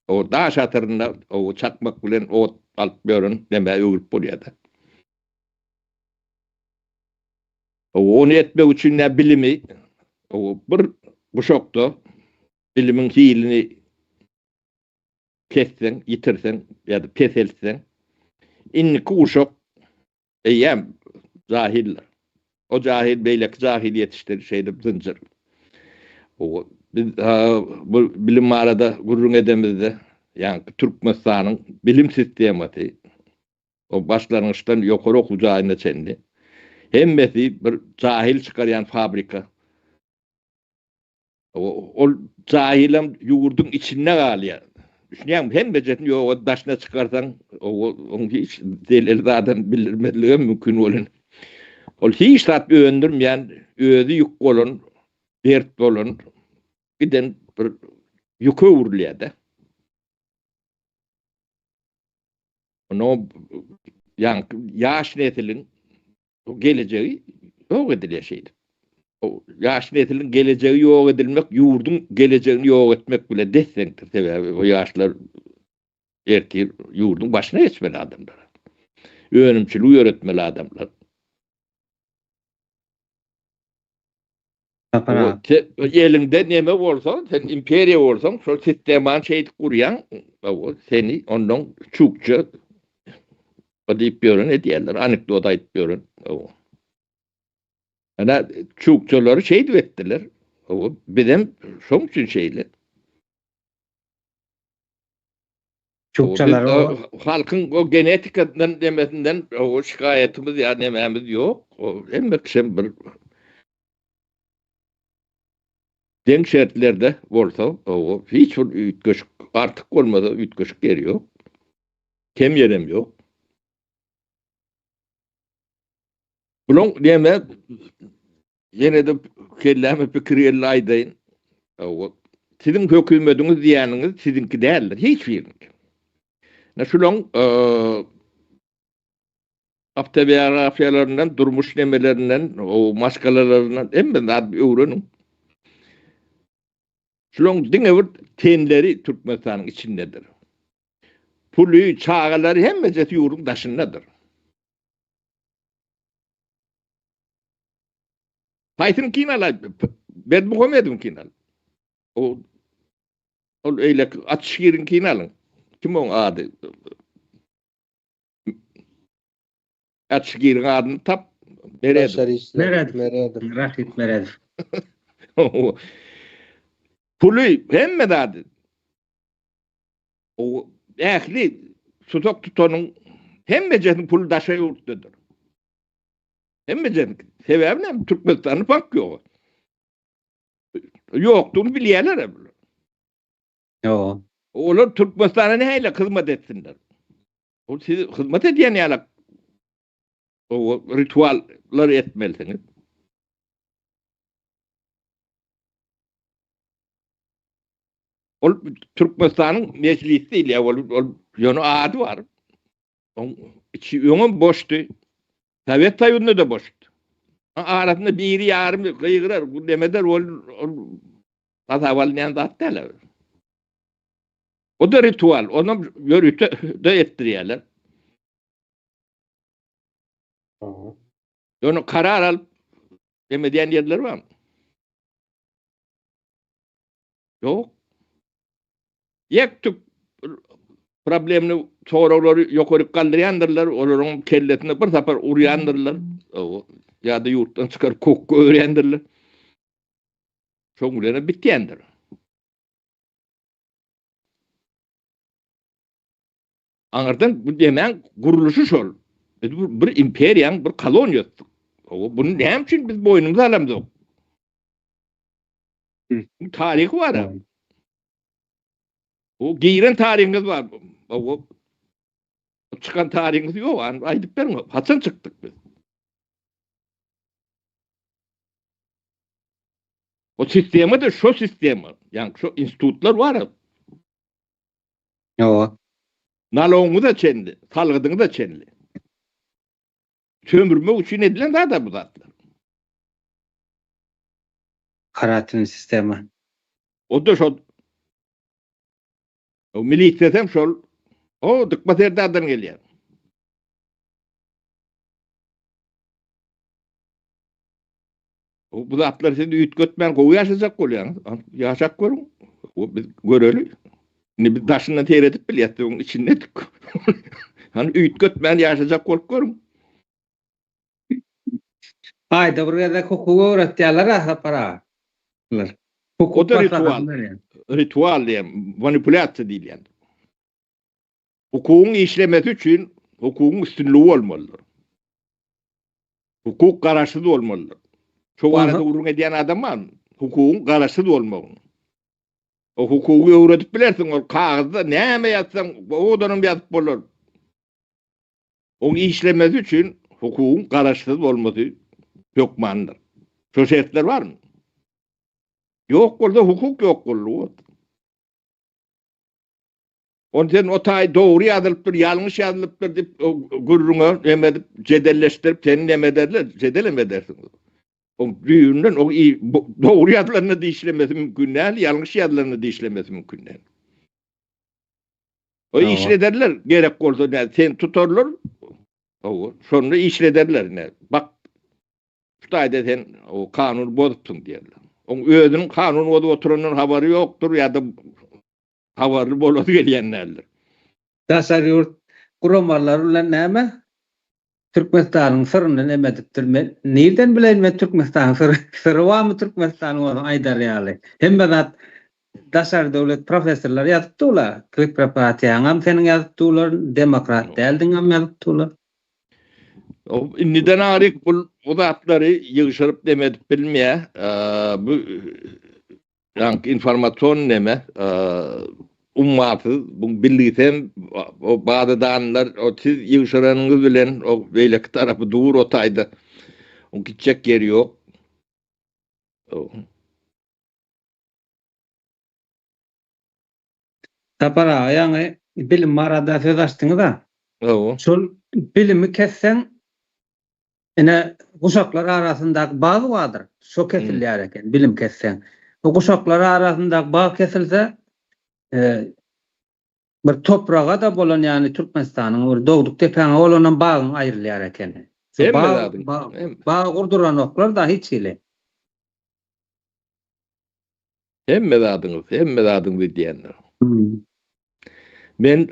O daş asyrynda o çakmak bilen ot alyp ýören nämä öwrüp bolýar-da. Ony etmek üçin nä bilimi bir guşakda Bilimiň hilini kesseň, ýitirseň ýa-da peseltseň, indiki uşak eýýäm jahyldyr. O jahil beýleki jahili ýetişdirir, şeýdip zynjyr. Biz bu bilim barada gürrüň edemizde, ýaňky Türkmenistanyň bilim sistemasy, o başlangyçdan ýokary okuw jaýyna çenli hemmesi bir jahil çykarýan fabrika. Ol jahylam ýurduň içinde galýar. Düşünýäňmi? Hemmejesini ýoga daşyna çykarsaň, oň hiç zeleli zadam bildirmezligem mümkin bolan. Ol hiç zat öndürmeýän, özi ýük bolan, dert bolan giden bir ýüke öwrülýär-de. Onuň ýaňky ýaş nesiliň gelejegi ýok edilýär şeýdip. O ýaş nesiliň gelejegi ýok edilmek ýurduň gelejegini ýok etmek bilen des-deňdir. Sebäbi o ýaşlar ertir ýurduň başyna geçmeli adamlar. Önümçiligi ýöretmeli adamlar. Eliňde neme bolsa, sen imperiýa bolsaň, şol sistemany şeýdip gurýaň, seni ondan çukça diýip ýören edýärler, anekdot aýdyp ýören. Ana çukçalary şeýdip etdiler. Bizem şoň üçin şeýle. Çukçalar o halkyň o genetikasyndan demesinden o şikaýatymyz ýa nemämiz ýok. O hemme kişem bir deň şertlerde bolsa, o hiç bir üýtgeşik artyk bolmasa üýtgeşik ýeri ýok. Kem ýerem ýok. Bunuň näme Ýene-de kelläme pikir geldi aýdaýyn. Siziň hökümediňiz diýýäniňiz siziňki däldir, hiç biriniňki. Ine şulaň awtobiografiýalaryndan, durmuş nemelerinden, o maşgalalaryndan hemme zady öwreniň. Şulaň diňe bir tenleri Türkmenistanyň içindedir. Puly, çagalary hemmejesi ýurduň daşyndadyr. Haýsynyňkyny alaý? Berdimuhamedowyňkyny al. O ol eýleki Atşgiriňkini alyň. Kim oň ady? Atşgiriň adyny tap. Meredow. Meredow. Meredow. Raşid Meredow. Puly hemme zady. O ähli tutak tutanyň hemmejesiniň puly daşary ýurtdadyr. Hemmejesiniň. Sebäbi näme? Türkmenistanda bank ýok. Ýokdugyny bilýärler hem. Ýok. Olar Türkmenistana nähili hyzmat etsinler? Ol siz hyzmat edýän ýaly o rituallar etmelisiňiz. Ol Türkmenistanyň mejlisi diýilýär, ol ol ýöne ady bar. Oň içi öňem boşdy. Sowet Soýuzynda-da boşdy. Arasynda biri ýarym gygyrar, nemeder ol ol hasaba alynýan zat däl. O da ritual, onam ýörite de etdirýärler. Ýöne karar alyp neme diýen ýerler barmy? Ýok. Ýek-tük problemli soraglary ýokaryk galdyrýandyrlar, olaryň kellesine bir sapar urýandyrlar, ýa-da ýurtdan çykaryp kowup goýberýändirler. Şoň bilenem bitýändir. Aňyrdan bu demäň gurluşy şol. Biz bu bir imperiýaň bir koloniýasydyk. Buny näme üçin biz boýnumyza alamzok? Bu taryhy bar. Bu giren taryhyňyz bar. Bu çykan taryhyňyz ýok. Aýdyp beriň. Haçan çykdyk biz? O sistema da şo sistema. Ýani şo institutlar bar. Ýok. Nalogyňyza çenli, salgydyňyza çenli. Sömürmek üçin edilen zat bu zatlar. Karatin sistema. O da şol. O milisiýasy hem şol. O Dykma Serdardan gelýär. Bu zatlar siz üýtgetmän gowy ýaşajak bolýaňyz. Ýaşap görüň. Biz göreli. Indi biz daşyndan seredip bilýäs, onuň içinde. Hany üýtgetmän ýaşajak bolup görüň. Aýda bir gezek hukuk öwretýärler a Sapar aga. Hukuk O da ritual. Ritual diýen, manipulýasiýa diýilýän. Hukugyň işlemesi üçin hukugyň üstünligi bolmalydyr. Hukuk garaşsyz bolmalydyr. Şo barada gürrüň edýän adam barmy? Hukugyň garaşsyz bolmagyny. O hukugy öwredip bilersiň, ol kagyzda näme ýazsaň, owadanam ýazyp bolar. Oň işlemesi üçin hukugyň garaşsyz bolmasy hökmandyr. Şo şertler barmy? Ýok bolsa hukuk ýok boldy. Ony sen o taý dogry ýazylypdyr, ýalňyş ýazylypdyr diýip gürrüňe neme edip, jedelleşdirip seni neme ederler, jedelem edersiň. O düýbünden o dogry ýazylanda dişlemesi mümkin däl, ýalňyş ýazylanda dişlemesi mümkin däl. O işlederler, gerek bolsa näme, seni tutarlar. O şonda işlederler ne. Bak şu taýda sen o kanuny bozupsyň diýerler. Oň özüniň kanuny bozup oturandan habary ýokdur ýa-da habarly bolasy gelýän däldir. Daşary ýurt guramalary bilen näme Türkmenistanyň syryny neme edipdir men nirden bileýin men Türkmenistanyň syry syry barmy Türkmenistanyň bolsa aýdar ýaly hemme zat daşary döwlet professorlar ýazyp durlar kleptokratiýaňam seniň ýazyp durlar demokrat däldiňem ýazyp durlar. Indiden aryk bul bu zatlary ýygşyryp neme edip bilmeýär. Bu Ýaňky informasion neme, ummasyz, bu bilgisem, o bazadanlar, o siz ýygşyranyňyz bilen o beýleki tarapy dur o taýda. Oň gitjek ýeri ýok. Sapar aga ýaňy bilim barada söz açdyňyz-a. Hawa. Şol bilimi kesseň Ine, guşaklar arasyndaky bag bardyr, şo kesilýär eken, bilim kesseň. Bu guşaklar arasyndaky bag kesilse, bir topraga-da bolan, ýagny Türkmenistanyň bir dogduk depäňe bolanam bagyň aýrylýar ekeni. Şu bag, bag gurduranoklar-da hiç hili. Hemme zadyňyz, hemme zadyňyz edýänler. Men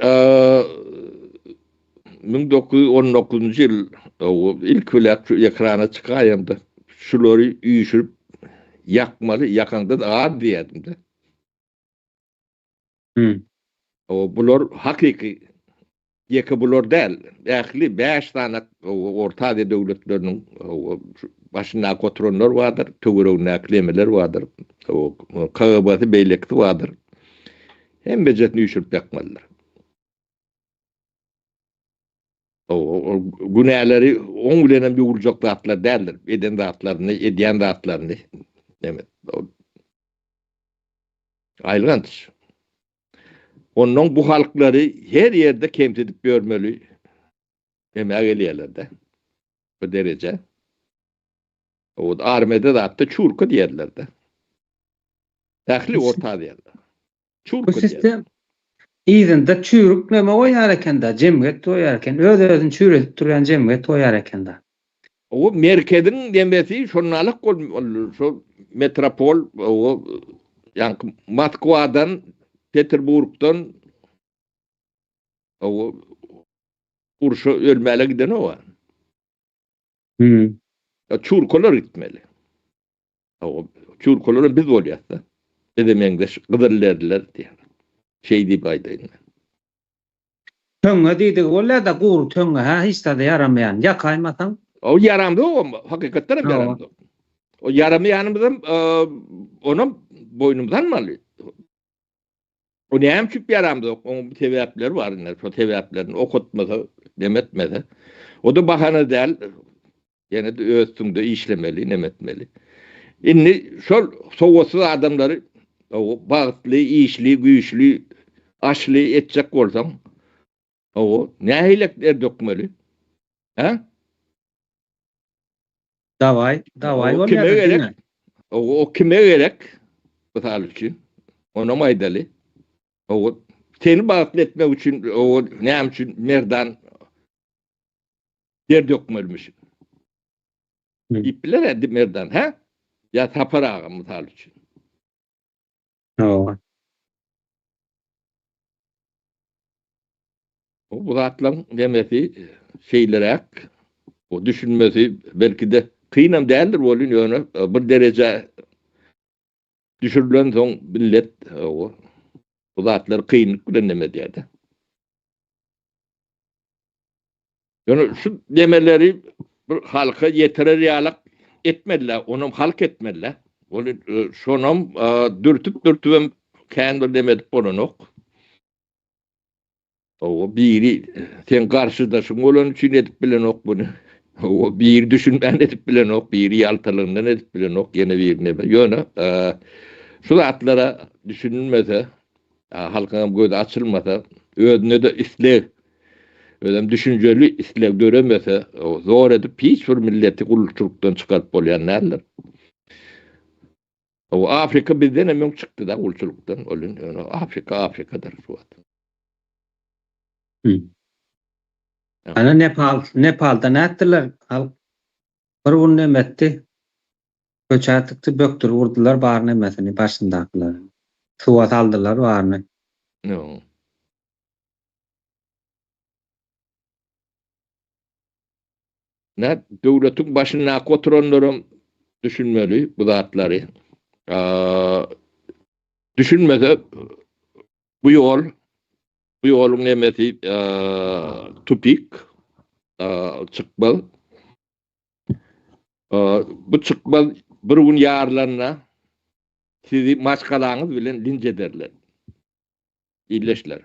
1919-njy ýyl ilki bilen şu ekrana çykaýamda şulary üýşürip ýakmaly, ýakaňda da az diýerdim-de. O bular hakyky ýeke bular däl. Ähli 5 sany Orta Aziýa döwletleriniň. Başyndaky oturanlar bardyr, töweregindäki lemeler bardyr, o KGB-si beýlekisi bardyr. Hemmejesini üýşürip ýakmalydyr. O günäleri oň bilen hem ýuwuljak zatlar däldir. Eden zatlaryny, edýän zatlaryny. Neme, aýylganç. Onnoň bu halklary her ýerde kemsidip ýörmeli nämä gelýärler-de. Bu dereje. O armiýada zatda çurka diýerler-de. Ähli Orta Aziýada. Çurka Bu sistem yzynda çüýrük neme goýýar eken-de, jemgyýet goýýar eken. Öz-özüni çüýredip durýan jemgyýet goýýar eken-de. O merkeziň demesi şondalyk ol şol metropol o ýaňky Moskwadan, Peterburgdan o urşa ölmäle giden o. Hmm. Çurkalar gitmeli. O çurkalar biz bolýas-da. Bize meňzeş gyzylderliler diýýär. Şeý diýip aýdaýyn men. Töňňe diýdigi bolýar-da, gury töňňe, hä, hiç zada ýaramaýan. Ýakaýmasaň. O ýaramzok o, hakykatdan hem ýaramzok. O ýaramaýanymyzam, onam boýnumyza almaly. O näme üçin ýaramzok? Oň bir sebäpleri bar indi. Şo sebäplerini okatmasa, neme etmese. O-da bahana däl. Ýene-de öz üstüňde işlemeli, neme etmeli. Indi şol sowatsyz adamlary bagtly, işli, güýçli, aşly etjek bolsaň, hawa, nähili der dökmeli? Hä? Dawaý, dawaý bolýar. Kime gerek? O kime gerek? Mysal üçin, onam aýdaly. O seni bagtly etmek üçin, o näme üçin Merdan der dökmelimiş? Diýip biler Merdan, hä? Ýa Sapar aga mysal üçin. Hawa. Bu zatlaryň demesi şeýleräk, o düşünmesi belki-de kynam däldir welin, ýöne bir derejä düşürilensoň millet bu zatlary kynlyk bilen neme edýär-de. Ýöne şu demeleri bir halka ýetirer ýalak etmediler, onam halk etmediler. Ol şonam dürtüp-dürtübem kän bir deme edip bolanok. Hawa, biri seň garşydaşyň bolany üçin edip bilenok muny. Hawa, biri düşünmän edip bilenok, biri ýaltalygyndan edip bilenok, ýene biri neme. Ýöne şu zatlara düşünilmese, halkyňam gözi açylmasa, özüne-de isleg, özem düşünjeli isleg döremese, zor edip hiç bir milleti gulçulykdan çykaryp bolýan däldir. O Afrika bizden hem öň çykdy-da gulçulykdan. Ol indi Afrika Afrikadyr şu wagt. Ana Nepal, Nepalda nätdiler? Halk bir gün neme etdi? Köçä çykdy, bökdürip urdular bar nemesini, başyndakylary. Suwa saldylar baryny. No. Nä döwletiň başyndaky oturanlaram düşünmeli bu zatlary. Düşünmese bu ýol bu ýoluň nemesi tupik çykmaz. Bu çykmaz bir gün ýarylanda sizi maşgalaňyz bilen linç ederler. Illeşler.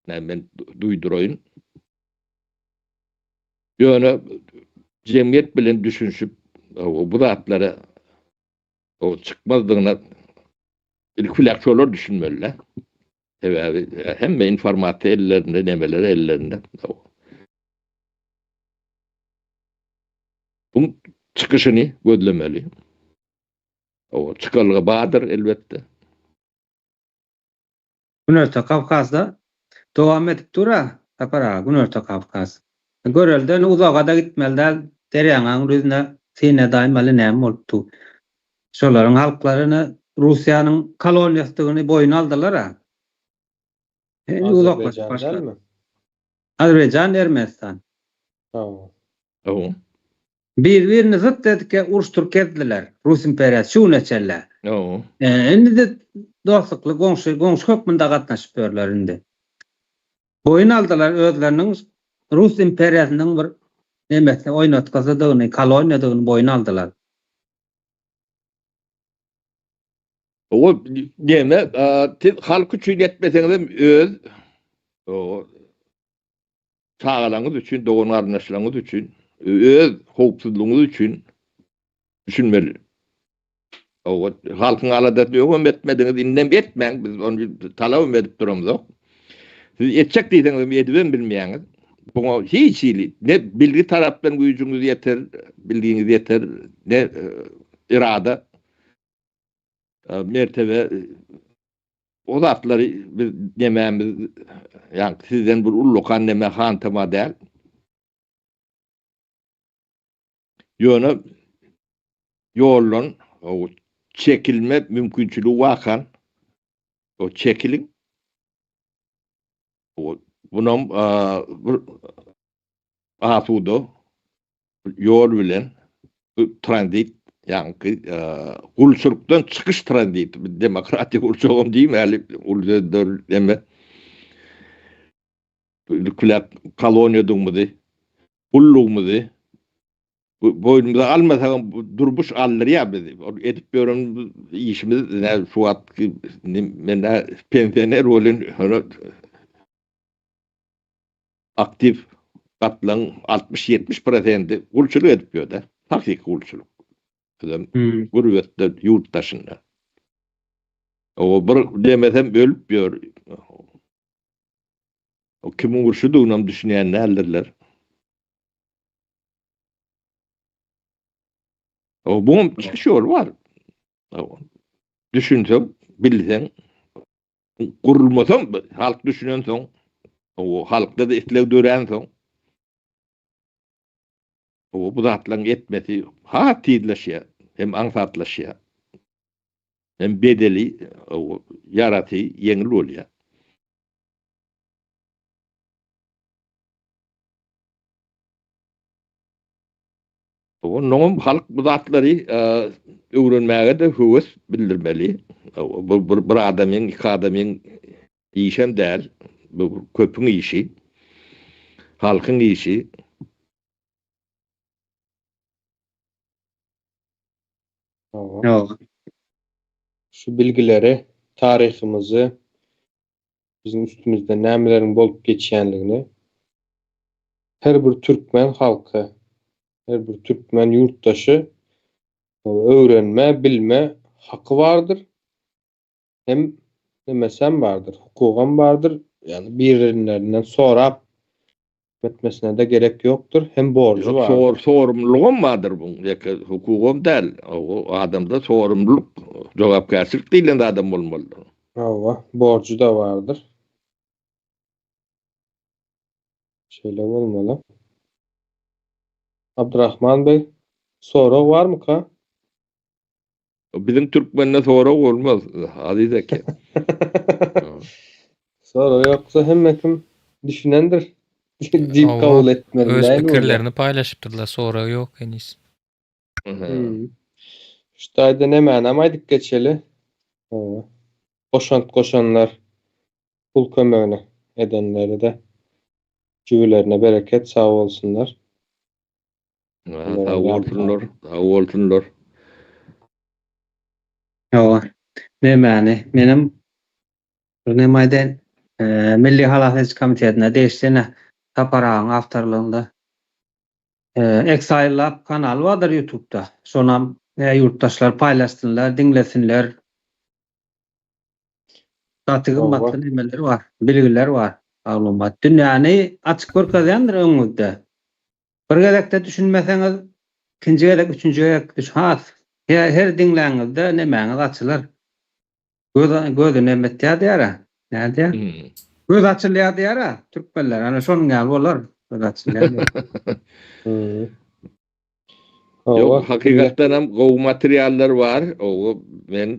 Men duýduraýyn. Ýöne jemgyýet bilen düşünişip, bu zatlara o çykmazdygyna ilki bilen şolar düşünmeli-de. Sebäbi hemme informasiýa ellerinde, nemeler ellerinde. Bu çykyşyny gözlemeli. O çykalga bardyr elbetde. Günorta Kawkazda dowam edip dur-a, Sapar aga, Günorta Kawkaz. Görelde uzaga-da gitmeli däl, derýaň aňry ýüzüne syn edäýmeli näme bolup dur. Şolaryň halklary ine Russiýanyň koloniýasydygyny boýun aldylar-a. Indi uzaklaşyp başlady. Azerbaýjan, Ermenistan. Hawa. Bir-birini zyt edike uruşdyryp gezdiler. Rus imperiýasy şu güne çenli. Indi-de dostlukly goňşy, goňşy hökmünde gatnaşyp ýörler indi. Boýun aldylar özleriniň Rus imperiýasynyň bir nemesini oýnatgysydygyny, koloniýadygyny boýun aldylar. O neme, siz halk üçin etmeseňizem öz çagalaryňyz üçin, dogan-garyndaşlaryňyz üçin, öz howpsuzlygyňyz üçin düşünmeli. Owa, halkyň aladasyny öňem etmediňiz, indem etmäň, biz ony talabam edip duramzok. Siz etjek diýseňizem edibem bilmeýäňiz. Buňa hiç hili ne bilgi tarapdan güýjüňiz ýeter, bilgiňiz ýeter, ne irada, mertebe o zatlary biz nemämiz, ýa sizden bir ullakan neme hantama däl. Ýöne ýoldan çekilme mümkinçiligi barkan o çekiliň. Bunam bir asuda ýol bilen tranzit ýaňky gulçulykdan çykyş tranziti demokratiýa gurjagam diýmäli uly sözler eme kulak koloniýadygymyzy gullugymyzy boýnumyza almasagam durmuş aldyrýar bizi. Ol edip ýören işimiz şu wagtky men pensioner welin aktiw gatlagyň 60-70 prosenti gulçulyk edip ýör-de. Hakyky gulçulyk. Özem gurbetde, ýurt daşynda. O bir demesem ölüp ýör. O kimiň urşudygynam düşünýän däldirler. O buň çykyş ýoly bar. Düşünseň, bilseň, gurulmasaň, halk düşünensoň, o halkda-da isleg döränsoň, o bu zatlaryň etmesi has tizleşýär, hem aňsatlaşýar. Hem bedeli, ýarasy ýeňil bolýar. Onnoňam halk bu zatlary öwrenmäge-de höwes bildirmeli. Bu bir, bir adamyň, iki adamyň işem däl. Bu köpüň işi. Halkyň işi. Şu bilgileri, taryhymyzy, biziň üstümizde nämeleriň bolup geçýänligini her bir türkmen halky, her bir türkmen ýurtdaşy öwrenme, bilme haky bardyr. Hem nemesem bardyr, hukugam bardyr. Ýagny birinlerinden sorap etmesine-de gerek ýokdur, hem borjy bardyr. Sor, sorumlulygam bardyr buň, ýeke hukugam däl. O adamda sorumlulyk, jogapkärçilik diýlen zadam bolmalydyr. Hawa, borjy-da bardyr. Şeýle bolmaly. Abdyrahman beg, sorag barmyka? Biziň türkmende sorag bolmaz, Aziz eke. Sorag ýoksa hemme kim düşünendir diýip kabul etmeli. Öz pikirlerini paýlaşypdyrlar, sorag ýok heniz. Şu taýda nämänem aýdyp geçeli. Goşant goşanlar, pul kömegini edenleri-de jübülerine bereket, sag bolsunlar. Sag bolsunlar, sag bolsunlar. Hawa. Nämäni? Menem bir näme aýdaýyn. Milli halas ediş komitetine degişli ene Sapar agaň awtorlygynda Exile Lab kanaly bardyr YouTube'da. Şonam ýurtdaşlar paýlaşsynlar, diňlesinler. Gaty gymmatly nemeler bar, bilgiler bar, maglumat. Dünýäni açyk görkezýändir öňüňizde. Bir gezekde düşünmeseňiz, ikinji gezek, üçünji gezek düş has her, her diňläňizde nemäňiz açylar. Göz gözi nemetýär diýär-ä. Näme diýär? Hmm. Göz açylýar diýär-ä türkmenler. Ana şonuň ýaly bolar. Göz açylýar diýär. Hmm. Ýok, hakykatdan hem gowy materiallar bar. Owa, men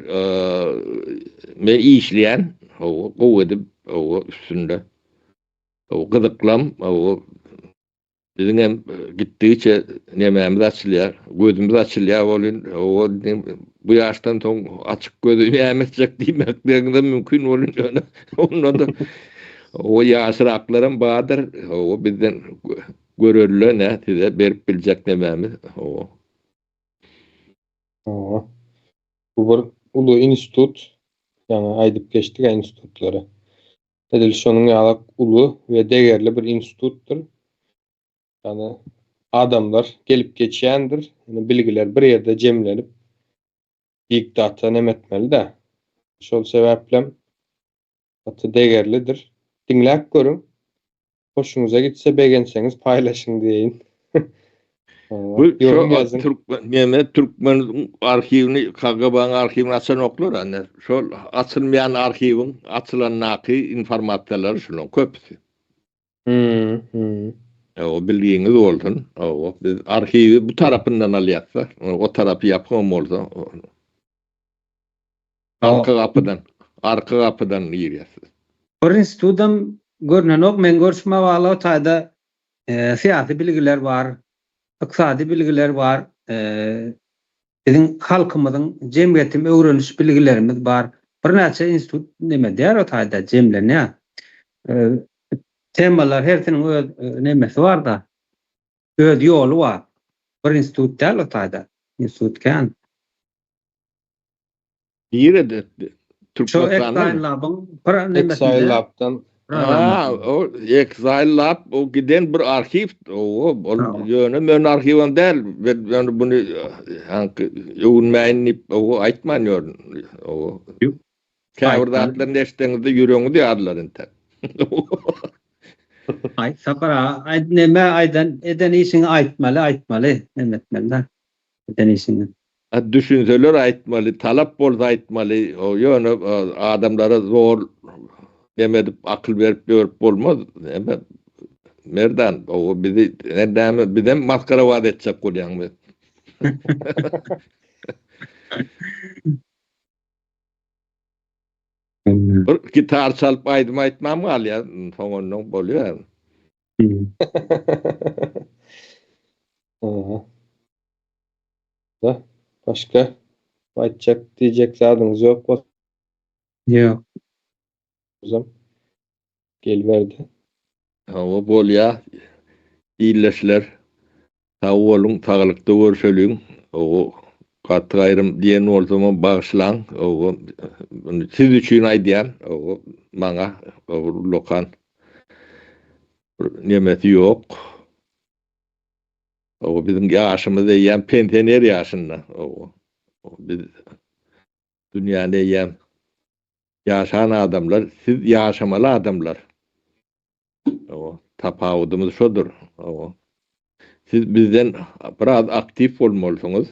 men işleýän, owa, gowy edip, owa, üstünde. Owa, gyzyklam, owa, Biziň hem gitdigiçe nemämiz açylýar, gözümiz açylýar welin, o bu ýaşdan soň açyk gözi näme etjek diýmekligiňiz mümkin welin, ýöne ondan-da o ýaşraklaram bardyr, o bizden. Görelde ne size berip biljek nemämiz. Hawa. Hawa. Bu bir uly institut. Ýaňy aýdyp geçdik institutlary. Edil şonuň ýalak uly we degerli bir institutdyr. Ýagny adamlar gelip geçýändir. Ýagny bilgiler bir ýerde jemlenip big data neme etmeli-dä. Şol sebäplem gaty degerlidir. Diňläp görüň. Hoşuňyza gitse begenseňiz paýlaşyň diýeýin. Bu şo türkmen neme türkmen arhiwini KGB-niň arhiwini açanoklar ane. Şol açylmaýan arhiwiň açylandaky informasiýalar şulaň köpüsi. Hmm, hmm. O bilgiňiz bolsun. O biz arhiwi bu tarapyndan alýasda. O tarapy ýapygam bolsa. Arka gapydan, arka gapydan girýäs. Bir institudam görnenok, meň görşüme bagly o taýda syýasy bilgiler bar, ykdysady bilgiler bar, biziň halkymyzyň jemgyýetim öwreniş bilgilerimiz bar. Birnäçe institut neme edýär o taýda jemlenýär. Temalar hersiniň öz nemesi bar-da, öz ýoly bar. Bir institut däl o taýda, institut kän. Nirede? Şu Exile Lab-yň bir nemesinde. Exile Lab-dan. Ha, o Exile Lab o giden bir arhiw, o ol ýöne men arhiwem däl. Ben bunu hanky öwünmäýin diýip o aýtman ýörün. O. Käbir zatlaryny eşdeňizde ýüregiňiz ýarylar entek. Aý, Sapar aga, aýt neme aýdan eden işiňi aýtmaly, aýtmaly, neme etmeli-dä. Eden işiňi. A düşünseler aýtmaly, talap bolsa aýtmaly, ýöne adamlara zor neme edip akyl berip ýörüp bolmaz. Neme Merdan, o bizi näme bizem masgarabaz etjek bolýaňmy? Bir gitar çalyp aýdym aýtmam galýar, soňundan bolýar. Da, başga aýtjak diýjek zadyňyz ýok bolsa. Ýok. Uzam geliberdi. Hawa bolýa illeşler sag boluň saglykda görşeliň owo gaty gaýrym diýen bolsamam bagyşlaň owo siz üçin aýdýan owo maňa ullakan bir nemesi ýok owo biziň ýaşymyz eýýäm pensioner ýaşynda owo biz dünýäni eýýäm Ýaşan adamlar, siz ýaşamaly adamlar. Hawa, tapawudymyz şodur. Hawa. Siz bizden biraz aktiw bolmalysyňyz.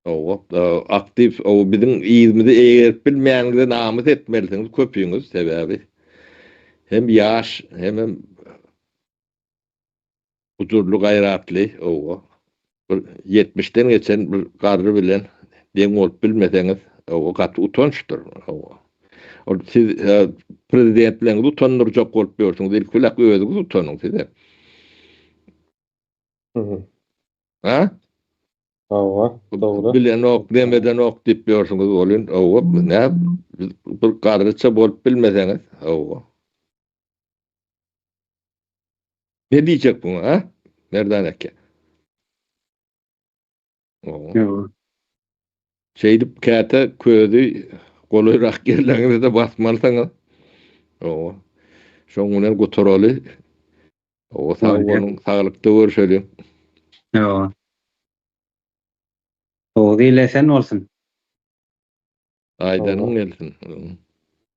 Hawa, aktiw, hawa, biziň yzymyzy eýgerip bilmeýäniňize namys etmelisiňiz köpüňiz, sebäbi hem ýaş, hemem Gujurly gaýratly owa. Bir ýetmişden geçen bir garry bilen deň bolup bilmeseňiz owa gaty utançdyr owa. Ol siz prezidentleňizi utandyrjak bolup ýörsüňiz ilki bilen özüňiz utanyň size. Ha? Hawa, dogry. Bilenok, demedenok diýip ýörsüňiz welin owa nä bir garryça bolup bilmeseňiz owa. Ne diýjek buňa, ha? Merdan eke. Ýok. Şeýdip käte közi golaýrak ýerleriňizde basmalysyňyz. Owa. Şoň bilen gutaraly. Owa, sag boluň, saglykda görşeliň. Ýok. Oguz ile sen bolsun. Aýdanyň gelsin.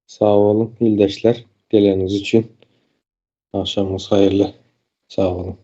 Sag boluň ildeşler geleniňiz üçin. Agşamyňyz haýyrly. Sag boluň.